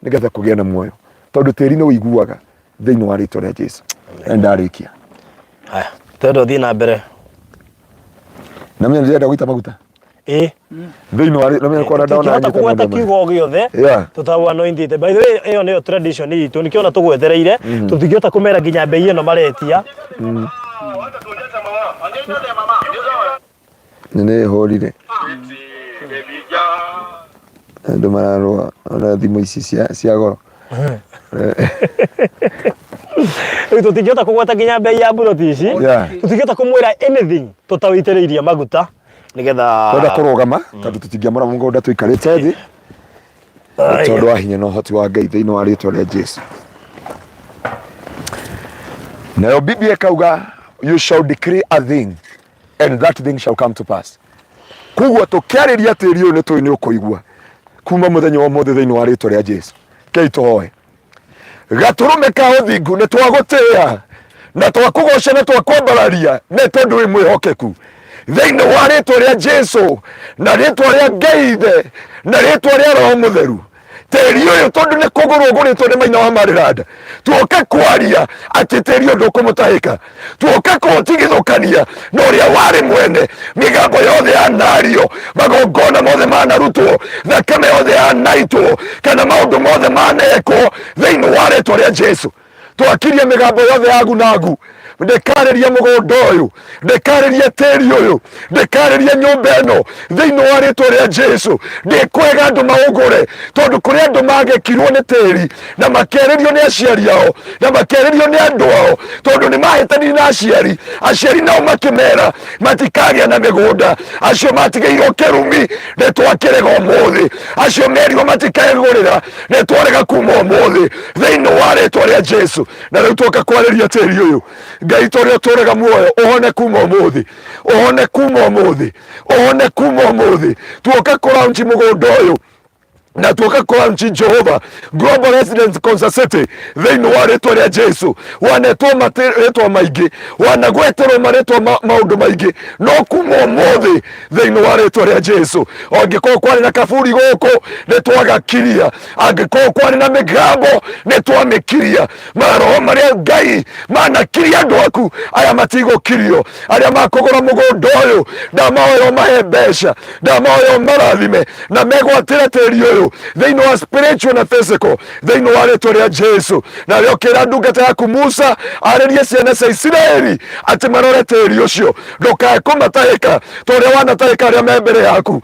nĩgetha kũgĩe na muoyo, tondũ tĩri nĩ ũiguaga thĩinĩ wa rĩtwa rĩa Jesu. Na ndarĩkia. Haya, twenda ũthiĩ na mbere. Na mimi ndĩrenda gũita maguta Ĩ. Thĩinĩ wa na mimi kona ndona Tũtingĩhota nyita kũgweta mũndũ ũmwe. kiugo o gĩothe Yeah. tũtaũanointĩte. By the way, ĩyo nĩyo tradition itũ, nĩkĩo ona tũgwetereire tũtingĩhota kũmera nginya mbei ĩno maretia. Nĩ nĩ hũrire andũ mararũa ona thimũ ici cia goro. Rĩu tũtingĩhota kũgweta nginya mbei ya mburoti ici. Tũtingĩhota kũmwĩra anything tũtawĩitĩrĩirie maguta nĩgetha Twenda kũrũgama tondũ tũtingĩamũra mũgũnda tũikarĩte thĩ tondũ wa hinya na ũhoti wa Ngai thĩinĩ wa rĩtwa rĩa Jesu. Nayo Biblia ĩkauga you shall decree a thing and that thing shall come to pass. Koguo tũkĩarĩria tĩri ũyũ nĩ tũĩ nĩ ũkũigua kuma mũthenya wa ũmũthĩ thĩinĩ wa rĩtwa rĩa Jesu. Kei tũhoe. Gatũrũme ka ũthingu nĩ twagũtĩĩa na twakũgoca na twakwambararia nĩ tondũ wĩ mwĩhokeku thĩinĩ wa rĩtwa rĩa Jesu na rĩtwa rĩa Ngai Ithe na rĩtwa rĩa Roho Mũtheru. Tĩri ũyũ tondũ nĩ kũgũrwo ũgũrĩtwo nĩ Maina wa Mariranda, tuoke kwaria atĩ tĩri ũyũ ndũkũmũtahĩka, tuoke kũũtigithũkania na ũrĩa warĩ mwene. Mĩgambo yothe yanario, magongona mothe manarutwo, thakame yothe yanaitwo, kana maũndũ mothe manekwo thĩinĩ wa rĩtwa rĩa Jesu, twakirie mĩgambo yothe ya gunagu. Ndĩkarĩria mũgũnda ũyũ, ndĩkarĩria tĩri ũyũ, ndĩkarĩria nyũmba ĩno thĩinĩ wa rĩtwa rĩa Jesu. Ndĩkwega andũ maũgũre, tondũ kũrĩ andũ magekirwo nĩ tĩri na makĩarĩrio nĩ aciari ao na makĩarĩrio nĩ andũ ao, tondũ nĩ mahĩtanirie na aciari, aciari nao makĩmera matikagĩa na mĩgũnda. Acio matigĩirwo kĩrumi nĩ twakĩrega ũmũthĩ, acio merirwo matikegũrĩra nĩ twarega kuma ũmũthĩ thĩinĩ wa rĩtwa rĩa Jesu. Na rĩu twoka kwarĩria tĩri ũyũ, Ngai tũrĩa ũtũraga muoyo, ũhone kuma ũmũthĩ, ũhone kuma ũmũthĩ, ũhone kuma ũmũthĩ. Tuoka kũraunji mũgũnda ũyũ. Na tuoka kũranchi Jehova Global Residence Concert City thĩinĩ wa rĩtwa rĩa Jesu. Wanetwo marĩtwa maingĩ, wanagweterwo marĩtwa maũndũ maingĩ, no kuma ũmũthĩ thĩinĩ wa rĩtwa rĩa Jesu, angĩkorwo kwarĩ na kaburi gũkũ nĩ twagakiria, angĩkorwo kwarĩ na mĩgambo nĩ twamĩkiria. Maroho marĩa Ngai manakiria andũ aku aya matigũkirio. Arĩa makũgũra mũgũnda ũyũ, ndamahoya ũmahe mbeca, ndamahoya ũmarathime na megwatĩre tĩri ũyũ thĩinĩ wa spiritual na physical thĩinĩ wa rĩtwa rĩa Jesu. Na rĩo kĩra ndungata yaku Musa arĩrie ciana cia Isiraeli atĩ marore tĩri ũcio, ndũkae kũmatahĩka ta ũrĩa wanatahĩka arĩa me mbere yaku,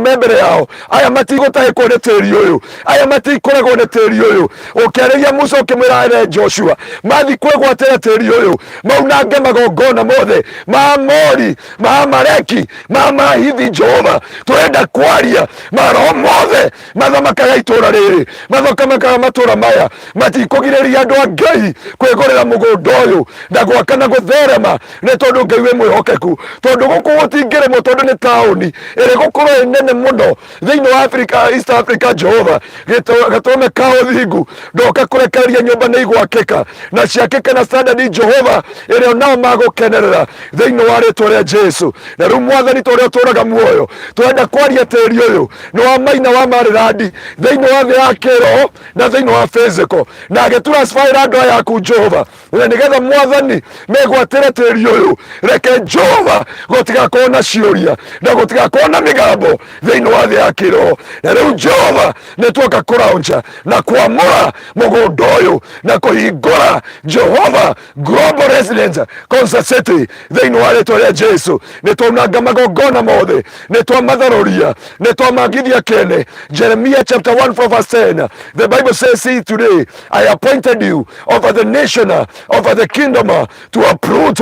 me mbere yao. Aya matigũtahĩkwo nĩ tĩri ũyũ, aya matikũragwo nĩ tĩri ũyũ. Ũkĩarĩria Musa ũkĩmwĩra ere Joshua mathi kwĩgwatĩra tĩri ũyũ, maunange magongona mothe ma Amori, ma Amaleki, ma Mahithi. Jehova, tũrenda kwaria maroho mothe mathamakaga itũra rĩrĩ, mathamakaga matũra maya, matikũgirĩrĩria andũ a Ngai kwĩgũrĩra mũgũnda ũyũ na gwaka na gũtherema, nĩ tondũ Ngai wĩ mwĩhokeku. Tondũ gũkũ gũtingĩrĩmwo, tondũ nĩ taũni ĩrĩ gũkorwo ĩ nene mũno thĩinĩ wa Africa, East Africa. Jehova, gatũrũme ka ũthingu ndoka kũrekereria nyũmba nĩ igwakĩka na ciakĩka na standard Jehova ĩrĩa nao magũkenerera thĩinĩ wa rĩtwa rĩa Jesu. Na rĩu Mwathani, ta ũrĩa ũtũraga muoyo, tũrenda kwaria tĩri ũyũ nĩ wa Maina wa Marirandi thĩinĩ wa thĩ ya kĩroho na thĩinĩ wa physical, na agĩtransferĩra andũ aya aku Jehova, na nĩgetha Mwathani megwatĩre tĩri ũyũ. Reke Jehova gũtigakorwo na ciũria na gũtigakorwo na mĩgambo thĩinĩ wa thĩ ya kĩroho. Na rĩu Jehova, nĩ tuoka kũraunja na kwamũra mũgũnda ũyũ na kũhingũra Jehova Global Residence Concert City thĩinĩ wa rĩtwa rĩa Jesu. Nĩ twaunanga magongona mothe, nĩ twamatharũria, nĩ twamagithia kene. Jeremiah chapter 1 from verse 10, the Bible says, "See, today I appointed you over the nation, over the kingdom, to uproot,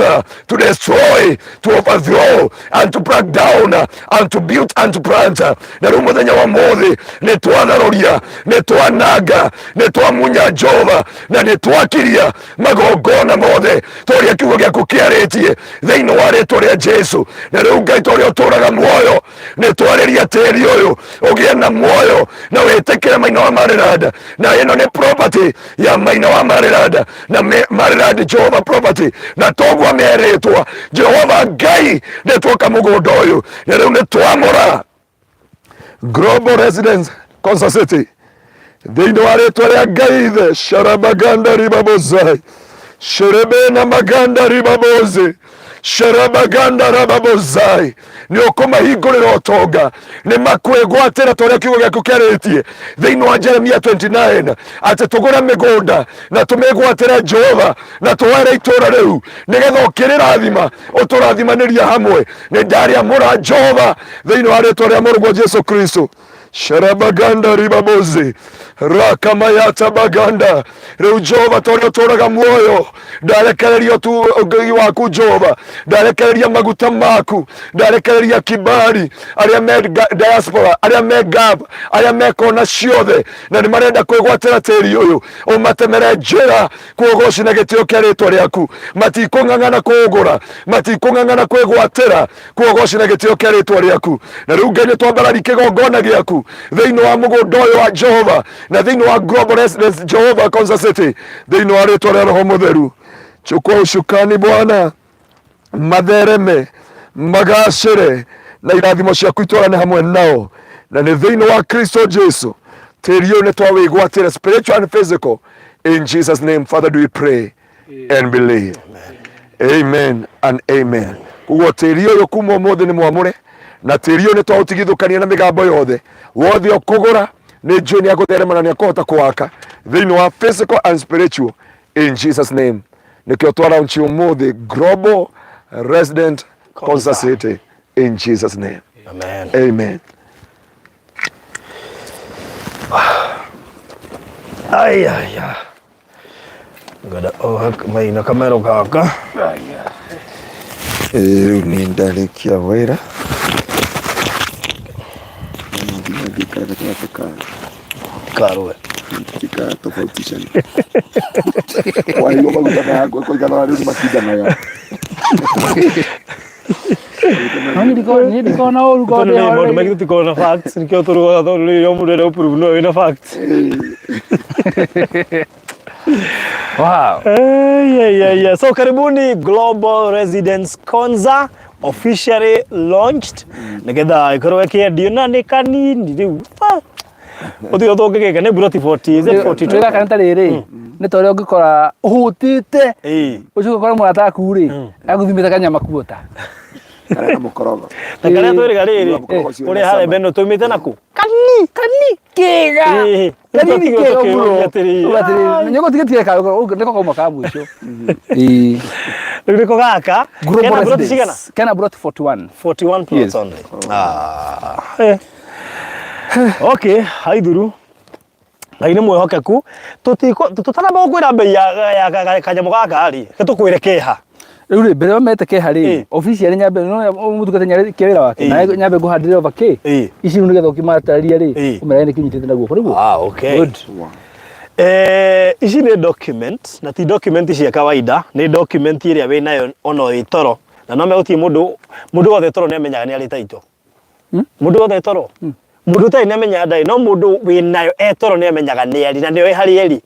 to destroy, to overthrow and to break down, and to build and to plant." Na rĩu mũthenya wa mũthĩ nĩ twatharũria, nĩ twananga, nĩ twamunya Jehova, na nĩ twakiria magongona mothe ta ũrĩa kiugo gĩaku kĩarĩtie thĩinĩ wa rĩtwa rĩa Jesu. Na rĩu Ngai, ta ũrĩa ũtũraga muoyo, nĩ twarĩria tĩri ũyũ ũgĩe na muoyo na wĩtĩkĩre Maina wa Mariranda, na ĩno nĩ property ya Maina wa Mariranda na Marirandi Jehova property, na toguo merĩtwa Jehova Ngai. Nĩ tuoka mũgũnda ũyũ na rĩu nĩ twamũra Global Residence Concert City thĩinĩ wa rĩtwa rĩa Ngai Ithe. Sharabaganda ribabozai sherebena maganda ribaboze sharabaganda rababozai. Nĩ ũkũmahingũrĩra ũtonga, nĩ makwĩgwatĩra ta ũrĩa kiugo gĩaku kĩarĩtie thĩinĩ wa Jeremia 29 atĩ tũgũre mĩgũnda na tũmĩgwatĩre Jehova na tũwere itũũra rĩu, nĩgetha ũkĩrĩrathima ũtũrathimanĩria hamwe. Nĩ ndarĩamũra Jehova thĩinĩ wa rĩtwa rĩa Mũrũguo Jesu Kristo. Sharabaganda ribaboze rakamayata baganda. Rĩu Jehova, ta ũrĩa ũtũraga muoyo, ndarekereria Ngai waku Jehova, ndarekereria maguta maku, ndarekereria kibali arĩa me diaspora, arĩa me gab, arĩa me kona ciothe na nĩ marenda kwĩgwatĩra tĩri ũyũ, ũmatemere njĩra kuogoci na gĩtĩo kĩa rĩtwa rĩaku. Matikũng'ang'ana kũũgũra, matikũng'ang'ana kwĩgwatĩra kuogoci na gĩtĩo kĩa rĩtwa rĩaku. Na rĩu Ngai, nĩ twambarari kĩgongona gĩaku thĩinĩ wa mũgũnda ũyũ wa Jehova na thĩinĩ wa Global Residence Jehova Concert City thĩinĩ wa rĩtwa rĩa Roho Mũtheru. Chukua ushukani Bwana, mathereme, magacĩre, na irathimo ciaku itwarane hamwe nao, na nĩ thĩinĩ wa Kristo Jesu tĩri ũyũ nĩ twawĩgwatĩra spiritual and physical. In Jesus name, Father, do we pray and believe. Amen and amen. Koguo tĩri ũyũ kuma ũmũthĩ nĩ mwamũre, na tĩri ũyũ nĩ twaũtigithũkania na mĩgambo yothe. Wothe ũkũgũra nĩ njũĩ nĩ agũtherema na nĩ akũhota kũwaka thĩinĩ wa physical and spiritual in Jesus name. Nĩkĩo twaraunchi ũmũthĩ Global Resident Concert City in Jesus name. Amen. Amen. Ai ai ai. Ngwenda oha maina kamero gaka. Rĩu nĩ ndarĩkia wĩra. No nginya ngĩikare gatagatĩ ka Karwe. Tikatofautishana. Waigua maguta maya kũigana rĩu nĩ matindanaga. No niĩ ndikoragwo na ũru Tondũ nĩ maũndũ maingĩ tũtikoragwo na facts nĩkĩo tũrũgaga tondũ rĩrĩa mũndũ enda gũprove no wĩna facts. Wow. Yeah. So karibuni Global Residence Konza officially launched nigetha ikorwo ĩkĩendio na nĩ kanini rĩu. Ah. Ũtige tũngĩgĩka nĩ buroti 40, is it 42? Gaka nĩ ta rĩrĩ nĩ ta ũrĩa ũngĩkora ũhũtĩte ũcoke ũkore mũrata waku rĩ agũthimĩte kanyama kuota. Karĩa kamũkorogo. Na karĩa twĩrĩga rĩrĩ Mũkorogo ũcio ũrĩa wĩna harĩa cama. mbere tũimĩte naku Kani kani kĩga. Ĩĩ. Kanini Tũtigwo kĩga tũkĩũria mũno. atĩrĩrĩ, Atĩrĩrĩ, nĩgũtigĩtie nĩko kauma ka mũico. Ĩĩ. Rĩu nĩko gaka Global kena buroti Residence. cigana? Kena buroti 41. 41 plots Yes. only. Ah. Eh. Okay, haithuru. Ngai nĩ mwĩhokeku. Tũtanamba gũkwĩra mbei ya kanyamũ gaka rĩ, reke tũkwĩre kĩha. Rĩu rĩ mbere mete kĩha rĩ Ĩĩ. officially nyambe no mũtungata nyarĩ kĩ wĩra wake Ĩĩ. na nyambe ngũhandĩre over kĩ Ĩĩ. ici rĩu nĩgetha ũkĩmatarĩria rĩ Ĩĩ. ũmerae nĩkĩ ũnyitĩte na guoko nĩguo. Ah, okay. Good. Ici nĩ document na ti document cia kawaida, nĩ document ĩrĩa wĩnayo ona wĩ toro na no gũtirĩ mũndũ mũndũ wothe toro nĩ amenyaga nĩ arĩ title. Mũndũ wothe toro mũndũ ũtarĩ nĩ amenyaga ndarĩ no mũndũ wĩnayo e toro nĩ amenyaga nĩ arĩ na nĩoĩ harĩa ĩrĩ.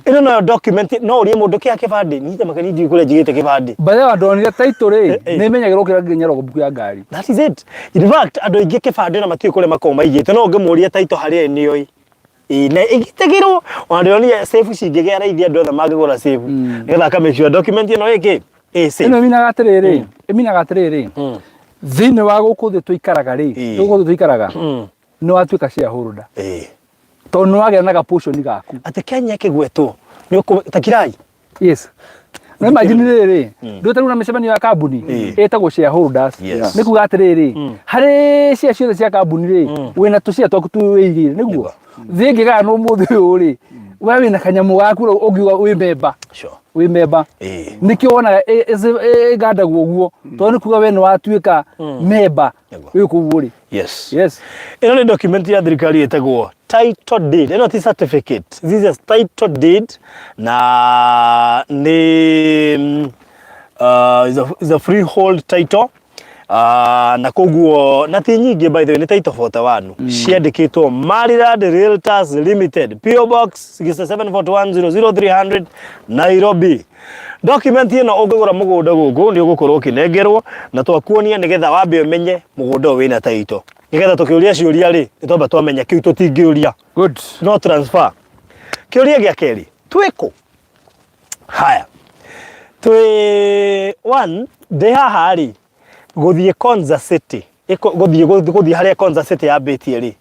Ĩno noyo document no ũrie mũndũ kĩa kĩbandĩ niĩ makeni ndiũĩ kũrĩa njigĩte kĩbandĩ. By the way ndonire title rĩ Ĩĩ. nĩ ĩmenyagĩrwo gũkĩra nginya logbook ya ngari. That is it. In fact andũ aingĩ kĩbandĩ ona matiũĩ kũrĩa makoragwo maigĩte no ũngĩmũria title harĩa ĩrĩ nĩoĩ. Ĩĩ na ĩgitagĩrwo ona ndĩronire safe cingĩgĩa raithi andũ othe mangĩgũra safe nĩgetha aka make sure document ĩno ĩkĩ ĩ safe. Ĩno ĩminaga atĩrĩrĩ ĩminaga atĩrĩrĩ thĩinĩ wa gũkũ thĩ tũikaraga rĩ gũkũ thĩ tũikaraga nĩ watuĩka shareholder Ĩĩ. tondũ nĩ wagĩa na ga portion gaku. Atĩ Kenya ĩkĩgwetwo nĩ ũkũ ta kirai. Yes. No imagine rĩrĩ ndũĩ rĩu na mĩcemanio ya kambuni ĩtagwo shareholders. Yes. Nĩ kuga atĩrĩrĩ harĩ share ciothe cia kambuni rĩ wĩna tũshare twaku tu wĩigĩire nĩguo thĩ ĩngĩgayanwo ũmũthĩ ũyũ rĩ we wĩna kanyamũ gaku rĩu ũngiuga wĩ member. Sure. Wĩ member. Ĩĩ. Nĩkĩo wonaga ĩgandagwo ũguo tondũ nĩ kuga we nĩ watuĩka member Nĩguo. wĩ kũu ũrĩ. Yes. Yes. Ĩno nĩ document ya thirikari ĩtagwo title deed. Ĩno ti certificate. This is title deed na nĩ is a freehold title. Na koguo na ti nyingĩ by the way nĩ title 41 ciandĩkĩtwo Maryland Realtors Limited PO Box 6741 Nairobi. Document ĩno ũngĩgũra mũgũnda gũkũ nĩ ũgũkorwo ũkĩnengerwo na twakuonia nĩgetha wambe ũmenye mũgũnda ũyũ wĩna title nĩgetha tũkĩũria ciũria rĩ nĩ twamba twamenya kĩu tũtingĩũria. Good. No transfer. Kĩũria gĩa kerĩ twĩkũ? Haya, twĩ one ndĩ haha rĩ gũthiĩ Konza City gũthiĩ harĩa Konza City yambĩtie rĩ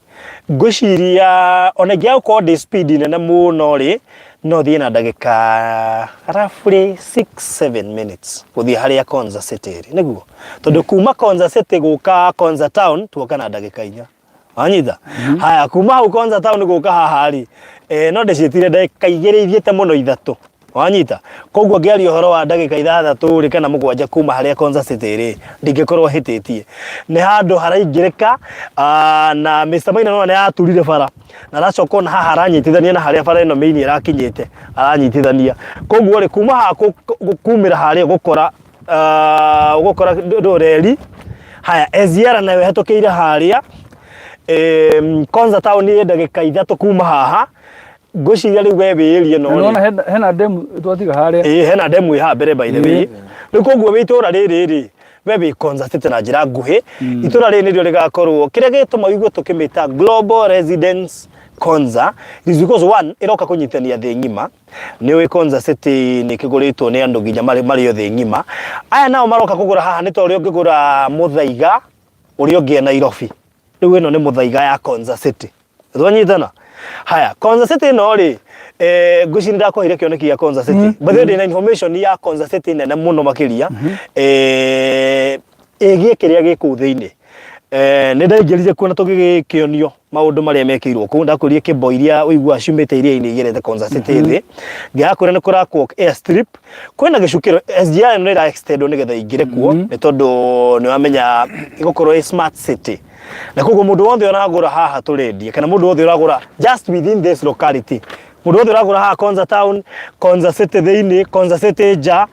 ngwĩciria ona ingĩaga gũkorwo ndĩ speed nene mũno rĩ no thiĩ na ndagĩka roughly 6 7 minutes gũthiĩ harĩa Konza City ĩrĩ nĩguo tondũ kuma Konza City gũka Konza Town tuoka na ndagĩka 4 wanyita. Haya, kuma hau Konza Town gũka haha rĩ no ndĩciĩtire ndagĩka 2 ithiĩte mũno 3 wanyita. Koguo ngĩaria ũhoro wa ndagĩka 6 rĩ kana 7 kuma harĩa Konza City rĩ ndingĩkorwo hĩtĩtie. Nĩ handũ haraingĩrĩka na Mr Maina no nĩ aturire bara na aracoka ona haha aranyitithania na harĩa bara ĩno main ĩrakinyĩte aranyitithania. Koguo rĩ kuma haha kumĩra harĩa ũgũkora ũgũkora reri. Haya, SGR nayo ĩhetũkĩire harĩa. Konza Town ĩ ndagĩka 3 kuma haha. Ngwĩciria rĩu we wĩ area ĩno Na rĩ. nĩwona hena demu twatiga harĩa. Ĩĩ hena demu ĩ haha mbere by the way. Rĩu koguo wĩ itũra rĩrĩ rĩ we wĩ Konza City na njĩra nguhĩ. Itũra rĩrĩ nĩrĩo rĩgakorwo kĩrĩa gĩtũma ũigue tũkĩmĩta Global Residence Konza is because one ĩroka kũnyitithania thĩ ng'ima. Nĩ ũĩ Konza City nĩ kĩgũrĩtwo nĩ andũ nginya marĩ o thĩ ng'ima. Aya nao maroka kũgũra haha nĩ ta ũrĩa ũngĩgũra mũthaiga ũrĩa ũngĩ e Nairobi. Rĩu ĩno nĩ mũthaiga ya Konza City. Twanyitana? Haya, Konza City ĩno rĩ, ngwĩciria ndakũheire kĩoneki gĩa Konza City. By the way ndĩna information ya Konza City nene mũno makĩria. Ĩgiĩ kĩrĩa gĩ kũu thĩinĩ. Nĩ ndaingĩrire kuo na tũgĩkĩonio maũndũ marĩa mekĩirwo kũu. Ndakwĩrire kĩmbo iria ũiguaga ciumĩte iria-inĩ igerete Konza City thĩ. Ngĩgakwĩra nĩ kũrakwo airstrip. Kwĩna gĩcukĩro SGR ĩno nĩ ĩra extend nĩgetha ĩingĩre kuo nĩ tondũ nĩ wamenya ĩgũkorwo ĩ smart city. Na koguo mũndũ wothe ũragũra haha tũrendie kana mũndũ wothe ũragũra just within this locality Mũndũ wothe ũragũra haha Konza Town, Konza City thĩinĩ, Konza City nja,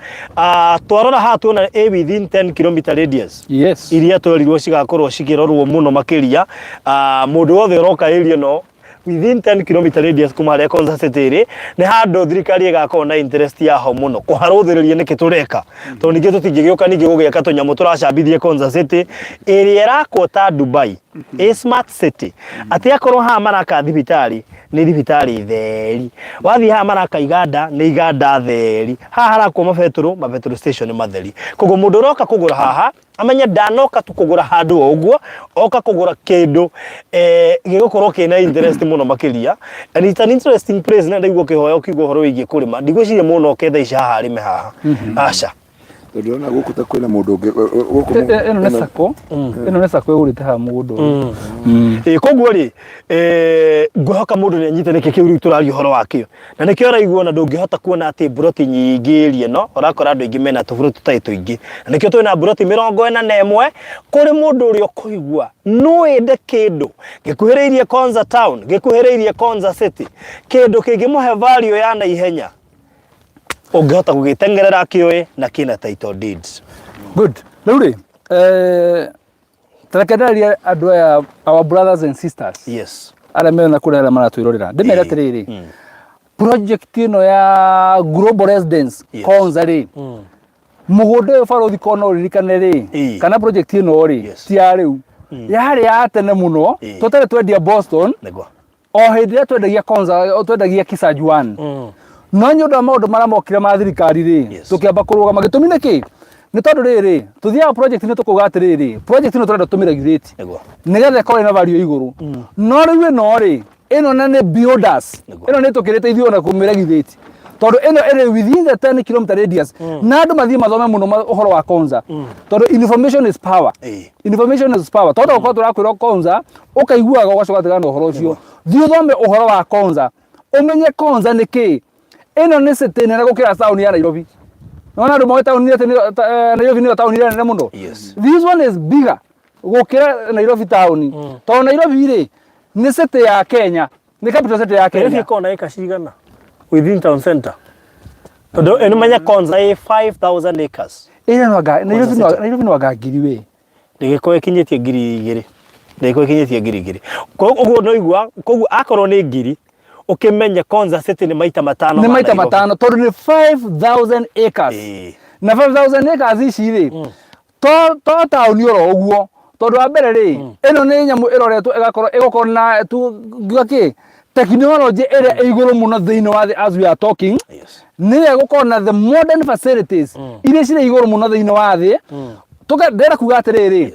twarora haha tuona ĩ within 10 km radius. Yes. Iria twerirwo cigakorwo cikĩrorwo mũno makĩria. Mũndũ wothe ũroka area ĩno within 10 km radius kuma harĩa Konza City ĩrĩ, nĩ handũ thirikari ĩgakorwo na interest yaho mũno kũharũthĩrĩria nĩkĩ tũreka. Tondũ ningĩ tũtingĩgĩũka ningĩ gũgĩaka tũnyamũ tũracambithia Konza City ĩrĩa ĩrakwo ta Dubai, ĩ smart city. Atĩ akorwo haha maraka thibitarĩ nĩ thibitarĩ theri, wathiĩ haha maraka iganda nĩ iganda theri, haha harakwo mabetũrũ, mabetũrũ station matheri. Koguo mũndũ ũroka kũgũra haha amenye ndanoka tu kũgũra handũ o ũguo, oka kũgũra kĩndũ gĩgũkorwo kĩna interest mũno makĩria. And it's an interesting place na ndaigua ũkĩhoya ũkiuga ũhoro wĩgiĩ kũrĩma, ndigwĩciria mũndũ no oke thaa ici haha arĩme haha, aca. Tondũ ndĩrona gũkũ ta kwĩna mũndũ ũngĩ gũkũ Ĩno nĩ sacco, ĩno nĩ sacco ĩgũrĩte haha mũgũnda ũyũ. Ĩĩ koguo rĩ, ngwĩhoka mũndũ nĩ anyite nĩkĩ kĩu rĩu tũraria ũhoro wakĩo. Na nĩkĩo ũraigua ona ndũngĩhota kuona atĩ mburoti nyingĩ area ĩno, ũrakora andũ aingĩ mena tũburoti tũtarĩ tũingĩ. Na nĩkĩo twĩna mburoti 41 kũrĩ mũndũ ũrĩa ũkũigua no ende kĩndũ gĩkuhĩrĩirie Konza Town, gĩkuhĩrĩirie Konza City, kĩndũ kĩngĩmũhe value ya naihenya, ũngĩhota gũgĩteng'erera akĩũĩ na kĩna title deeds. Good. Rĩu rĩ, ta reke ndarĩrie andũ aya our brothers and sisters. Yes. Arĩa mena kũrĩa arĩa maratwĩrorera. Ndĩmere atĩrĩrĩ, project ĩno ya Global Residence Konza rĩ, mũgũnda ũyũ barũthi korwo no ũririkane rĩ, kana project ĩno rĩ, ti ya rĩu. Yarĩ ya tene mũno, tũtarĩ twendia Boston. Nĩguo. O hĩndĩ ĩrĩa twendagia Konza, o twendagia Kisaju 1. No nĩ ũndũ wa maũndũ marĩa mokire ma thirikari rĩ, tũkĩamba kũrũgama. Gĩtũmi nĩ kĩ? Nĩ tondũ rĩrĩ, tũthiaga project nĩ tũkauga atĩrĩrĩ, project ĩno tũrenda tũmĩregulate. Nĩgetha ĩkorwo ĩna value ya igũrũ. No rĩu ĩno rĩ, ĩno na nĩ beyond us. Ĩno nĩ tũkĩrĩte ithuĩ ona kũmĩregulate. Tondũ ĩno ĩrĩ within the 10 km radius. Na andũ mathiĩ mathome mũno ũhoro wa Konza. Tondũ information is power. Information is power. Tondũ ũkorwo tũrakwĩra Konza, ũkaiguaga ũgacoka ũgatigana na ũhoro ũcio. Thiĩ ũthome ũhoro wa Konza. Ũmenye Konza nĩ kĩ. Ĩno nĩ city nene gũkĩra taũni ya Nairobi. Nĩwona andũ moĩ taũni atĩ Nairobi nĩyo taũni ĩrĩa nene mũno. This one is bigger gũkĩra Nairobi taũni. Tondũ Nairobi rĩ, nĩ city ya Kenya. Nĩ capital city ya Nairobi Kenya. ĩkoragwo na ĩka cigana within town center? Tondũ ĩno menya Konza ĩ 5000 acres. Ĩrĩa no anga Nairobi Konza no city. Nairobi no anga ngiri we. Ndĩgĩkorwo ĩkinyĩtie 2000. Ndĩgĩkorwo ĩkinyĩtie 2000. Koguo ũguo no igua, koguo akorwo nĩ ngiri, ũkĩmenye Konza City nĩ maita matano Nĩ ma maita Nairobi. matano tondũ nĩ 5000 acres. Na 5000 acres ici rĩ, to taũni oro ũguo. Tondũ wa mbere rĩ, ĩno nĩ nyamũ ĩroretwo ĩgakorwo ĩgũkorwo na tu ngiuga kĩ, tekinoronjĩ ĩrĩa ĩ igũrũ mũno thĩinĩ wa thĩ as we are talking. Nĩyo ĩgũkorwo na the modern facilities iria cirĩ igũrũ mũno thĩinĩ wa thĩ. Ndĩrenda kuga atĩrĩrĩ,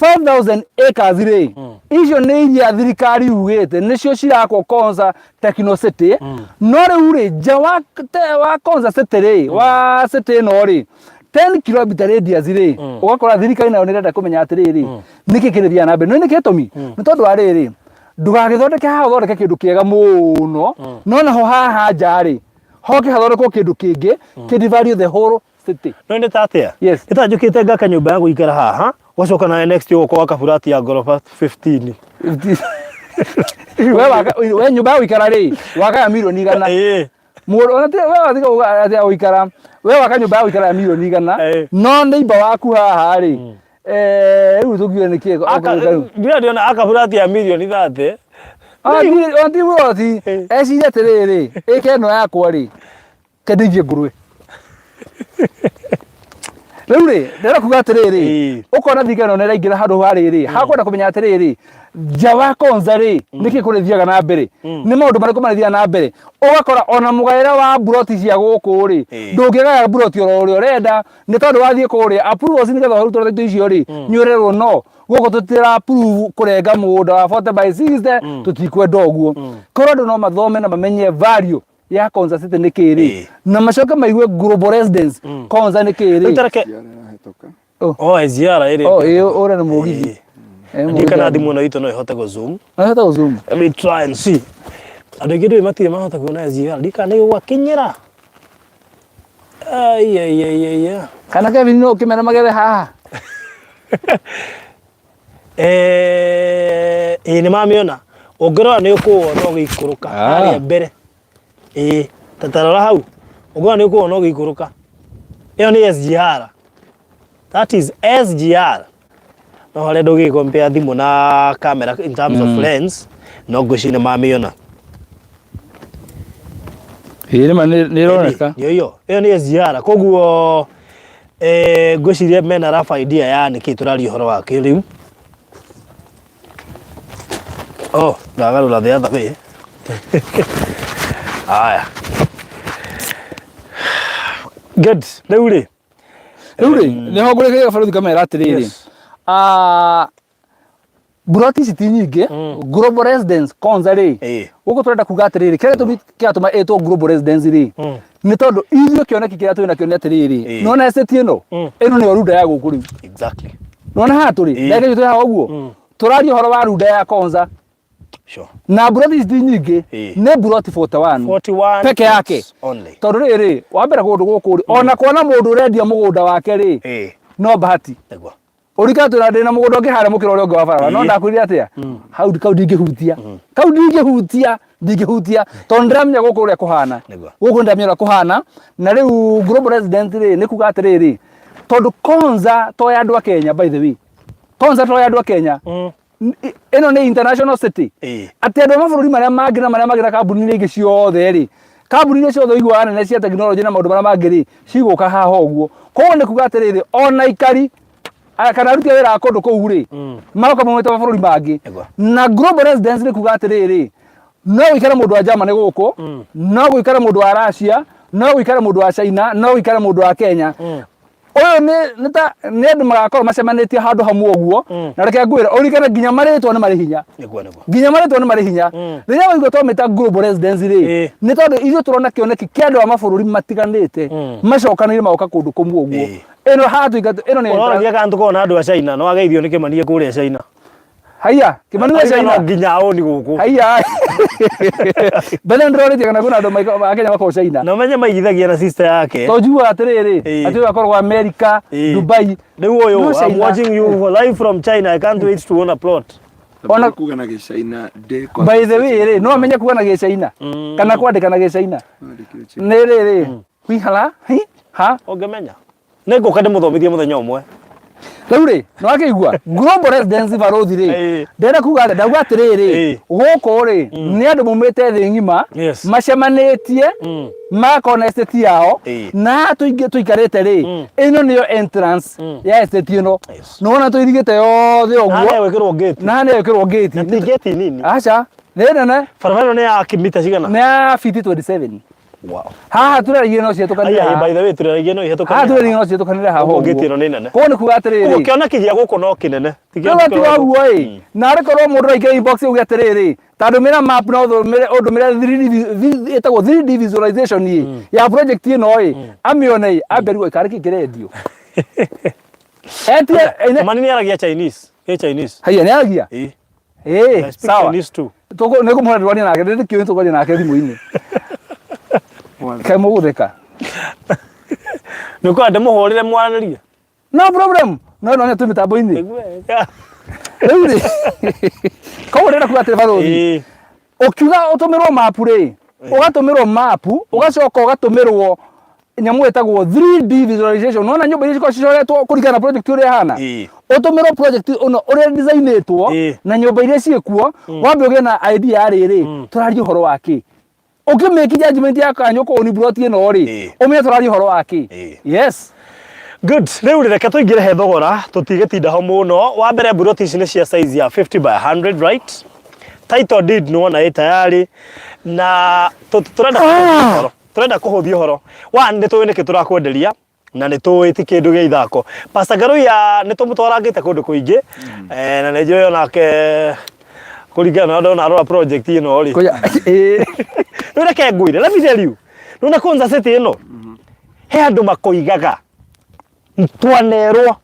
5000 acres rĩ, icio nĩ iria thirikari yugĩte nĩcio cirakwo Konza Techno City. No rĩu rĩ, nja wa Konza City rĩ, wa city ĩno rĩ, 10 km radius rĩ, ũgakora thirikari nayo nĩ ĩrenda kũmenya atĩrĩrĩ, nĩkĩ kĩrĩthiaga na mbere. No nĩkĩ gĩtũmi? Nĩ tondũ wa rĩrĩ, ndũgagĩthondeke haha ũthondeke kĩndũ kĩega mũno, no naho haha nja rĩ, hoke hathondekwo kĩndũ kĩngĩ, kĩ devalue the whole city. No nĩ ta atĩa? Yes. Nĩ ta njũkĩte ngaka nyũmba ya gũikara haha, ũgacoka nawe next year ũgoka waka burati ya ngoroba 15. We waka, we nyũmba ya gũikara rĩ, waka ya mirioni igana. Mũndũ ona ti we wathiga kuga atĩ ya gũikara, we waka nyũmba ya gũikara ya mirioni igana, no neighbor waku haha rĩ, rĩu tũkiuge nĩ kĩ rĩu? Ndira ndĩrona aka burati ya mirioni 30. Ona ti buroti, eciria atĩrĩrĩ, ĩka ĩno yakwa rĩ, kendeithie ngũrwe. Rĩu rĩ, ndĩrenda kuga atĩrĩrĩ, ũkona thirikari ĩno nĩ ĩraingĩra handũ ha rĩrĩ, hakwenda kũmenya atĩrĩrĩ, nja wa Konza rĩ, nĩkĩ kũrĩthiaga na mbere? Nĩ maũndũ marĩkũ marĩthiaga na mbere? Ũgakora ona mũgaĩre wa mburoti cia gũkũ rĩ, ndũngĩgaya mburoti oro ũrĩa ũrenda, nĩ tondũ wathiĩ kũrĩa approvals nĩgetha ũrutwo indo icio rĩ, nĩ ũrerwo no. Gũkũ tũtira approve kũrenga mũgũnda wa 40 by 60, tũtikwenda ũguo. Korwo andũ no mathome na mamenye value ya Konza City nĩ kĩĩ rĩ, na macoke maigue Global Residence Konza nĩ kĩĩ rĩ. Rĩu ta reke Oh. Oh, SGR ĩrĩ. Oh, ĩĩ, ũrĩa nĩ mũgithi. Ndiũĩ kana thimũ ĩno itũ no ĩhote gũ zoom. No ĩhote gũ zoom. Let me try and see. Andũ aingĩ ndũĩ matirĩ mahota kuona SGR. Ndiũĩ kana nĩ gũgakinyĩra. Ai, ai, ai, ai, ai. Kana Kevin no ũkĩmera magethe haha. Ĩĩ nĩ mamĩona. Ũngĩrora nĩ ũkũwona ũgĩikũrũka harĩa mbere. Ĩĩ, ta tarora hau. Ũguo nĩ ũkuona ũgĩikũrũka. Ĩyo nĩ SGR. That is SGR. No harĩa ndũgĩkompea thimũ na camera in terms of lens, no ngwĩciria nĩ mamĩona. Ĩĩ nĩma nĩ ĩroneka. Nĩyo ĩyo. Ĩyo nĩ SGR. Koguo eh, ngwĩciria mena rough idea ya nĩkĩ tũraria ũhoro wakĩo rĩu. Oh, ndagarũra the other way. Aya. Good. Rĩu rĩ. Rĩu rĩ, nĩho ngũrĩkĩria barothi kamera atĩrĩrĩ. Yes. Ah, mburoti ici ti nyingĩ global residence konza rĩ Ĩĩ. gũkũ tũrenda kuga atĩrĩrĩ kĩrĩa gĩtũmi kĩratũma ĩtwo global residence rĩ nĩ tondũ ithuĩ kĩoneki kĩrĩa twĩ nakĩo nĩ atĩrĩrĩ Ĩĩ. nĩwona estate ĩno ĩno nĩyo runda ya gũkũ rĩu Exactly. nĩwona haha tũrĩ Ĩĩ. ndagĩka itũ haha ũguo tũraria ũhoro wa runda ya konza Sure. na mburoti ici ti nyingĩ Ĩĩ. nĩ mburoti 41 41 peke yake plots only. tondũ rĩrĩ wa mbere kũndũ gũkũ rĩ ona kuona mũndũ ũrendia mũgũnda wake rĩ Ĩĩ. no bahati Nĩguo. Ũrikana twĩna ndĩna mũgũnda ũngĩ harĩa mũkĩra ũrĩa ũngĩ wa barabara no Ĩĩ. ndakwĩrire atĩa hau kau ndingĩhutia kau ndingĩhutia ndingĩhutia tondũ ndĩramenya gũkũ ũrĩa kũhana Nĩguo. gũkũ ndĩramenya ũrĩa kũhana na rĩu global resident rĩ nĩ kuga atĩrĩrĩ tondũ Konza to ya andũ a Kenya by the way Konza to ya andũ a Kenya Ĩno nĩ international city Ĩĩ. atĩ andũ a mabũrũri marĩa mangĩ na marĩa mangĩ na kambuni iria ingĩ ciothe rĩ kambuni iria ciothe ũiguaga nene cia tekinoronjĩ na maũndũ marĩa mangĩ rĩ cigũka haha ũguo koguo nĩ kuga atĩrĩrĩ ona aikari kana aruti a wĩra a kũndũ kũu rĩ maroka maumĩte mabũrũri mangĩ Nĩguo. na global residence nĩ kuga atĩrĩrĩ no gũikare mũndũ wa Germany gũkũ no gũikare mũndũ wa Russia no gũikare mũndũ wa China no gũikare mũndũ wa Kenya ũyũ nĩ nĩ ta nĩ andũ magakorwo macemanĩtie handũ hamwe ũguo na reke ngwĩre ũririkane nginya marĩtwa nĩ marĩ hinya Nĩguo nĩguo. nginya marĩtwa nĩ marĩ hinya rĩrĩa waigua twamĩta global residence rĩ Ĩĩ. nĩ tondũ ithuĩ tũrona kĩoneki kĩa andũ a mabũrũri matiganĩte macokanĩire magoka kũndũ kũmwe ũguo Ĩĩ. ĩno haha tũika ĩno nĩ Ũroragia kana tũkoragwo na andũ a China no ageithio nĩ Kĩmani e kũrĩa China. haiya Kĩmani we Auga China no nginya aũni gũkũ. haiya mbere ndĩrorĩtie kana kwĩna andũ a Kenya makoragwo China Na ũmenye maigithagia na sister yake. to njiguaga atĩrĩrĩ Ĩĩ. atĩ ũyũ akoragwo America Ĩĩ. Dubai Rĩu ũyũ, No I'm China. watching you live from China. I can't wait to own a plot. Ona- kuga na gĩcaina ndĩ by the way rĩ no amenye kuga na gĩcaina kana kwandĩka na gĩcaina nĩ rĩrĩ hihala hi ha Ũngĩmenya. Nĩ ngũka ndĩmũthomithie mũthenya ũmwe. Rĩu rĩ, nĩ wakĩigua global residence barothi rĩ, Ĩĩ. ndĩrenda kuga atĩ ndauga atĩrĩrĩ, Ĩĩ. gũkũ rĩ nĩ andũ maumĩte thĩ ng'ima Yes. macemanĩtie magakorwo na estate yao Ĩĩ. na haha tũikarĩte rĩ, ĩno nĩyo entrance ya estate ĩno. Yes. Nĩ wona tũirigĩte yothe Na ũguo nĩ gwĩkĩrwo gate. na haha nĩ ĩkĩrwo gate. Na ti gate nini. Aca, nĩ nene Barabara ĩno nĩ ya mita cigana? nĩ ya fiti 27. Wow. Haha tũreragia no cihetũkanĩre Aya, haha. by the way, tũreragia no ihetũkanĩre. Haha tũreragia no cihetũkanĩre haha Ũguo ũguo. gate ĩno nĩ nene. Koguo nĩ kuga atĩrĩrĩ. Ũguo kĩoneki gĩa gũkũ no kĩnene. Ti Rĩu kĩoneki atiga gĩa ũguo ĩ na arĩ korwo mũndũ araingĩra inbox auge atĩrĩrĩ ta ndũmĩra map na ũndũmĩre ũndũmĩre 3D ĩtagwo 3D visualization ĩ ya project ĩno ĩ amĩone ĩ ambe rĩu karĩ kĩ kĩrendio etie ene- Mani nĩ aragia Chinese. Ĩ Chinese. haiya nĩ aragia Ĩ. ĩ I speak sawa Chinese too. Tũkũ- nĩ ngũmũhũra ndĩrwarie nake ndĩ kĩũĩ tũkwaria nake thimũ-inĩ kaĩ mũgũtheka Nĩ ũkwenda ndĩmũhũrĩre mwaranĩrie? no problem no no twĩ mĩtambo-inĩ Nĩguo. rĩu rĩ koguo ndĩrenda kuga atĩrĩ barũthi Ĩĩ. ũkiuga ũtũmĩrwo mapu rĩ ũgatũmĩrwo mapu ũgacoka ũgatũmĩrwo nyamũ ĩtagwo 3D visualization nona nyũmba iria cikoragwo cicoretwo kũringana na project ũrĩa ĩhana Ĩĩ. ũtũmĩrwo project ũno ũrĩa designĩtwo Ĩĩ. na nyũmba iria ciĩkuo wambe ũgĩe na idea ya rĩrĩ tũraria ũhoro wa kĩ ũkĩmĩki judgment ya kanyũ kũu ni plot ĩno rĩ Ĩĩ. ũmenye tũraria ũhoro wa kĩ Ĩĩ. yes Good. Rĩu rĩ, reke tũingĩre he thogora tũtigĩtinda ho mũno. Wa mbere mburoti ici nĩ cia size ya 50 by 100 right? Title deed nĩ wona ĩ tayari na tũrenda kũhũthia ũhoro. Tũrenda kũhũthia ũhoro. One nĩ tũĩ nĩkĩ tũrakwenderia na nĩ tũĩ ti kĩndũ gĩa ithako. Pastor Ngaruiya nĩ tũmũtwarangĩte kũndũ kũingĩ na nĩ njũĩ onake kũringana na ndona arora project ĩno rĩ. Koja, ĩĩ. Rĩu reke ngwĩre, let me tell you. Nĩwona Konza City ĩno he andũ makoigaga twanerwo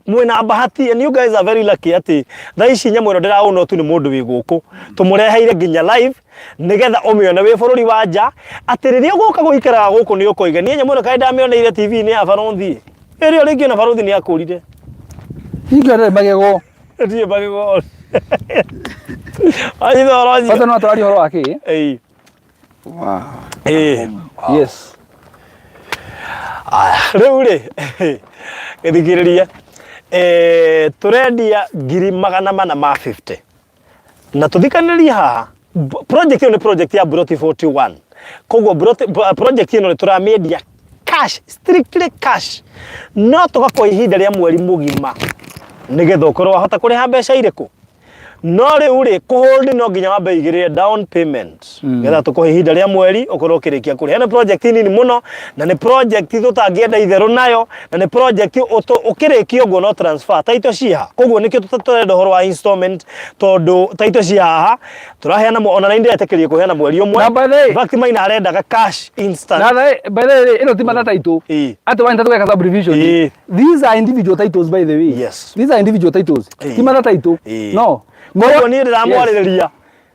mwĩna bahati and you guys are very lucky atĩ thaa ici nyamũ ĩno ndĩraũnwo tu nĩ mũndũ wĩ gũkũ tũmũreheire nginya live nĩgetha ũmĩone wĩ bũrũri wa nja atĩ rĩrĩa ũgũka gũikaraga gũkũ nĩ ũkoiga niĩ nyamũ ĩno kaĩ ndamĩoneire TV-inĩ ya barũthi ĩrĩa rĩngĩ ona barũthi nĩ akũrire Ingĩonere magego. Ndiĩ magego. Anyitha ũhoro ũcio. Bata no atwarie ũhoro wa kĩ? Ĩĩ. Wow. Yes. Aya, rĩu rĩ gĩthikĩrĩrie tũrendia 450,000 na tũthikanĩrie haha. Project ĩyo nĩ project ya Broti 41, koguo project ĩno nĩ tũramĩendia cash, strictly cash, no tũgakwa ihinda rĩa mweri mũgima nĩgetha ũkorwo wahota kũrĩha mbeca irĩkũ. No rĩu rĩ, kũhold no nginya wambe ũigĩrĩre down payment getha tũkũhe ihinda rĩa mweri ũkorwo ũkĩrĩkia kũrĩha. Nĩ project nini mũno na nĩ project tũtangĩenda itherũ nayo, na nĩ project ũkĩrĩkia ũguo no transfer title ciha. Koguo nĩkĩo tũrenda ũhoro wa installment, tondũ title ci haha tũraheana ona nĩ ndĩretĩkĩria kũheana mweri ũmwe. Na by the way- In fact, Maina arendaga cash instant. Na by the way, ĩno ti mother title. Atĩ wanyita tũgeka subdivision. These are individual titles, by the way. These are individual titles. Ti mother title. No. Koguo niĩ ndĩramwarĩrĩria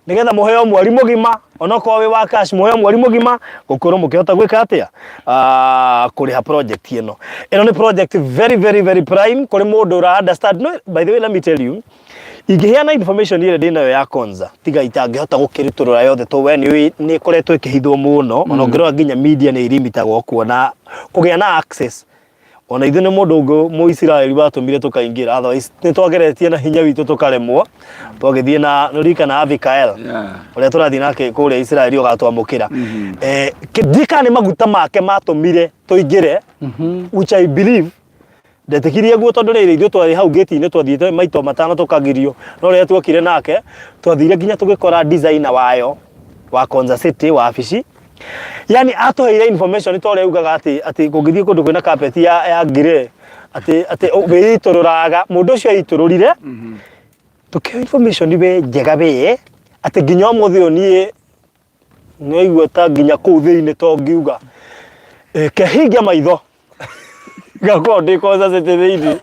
nĩgetha mũheo mweri mũgima, onokorwo wĩ wa cash mũheo mweri mũgima gũkorwo mũkĩhota gwĩka atĩa. Ah, kũrĩha project ĩno. Ĩno nĩ project very very very prime kũrĩ mũndũ ũra understand. No, by the way, let me tell you, ingĩheana information ĩrĩa ndĩnayo ya Konza, tiga itangĩhota gũkĩrutũrũra yothe to we nĩ nĩ ĩkoretwo ĩkĩhithwo mũno. Ona ũngĩrora nginya media nĩ irimitagwo kuona kũgĩa na access. Ona ithuĩ nĩ mũndũ ũngĩ Mũisiraeli watũmire tũkaingĩra, otherwise nĩ twageretie na hinya witũ tũkaremwo. Twagĩthiĩ na nĩũririkana Abikael ũrĩa tũrathiĩ nake kũrĩa Isiraeli ũgatwamũkĩra. Ndiũĩ kana nĩ maguta make matũmire tũingĩre, which I believe ndetĩkirie guo, tondũ rĩrĩ ithuĩ twarĩ hau gate-inĩ, twathiĩte maita 5 tũkagirio, no rĩrĩa tuokire nake twathire nginya tũgĩkora designer wayo wa Konza City wabici. Yani atũheire information ta ũrĩa augaga atĩ kũngĩthiĩ kũndũ kwĩna carpet ya grey atĩ wĩitũrũraga. Mũndũ ũcio aitũrũrire, tũkĩheo information we njega we atĩ nginya ũmũthĩ ũyũ niĩ nĩaigua ta nginya kũu thĩinĩ to ngiuga kehingia maitho ngakorwo ndĩ Konza City thĩinĩ,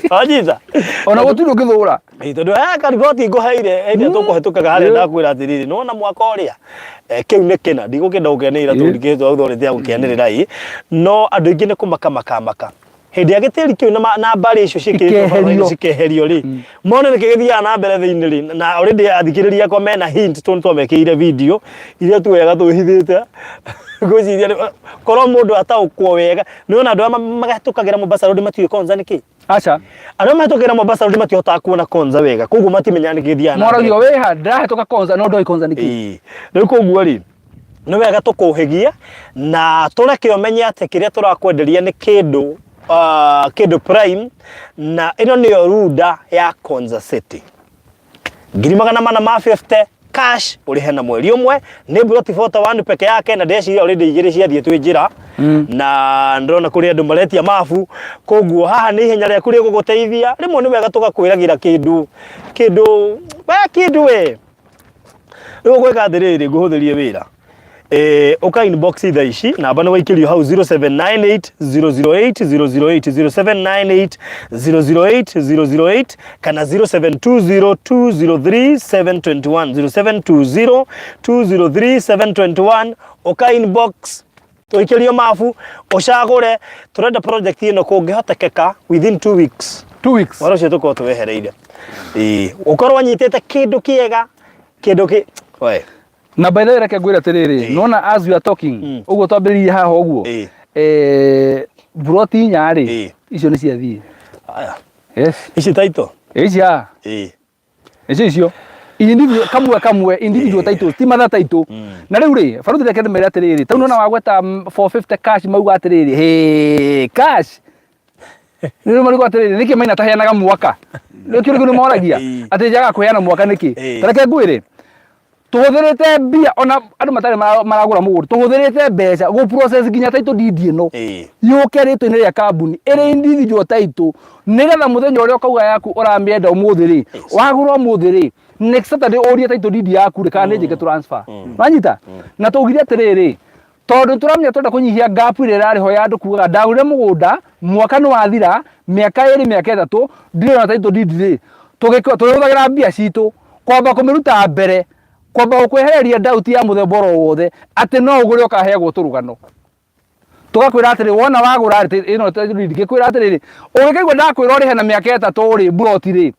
wanyita? Ona gũtirĩ ũngĩthũra. Ĩ, tondũ haya kariboti ngũheire ĩrĩa tũkũhetũkaga harĩa, ndakwĩra atĩrĩrĩ, nĩwona mwaka ũrĩa kĩu nĩ kĩna ndigũkĩenda gũkĩanĩrĩra tondũ ndikĩhĩtwo authority ya gũkĩanĩrĩra ĩ, no andũ aingĩ nĩ kũmaka makamaka hĩndĩ ya gĩtĩri kĩu na mbarĩ icio ciĩkĩrĩtwo Ikeherio. barabara-inĩ cikeherio rĩ, mone nĩkĩ gĩthiaga na mbere thĩinĩ rĩ. Na already athikĩrĩria akwa mena hint tondũ twamekĩire video iria tuoyaga twĩhithĩte. Ngwĩciria korwo mũndũ ataũkwo wega, nĩwona andũ arĩa mahetũkagĩra Mombasa Road matiũĩ Konza nĩkĩ. Aca. Arĩa mahetũkagĩra Mombasa Road matihotaga kuona Konza wega, koguo matimenyaga nĩkĩ gĩthiaga na mbere. Moragio wĩha ndĩrahĩtũka Konza no ndoĩ Konza nĩkĩ. Rĩu koguo rĩ, nĩ wega tũkũhĩgie na tũreke ũmenye atĩ kĩrĩa tũrakwenderia nĩ kĩndũ prime, na ĩno nĩyo runda ya Konza City. 450,000 cash, ũrĩhe na mweri ũmwe. Nĩ broti 41 peke yake, na ndeciria already igĩrĩ ciathiĩ twĩ njĩra, na ndĩrona kũrĩ andũ maretia mabu. Koguo haha nĩ ihenya rĩaku rĩgũgũteithia. Rĩmwe nĩ wega tũgakwĩragĩra kĩndũ we kĩndũ we. Rĩu ũgwĩka atĩrĩrĩ, ngũhũthĩrie wĩra. Ũka inbox thaa ici, namba nĩ waikĩrio hau, 0798 008 008, 0798 008 008 kana 0720 203 721, 0720 203 721. Ũka inbox tũikĩrio mabu ũcagũre. Tũrenda project ĩno kũngĩhotekeka within 2 weeks. 2 weeks. Wara ũcio tũkorwo tũwehereire. Ĩĩ, ũkorwo wanyitĩte kĩndũ kĩega, kĩndũ kĩ we. Na by the way, reke ngwĩre atĩrĩrĩ, nona as we are talking ũguo twambĩrĩirie haha ũguo, buroti 4 rĩ, icio nĩ ciathiĩ. Aya. Yes. Ici taito. Ici haha. Icio icio individual, kamwe kamwe, individual titles, ti mother title. Na rĩu rĩ, baruthi, reke ndĩmere atĩrĩrĩ, tau nona wagweta 450 cash, mauga atĩrĩrĩ, he cash nĩ marigwo atĩrĩrĩ, nĩkĩ Maina taheanaga mwaka? Nĩkĩo nĩkĩo nĩ moragia atĩ njaga kũheana mwaka nĩkĩ. Ta reke ngwĩre, tũhũthĩrĩte mbia ona andũ matarĩ maragũra mũgũnda, tũhũthĩrĩte mbeca gũ process nginya title deed ĩno yũke rĩtwa-inĩ rĩa kambuni ĩrĩ individual title, nĩgetha mũthenya ũrĩa ũkauga yaku ũramĩenda ũmũthĩ rĩ, wagũra ũmũthĩ rĩ, next Saturday ũrie title deed yaku rĩ, kana nĩ njĩke transfer. Wanyita? Na twaugire atĩrĩrĩ, tondũ tũramenya twenda kũnyihia gap ĩrĩa ĩrarĩ ho ya andũ kugaga ndagũrire mũgũnda, mwaka nĩ wathira, mĩaka 2, mĩaka 3, ndirĩ ona title deed rĩ, tũgĩhũthagĩra mbia citũ kwamba kũmĩruta mbere, kwamba gũkwehereria doubt ya mũthemba oro wothe atĩ no ũgũre ũkaheagwo tũrũgano. Tũgakwĩra atĩrĩ, wona wagũra rĩ, ĩno title deed, ngĩkwĩra atĩrĩrĩ, ũngĩkaigua ndakwĩra ũrĩhe na mĩaka 3 rĩ, mburoti rĩ,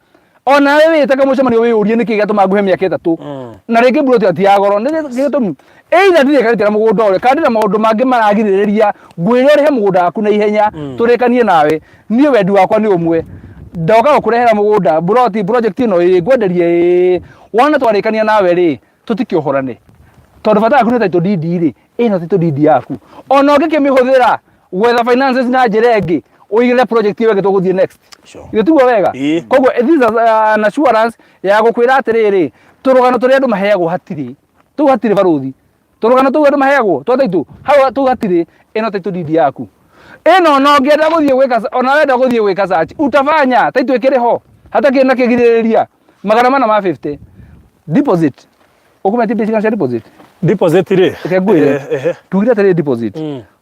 ona wewe wĩte kamũcemanio wĩyũrie nĩkĩ gĩatũma nguhe mĩaka 3. Na rĩngĩ mburoti ĩyo ti ya goro, nĩ gĩtũmi. Either ndirĩkanĩtie na mũgũnda ũrĩa kana ndĩna maũndũ mangĩ maragirĩrĩria ngwĩre ũrĩhe mũgũnda waku na ihenya tũrĩkanie nawe. Niĩ wendi wakwa nĩ ũmwe, ndoka gũkũrehera mũgũnda mburoti project ĩno ĩĩ ngwenderie ĩĩ, wona twarĩkania nawe rĩ tũtikĩohorane tondũ bata waku nĩ title deed rĩ, ĩno title deed yaku ona ũngĩkĩmĩhũthĩra gwetha finances na njĩra ĩngĩ ũigĩrĩre project ĩyo ĩngĩ tũgũthiĩ next. Sure. Githĩ tiguo wega? Ĩĩ. Koguo this is an assurance ya gũkwĩra atĩrĩrĩ, tũrũgano tũrĩa andũ maheagwo hatirĩ tũu hatirĩ barũthi tũrũgano tũu andũ maheagwo twa taitũ hau tũu hatirĩ ĩno taitũ deed yaku ĩno ona ũngĩenda gũthiĩ gwĩka ona wenda gũthiĩ gwĩka search utafanya taitũ ĩkĩrĩ ho hatakĩrĩ na kĩgirĩrĩria 450 deposit ũkũmenya mbeca cigana cia deposit Deposit rĩ. Reke ngwĩre. Ehe. Tugire atĩrĩrĩ deposit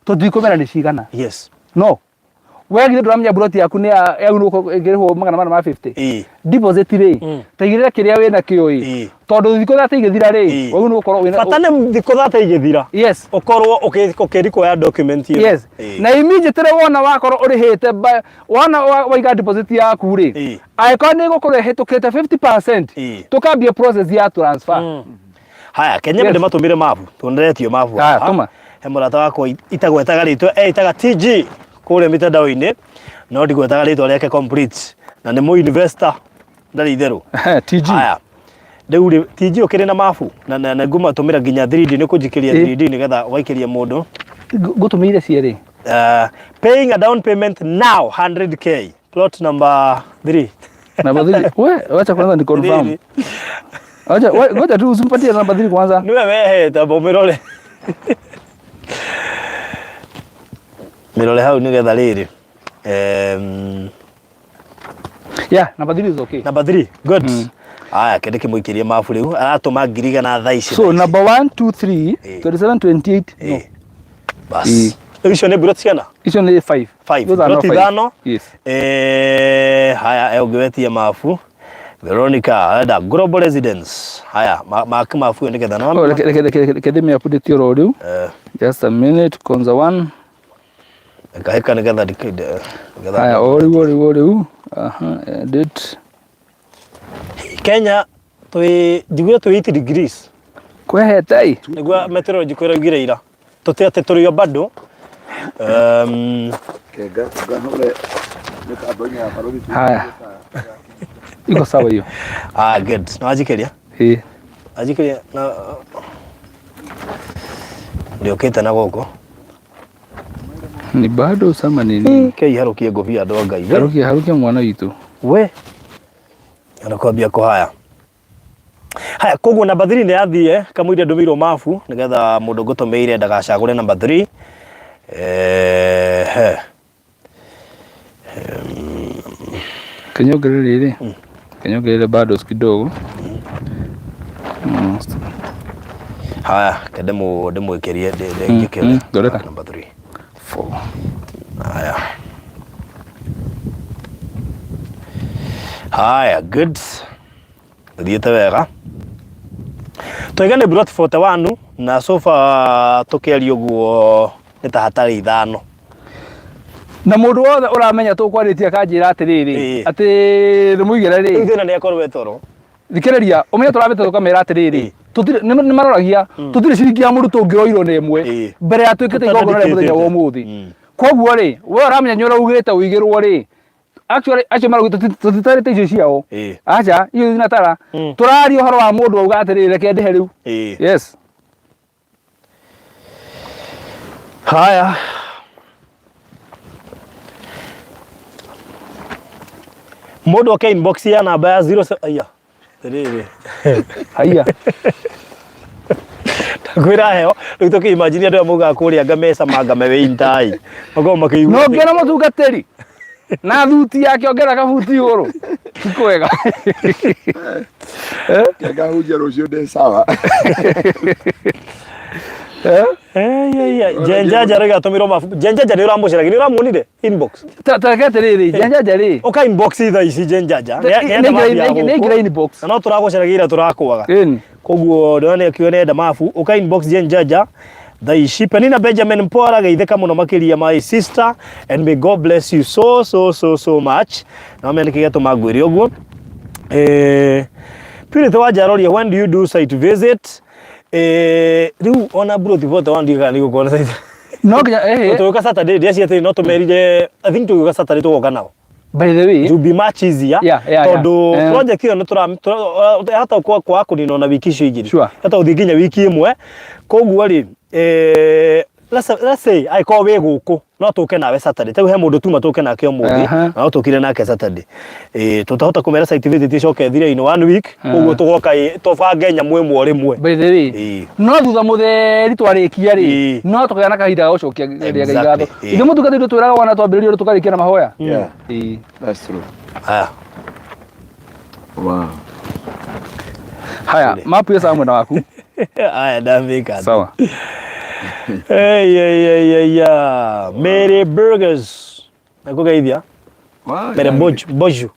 tũtikũmenya nĩ cigana Yes. no we githĩ ndũramenya buroti yaku nĩ ya yaku nĩ ĩngĩrĩhwo 450 Ĩĩ. deposit rĩ taigĩrĩra kĩrĩa wĩna kĩo ĩ Ĩĩ. tondũ thikũ 30 igĩthira rĩ Ĩĩ. wagĩrĩirwo nĩ gũkorwo wĩna Bata nĩ thikũ 30 igĩthira. yes Ũkorwo ũkĩrikwoya document ĩyo. yes Ĩĩ. na immediately wona wakorwo ũrĩhĩte wona waiga deposit yaku rĩ Ĩĩ. angĩkorwo nĩ ĩgũkorwo ĩhĩtũkĩte 50% Ĩĩ. tũkambia process ya transfer. Haya, Kenya Yes. yes. ndĩmatũmĩre mabu tũnderetio mabu Haya, haha. tũma. He mũrata wakwa itagwetaga rĩtwa eitaga TG kũrĩa mitandao-inĩ no ndigwetaga rĩtwa rĩake complete na nĩ mũ investor ndarĩ itherũ. TG. Haya. Rĩu rĩ TG ũkĩrĩ na mabu na ngũmatũmĩra nginya 3D nĩ kũnjikĩria Ĩ. 3D nĩgetha waikĩria mũndũ. Ngũtũmĩire cierĩ. Paying a down payment now 100K plot number 3. Namba 3. We, wacha kwanza ni confirm. Rĩrĩ. Wacha ngoja tu usimpatie namba 3 kwanza. Niwe wehete amba ũmĩrore. Mĩrore hau nĩgetha rĩrĩ. Yeah, namba 3 is okay. Number 3, good. Aya, kende kĩmũikĩrie mabu rĩu aratũma 100,000 thaa ici. So thaa ici. number 1 2 3 Eh. 27 28 no. Bas. Eh. Rĩu icio nĩ mburoti cigana? Icio nĩ 5. Five. Those are not Mburoti five. ithano. Yes. Haya, ũngĩ wetia mabu. Veronica arenda Global Residence. Haya, maki mabu ĩyo nĩgetha no. Oh, reke ndĩmĩ update oro rĩu. Just a minute, Konza 1. Ngahĩka nĩgetha nĩgetha. Haya, o rĩu o rĩu o rĩu. Aha, edit. Kenya twĩ njiguire twĩ 80 degrees. Kwehete ĩ. Nĩguo meteorology kwĩraugire ira. Tũti atĩ tũrĩ o bado. Kenga ngahũre mĩtambo-inĩ ya barũthi. Haya. Iko sawa hiyo. Ah, good. Na wanjikĩria? Ĩ. Wanjikĩria na Ndĩũkĩte na gũkũ. Ni bado sama nini? Kei harũkie ngũbia andũ a Ngai. We. Harukia harukia mwana witũ. We. Anakwambia kũhaya. Haya, koguo namba 3 nĩ yathiĩ kamũira ndũmĩirwo mabu nĩgetha mũndũ ngũtũmĩire ndagacagũre namba 3. He. Kenyongerere rĩrĩ. Kenyongerere bado kidogo. Haya, ke ndĩmwĩkĩrie njĩkĩre thondeka. namba 3. 4. Haya. Haya, good. Thiĩte wega. Twaiga nĩ plot 41 na sofa tũkĩaria ũguo nĩ ta hatarĩ ithano. Na mũndũ wothe ũramenya tũkwarĩtie akanjĩra atĩrĩrĩ Ĩĩ. atĩ ndĩmũigĩre rĩ Rĩu thĩna nĩ akorwo e toro. Thikĩrĩria ũmenye tũrambĩte tũkamera atĩrĩrĩ tũtirĩ nĩ maroragia tũtirĩ ciringi ya mũndũ tũngĩoirwo nĩ ĩmwe Ĩĩ. mbere ya twĩkĩte igongona rĩa mũthenya wa ũmũthĩ. Koguo rĩ we ũramenya nĩ ũraugĩte ũigĩrwo rĩ actually acio maraugĩte tũtitarĩte icio ciao. Ĩĩ. Aca icio itinatara tũraria ũhoro wa mũndũ auga atĩrĩrĩ reke ndĩhe rĩu. Ĩĩ. Yes. Haya. Mũndũ oke inbox ya namba ya 0 aya. Rĩrĩ. Haiya. Kwĩra heo rĩu tũkĩ imagine andũ aya maugaga kũrĩa ngameca mangame wĩ intai. Makoragwo makĩigua. No ngĩona mũtungatĩri na thuti yake ongera kabuti igũrũ. Ti kwega. Kenga hunjia rũciũ ndĩ sawa. Jenjaja rĩu atũmĩrwo mabu. Jenjaja nĩ ũramũceragia nĩ ũramuonire inbox. Ta reke atĩrĩrĩ Jenjaja rĩ. Ũka inbox thaa ici Jenjaja. Nĩ Nĩ ingĩra inbox. Na no tũragũceragia ira tũrakwaga. Ĩni. Koguo ndĩrona nĩ akiuga nĩenda mabu. Ũka inbox Jenjaja thaa ici. Penina Benjamin Mpora geithĩka mũno makĩria my sister and may God bless you so so so so much. Na menya nĩkĩ gĩatũma ngwĩre ũguo. Purity Wanjaroria, when do you do site visit? Eh, rĩu ona mburoti bote wandiga nĩ gũkorwo na No nginya eh tũgĩũka Saturday ndiacia atĩ no tũmerire, I think tũgĩũka Saturday tũgoka nao. By the way, It will be much easier Yeah. tondũ project ĩyo nĩ tũra hata kwaga kũnina ona wiki icio igĩrĩ, hata gũthiĩ nginya wiki ĩmwe. Koguo rĩ, let's say angĩkorwo wĩ gũkũ no tũke nawe Saturday. Tarĩu he mũndũ tuma tũke nake ũmũthĩ, na no tũkire nake Saturday. Tũtahota kũmera site visit ĩcoke ĩthire in one week, koguo tũgoka tũbange nyamũ ĩmwe o rĩmwe. By the way, no thutha mũtheri twarĩkia rĩ, no tũkagĩa na kahinda ga gũcokia rĩa Ngai ngatho. Ithuĩ mũtungatĩri twĩraga wana twambĩrĩria ũndũ tũkarĩkia na mahoya. Yeah. Ĩĩ. That's true. Haya. Wow. Haya, mapu ya sawa mwena waku. Haya, ndamĩka. Sawa. Hey, hey, hey, hey, yeah. Mary Burgers. Nakũgeithia. Wow. Mary Boju, Boju.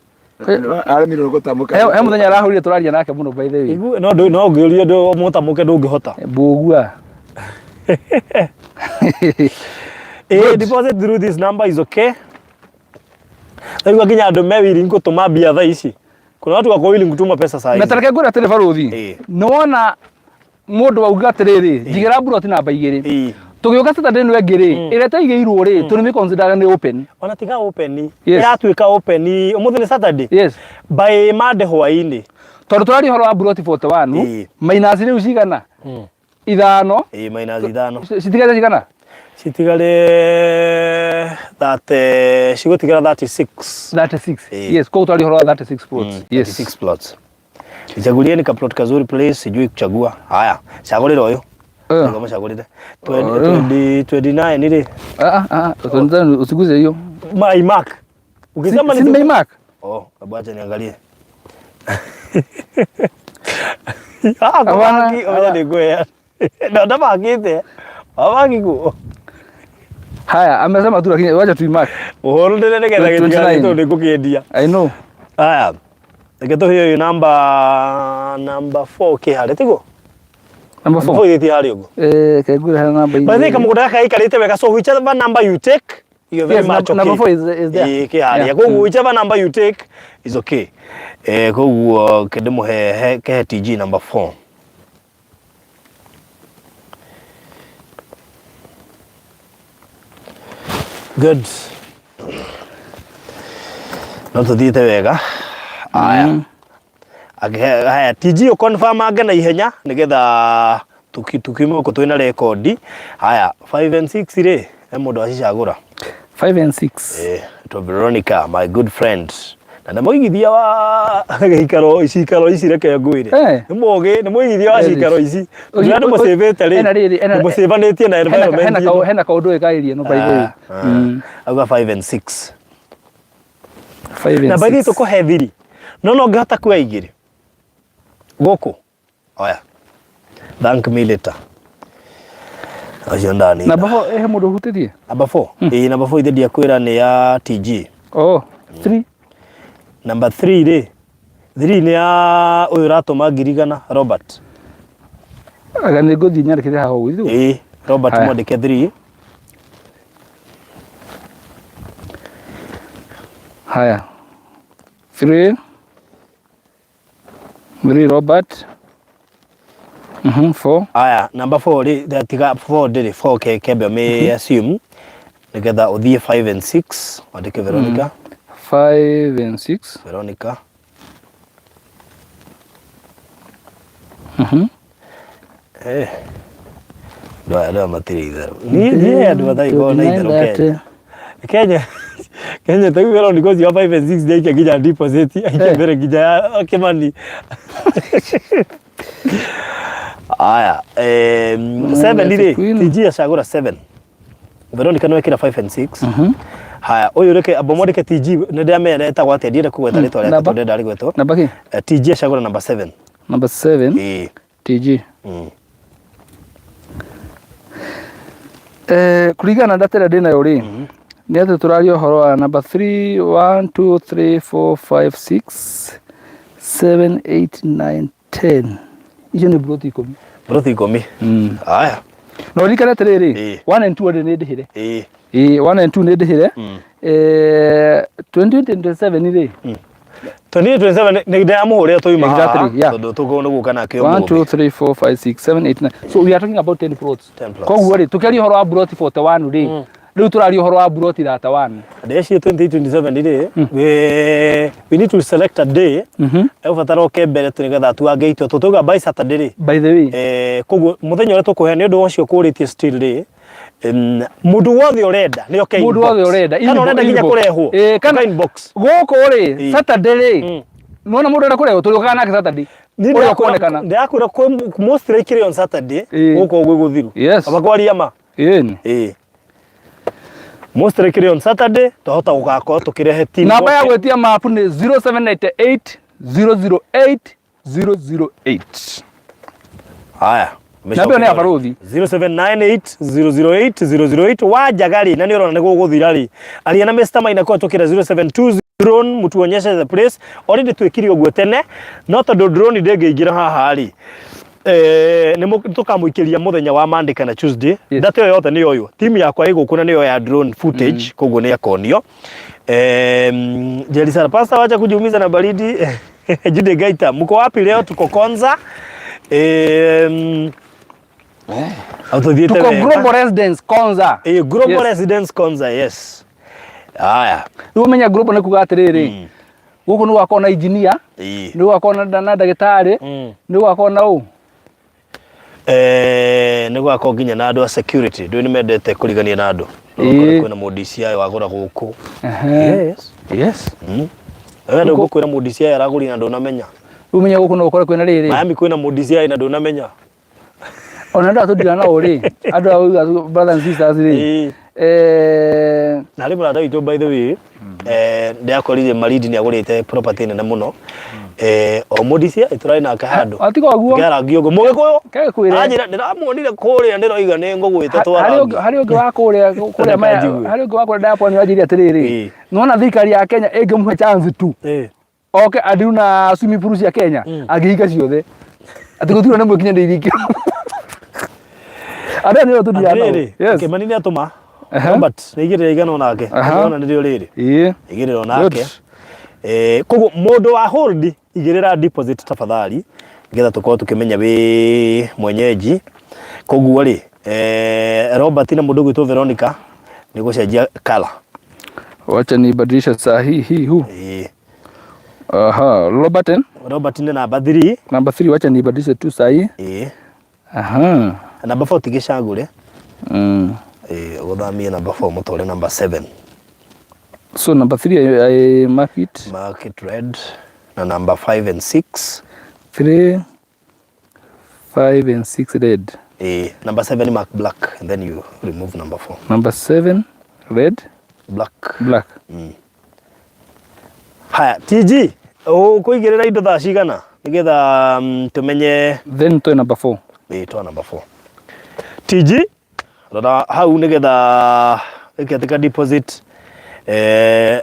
Aremirwo gũtamũka. He mũthenya arahũrire tũraria nake mũno, by the way. Igu no ndũ no ngĩũria ndũ mũtamũke ndũngĩhota. Mbũgua. Deposit through this number is okay. Rĩu nginya andũ me willing gũtũma mbia thaa ici. Kuna watu wako willing gũtũma pesa saa Na hizi. tareke ngwĩre atĩrĩ barũthi. Nĩ wona mũndũ auga atĩrĩrĩ, njigĩra mburoti namba 2, tũgĩũka Saturday ĩno ĩngĩ rĩ, ĩrĩa ĩtaigĩirwo rĩ, tũnĩmĩ consider nĩ open. Ona tiga open. Yes. Ĩratuĩka open ũmũthĩ nĩ Saturday. Yes. By Monday hwaĩ-inĩ. Tondũ tũraria ũhoro wa mburoti 41, minus rĩu cigana? 5. Ĩĩ, minus 5. Citigaire cigana? Citigare 30, cigũtigara 36. 36. Ĩĩ. Yes, koguo tũraria ũhoro wa 36 plots. Yes. 36 plots. Nichagulieni ka plot kazuri please, sijui kuchagua. Haya, chagulira ũyũ. Ngo mũcagũrĩre. 20 29 rĩ. Ah, ah, ah, usiguze hiyo. My mark. Ukisema Si ni mark. Oh, hebu acha niangalie. Ah, Hapana, kubaki, oya nĩngwĩra. No ndabangĩte. Wabangi kuo. Haya, amesema tu lakini wacha tuimark. Ũhoro ndĩre nĩgetha 29. gĩtigathiĩ tondũ nĩngũkĩendia. I know. Haya. Reke tũhe ũyũ namba 4 kĩ harĩa tiguo? Number 4 4. ĩgĩthiĩ harĩa ũguo. Kengure hena namba By the way, igĩrĩ. kamũgũnda gaka gaikarĩte wega, so whichever number you take, you're very Yes, much okay. number 4 is there. Ĩĩ, kĩ harĩa. Koguo whichever number you take is okay. Koguo kĩndĩmũhe kehe TG number 4. Good. No tũthiĩte wega. Aya. Haya, TG ũconfirm ange na ihenya nĩgetha tukiume gũkũ twĩna rekondi. Haya, 5 and 6 rĩ, he mũndũ acicagũra. 5 and 6. To Veronica, my good friend. Na nĩ mũigithia wa gĩikaro cikaro ici, reke ngwĩre. Nĩ mũgĩ, nĩ mũigithia wa cikaro ici. Ũrĩa nĩ mũcĩvĩte rĩ, Hena rĩrĩ, nĩ mũcĩvanĩtie na environment ĩno. Hena kaũndũ ĩkaĩrie no, by the way. Auga 5 and 6. 5 and Na by the way 6. tũkũhe thiri. No ngĩhota kuoya 2. Gũkũ. Oya. Thank me later. Ũcio ndani. Number 4 he mũndũ ũhutĩtie? Number 4. Ĩĩ, number 4 ithe ndiakwĩra nĩ ya TG. Oh, 3. Number 3 rĩ. 3 nĩ ya ũyũ ũratũma 100,000, Robert. Aga nĩ ngũthiĩ nyandĩkĩte haha ũguo ithuĩ. Ĩĩ, Robert. Haya. Mwandĩke 3. Haya. 3. 3 Robert. 4. Aya, number 4 rĩ, tiga 4 ndĩrĩ 4 ke kembe ũmĩ assume nĩgetha ũthiĩ 5 and 6 wandĩke Veronica. 5 and 6. Veronica. Andũ aya matirĩ itherũ. Niĩ andũ matarĩ na itherũ Kenya. Kenya ta Veronica ũcio wa 5 and 6 ndiaikia nginya deposit, aikia mbere nginya ya Kimani. Aya, 7 rĩ, TG acagũra 7. Veronica nĩ wekĩra 5 and 6. Haya, ũyũ reke amba mwandĩke TG, nĩ ndĩramenya etagwo atĩa, ndienda kũgweta rĩtwa rĩake Namba? tondũ ndenda rĩgwetwo. Namba kĩ? TG acagũra number 7. Number 7. Ĩĩ. TG. Kũringana na data ĩrĩa ndĩnayo rĩ, nĩ atĩ tũraria ũhoro wa number 3, 1, 2, 3, 4, 5, 6, 7, 8, 9, 10. Icio nĩ mburoti 10. Mburoti 10. Haya. Na ũririkane atĩrĩrĩ, 1 and 2 nĩ ndĩhĩre. Ĩĩ, 1 and 2 nĩ ndĩhĩre. 2027 rĩ. 28 27 nĩ ndĩramũhũrĩra twauma haha Exactly, yeah. tondũ tũkorwo nĩ gũka nake 1 ũmũthĩ 2 3 4 5 6 7 8 9 so we are talking about 10 plots 10 plots. koguo rĩ tũkĩaria ũhoro wa plot 41 rĩ rĩu tũraria ũhoro wa plot 31 Ndeciria 2027 rĩ we we need to select a day egũbatara oke mbere tũ nĩgetha tuange itua tũtauga by Saturday rĩ by the way eh, koguo mũthenya ũrĩa tũkũhe nĩ ũndũ ũcio kũrĩtie still rĩ mũndũ wothe ũrenda nĩ oke Mũndũ wothe ũrenda, kana ũrenda nginya inbox. kũrehwo Eh, kana- Ũka inbox gũkũ rĩ Ĩĩ. Saturday rĩ nona mũndũ ũrenda kũrehwo tũrĩũkaga nake Saturday Niĩ ũrĩa ndĩrakwĩra- ũkuonekana ndĩrakwĩra kwĩ most likely on Saturday Ĩĩ. gũkũ gwĩ gũthiru Yes. aba kwaria ma ĩni ĩĩ most likely on Saturday twahota gũgakorwo tũkĩrehe team namba ya yothe. gwĩtia mapu nĩ 0798 008 008 Haya. Namba ĩyo nĩ ya barũthi. 0798008008 wajaga rĩ na nĩ ũrona nĩ gũgũthira rĩ aria na Mr Maina kũhetũkĩra 072 drone mutuonyeshe the place already twĩkire ũguo tene no tondũ drone ndĩngĩingĩra haha rĩ eh, nĩ tũkamũikĩria mũthenya wa Monday kana Tuesday Yes. data ĩyo yothe nĩ yoywo timu yakwa ĩ gũkũ na nĩyo ya drone footage koguo nĩ akonio Jerry Sara pastor wacha kujiumiza na baridi Jude Gaita mko wapi leo tuko Konza Tuthiĩte tuko wega. Global Residence Konza Eh, Global Yes. Residence Konza yes haya rĩu ũmenya Global nĩ kuga atĩrĩrĩ gũkũ nĩ gũgakorwo na engineer Ĩĩ. nĩ gũgakorwo na na ndagĩtarĩ nĩ gũgakorwo na ũ Eh, nĩ gũgakorwo nginya na andũ a security ndũĩ nĩ mendete kũrigania na andũ Ĩĩ. Ũgakora kwĩna mũ DCI wagũra gũkũ yes yes we ndũ ngũkwĩra mũ DCI aragũrire na ndũnamenya rĩu ũmenye gũkũ no ũkore kwĩna rĩrĩ Miami kwĩna mũ DCI na ndũnamenya ona andũ aya tũndira nao rĩ andũ aya brothers and sisters rĩ Ĩĩ. eh, na harĩ mũrata witũ by the way eh, ndĩrakorire Malindi nĩ agũrĩte property nene mũno eh, o mũ DCI tũrarĩ nake handũ atiga ũguo ngĩarangi ũguo mũgĩkũyũ Kegĩkwĩre. anjĩra ndĩramuonire kũrĩa ndĩroiga nĩ ngũgwĩte harĩ twarangi ũngĩ harĩ ũngĩ wa kũrĩa kũrĩa maya Njigue. harĩ ũngĩ wa kũrĩa diaspora nĩ atĩrĩrĩ Ĩĩ. nona thirikari ya Kenya ĩngĩmũhe chance tu Eh. oke andiru na swimming pool cia Kenya angĩhinga ciothe atĩ gũtirĩ na ĩmwe ikinyanĩirie ikĩro andũ aya nĩo tũthiaga nao. Atĩrĩrĩ, Yes. Kĩmani nĩ atũma Aha. Robert nĩ igĩrĩra igana onake Aha. ona nĩrĩo rĩrĩ Ĩĩ. igĩrĩra onake Good. Eh, koguo mũndũ wa hold igĩrĩra deposit tafadhali nĩgetha tũkorwo tũkĩmenya wĩ mwenyeji koguo rĩ eh, Robert na mũndũ ũgwĩtwo Veronica nĩ gũcenjia color Wacha nibadilishe saa hii hii huu. Ĩĩ. Aha, Robert eh? Robert nĩ namba 3 Number 3 wacha nibadilishe tu saa hii. Ĩĩ. Aha. namba 4 tigĩcagũre Ĩĩ, ũgũthamie namba 4 mũtware namba 7 So number 3 I mark it. mark it red na namba 5 and 6 3 5 and 6 red. Eh, number 7 mark black and then you remove number 4 Number 7 red black. black. Haya, TG, ũkũigĩrĩra indo thaa cigana nĩgetha tũmenye Then to number 4. ĩ twa number 4. TG, rora hau nĩgetha ĩkĩatĩka deposit eh,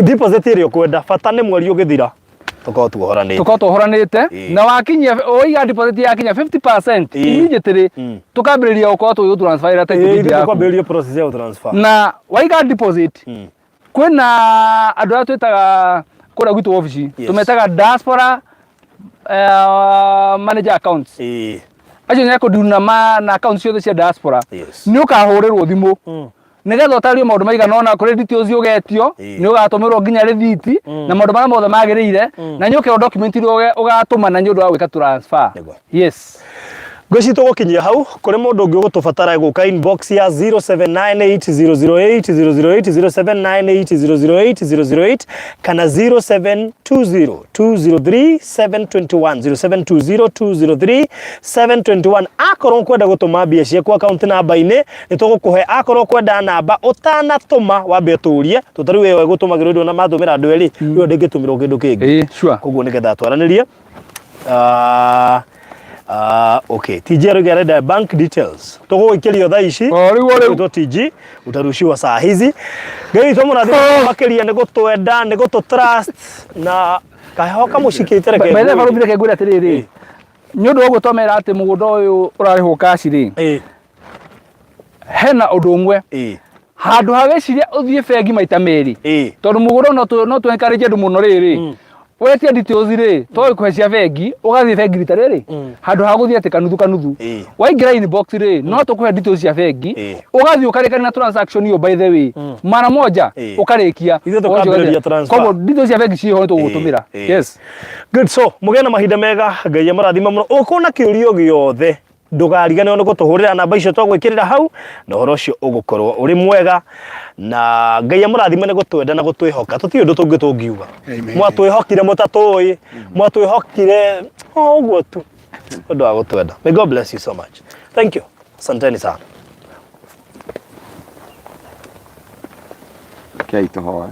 deposit ĩrĩa ũkwenda bata nĩ mweri ũgĩthira tũkorwo tuohoranĩte. Tukorwo twohoranĩte Ĩĩ. na wakinyia ũiga deposit yakinya 50% Ĩĩ. immediately tukambĩrĩria gũkorwo tũgĩgũ transfer ĩra title deed Ĩ, yaku. kwambĩrĩria process ya transfer. Na waiga deposit kwĩna andũ arĩa twĩtaga kũrĩa gwitũ obici Yes. tũmetaga diaspora manager accounts Ĩĩ. acio nĩ akũndiru na ma na accounts ciothe cia diaspora Yes. nĩ ũkahũrĩrwo thimũ nĩgetha ũtarĩrio maũndũ maigana ũna kũrĩ details ũgetio Ĩĩ. nĩ ũgatũmĩrwo nginya rĩthiti na maũndũ marĩa mothe magĩrĩire na nĩ ũkerwo document iria ũgatũma na nĩ ũndũ wa gwĩka transfer. Nĩguo. Yes. Ngwĩciria tũgũkinyia hau kũrĩ mũndũ ũngĩ ũgũtũbatara gũka inbox ya 0798008008 0798008008 kana 0720203721 0720203721 akorwo ũkwenda gũtũma mbia ciaku account namba-inĩ nĩ tũgũkũhe akorwo ũkwenda namba ũtanatũma wambe ũtũrie tondũ tarĩu ĩyo ĩgũtũmagĩrwo ndũna matũmĩra andũ erĩ ĩyo ndĩngĩtũmĩrwo kĩndũ kĩngĩ Ĩĩ, sure. koguo nĩgetha twaranĩrie okay TG arauga arenda bank details tũgũgĩkĩrio thaa ici O rĩu, o rĩu. Gwĩtwo TG utarushiwa saa hizi Ngai witũ mũrathime makĩria nĩ gũtwenda nĩ gũtũ trust na kaheho kamũcikĩte reke By the way, ngwĩre. barũthi reke ngwĩre atĩrĩrĩ nĩ ũndũ wa ũguo twamera atĩ mũgũnda ũyũ ũrarĩhwo cash rĩ Ĩĩ, hena ũndũ ũmwe ĩĩ. Handũ ha wĩcirie ũthiĩ bengi maita merĩ, tondũ mũgũnda no tũ encourage andũ mũno rĩrĩ, wetia details rĩ, tũgĩkũhe cia bengi, ũgathiĩ bengi rita rĩrĩ, handũ ha gũthiĩ atĩ kanuthu kanuthu. Waingĩra inbox rĩ, no tũkũhe details cia bengi, ũgathiĩ ũkarĩkania na transaction ĩyo, by the way, mara moja ũkarĩkia. Ithuĩ tũkambĩrĩria transfer. Koguo details cia bengi ciĩho, nĩ tũgũgũtũmĩra. Yes. Good, so mũgĩe na mahinda mega, Ngai amũrathime mũno. Ũkũna na kĩũria o gĩothe, ndũkariganĩrwo nĩ gũtũhũrĩra namba icio twagwĩkĩrĩra hau, na ũhoro ũcio ũgũkorwo ũrĩ mwega. Na Ngai amũrathime nĩ gũtwenda na gũtwĩhoka. Tũtirĩ ũndũ tũngĩ tũngiuga. Amen. Mwatwĩhokire mũtatũĩ, mwatwĩhokire o ũguo tu ũndũ wa gũtwenda. May God bless you so much. Thank you, asanteni sana. Rekei tũhoe.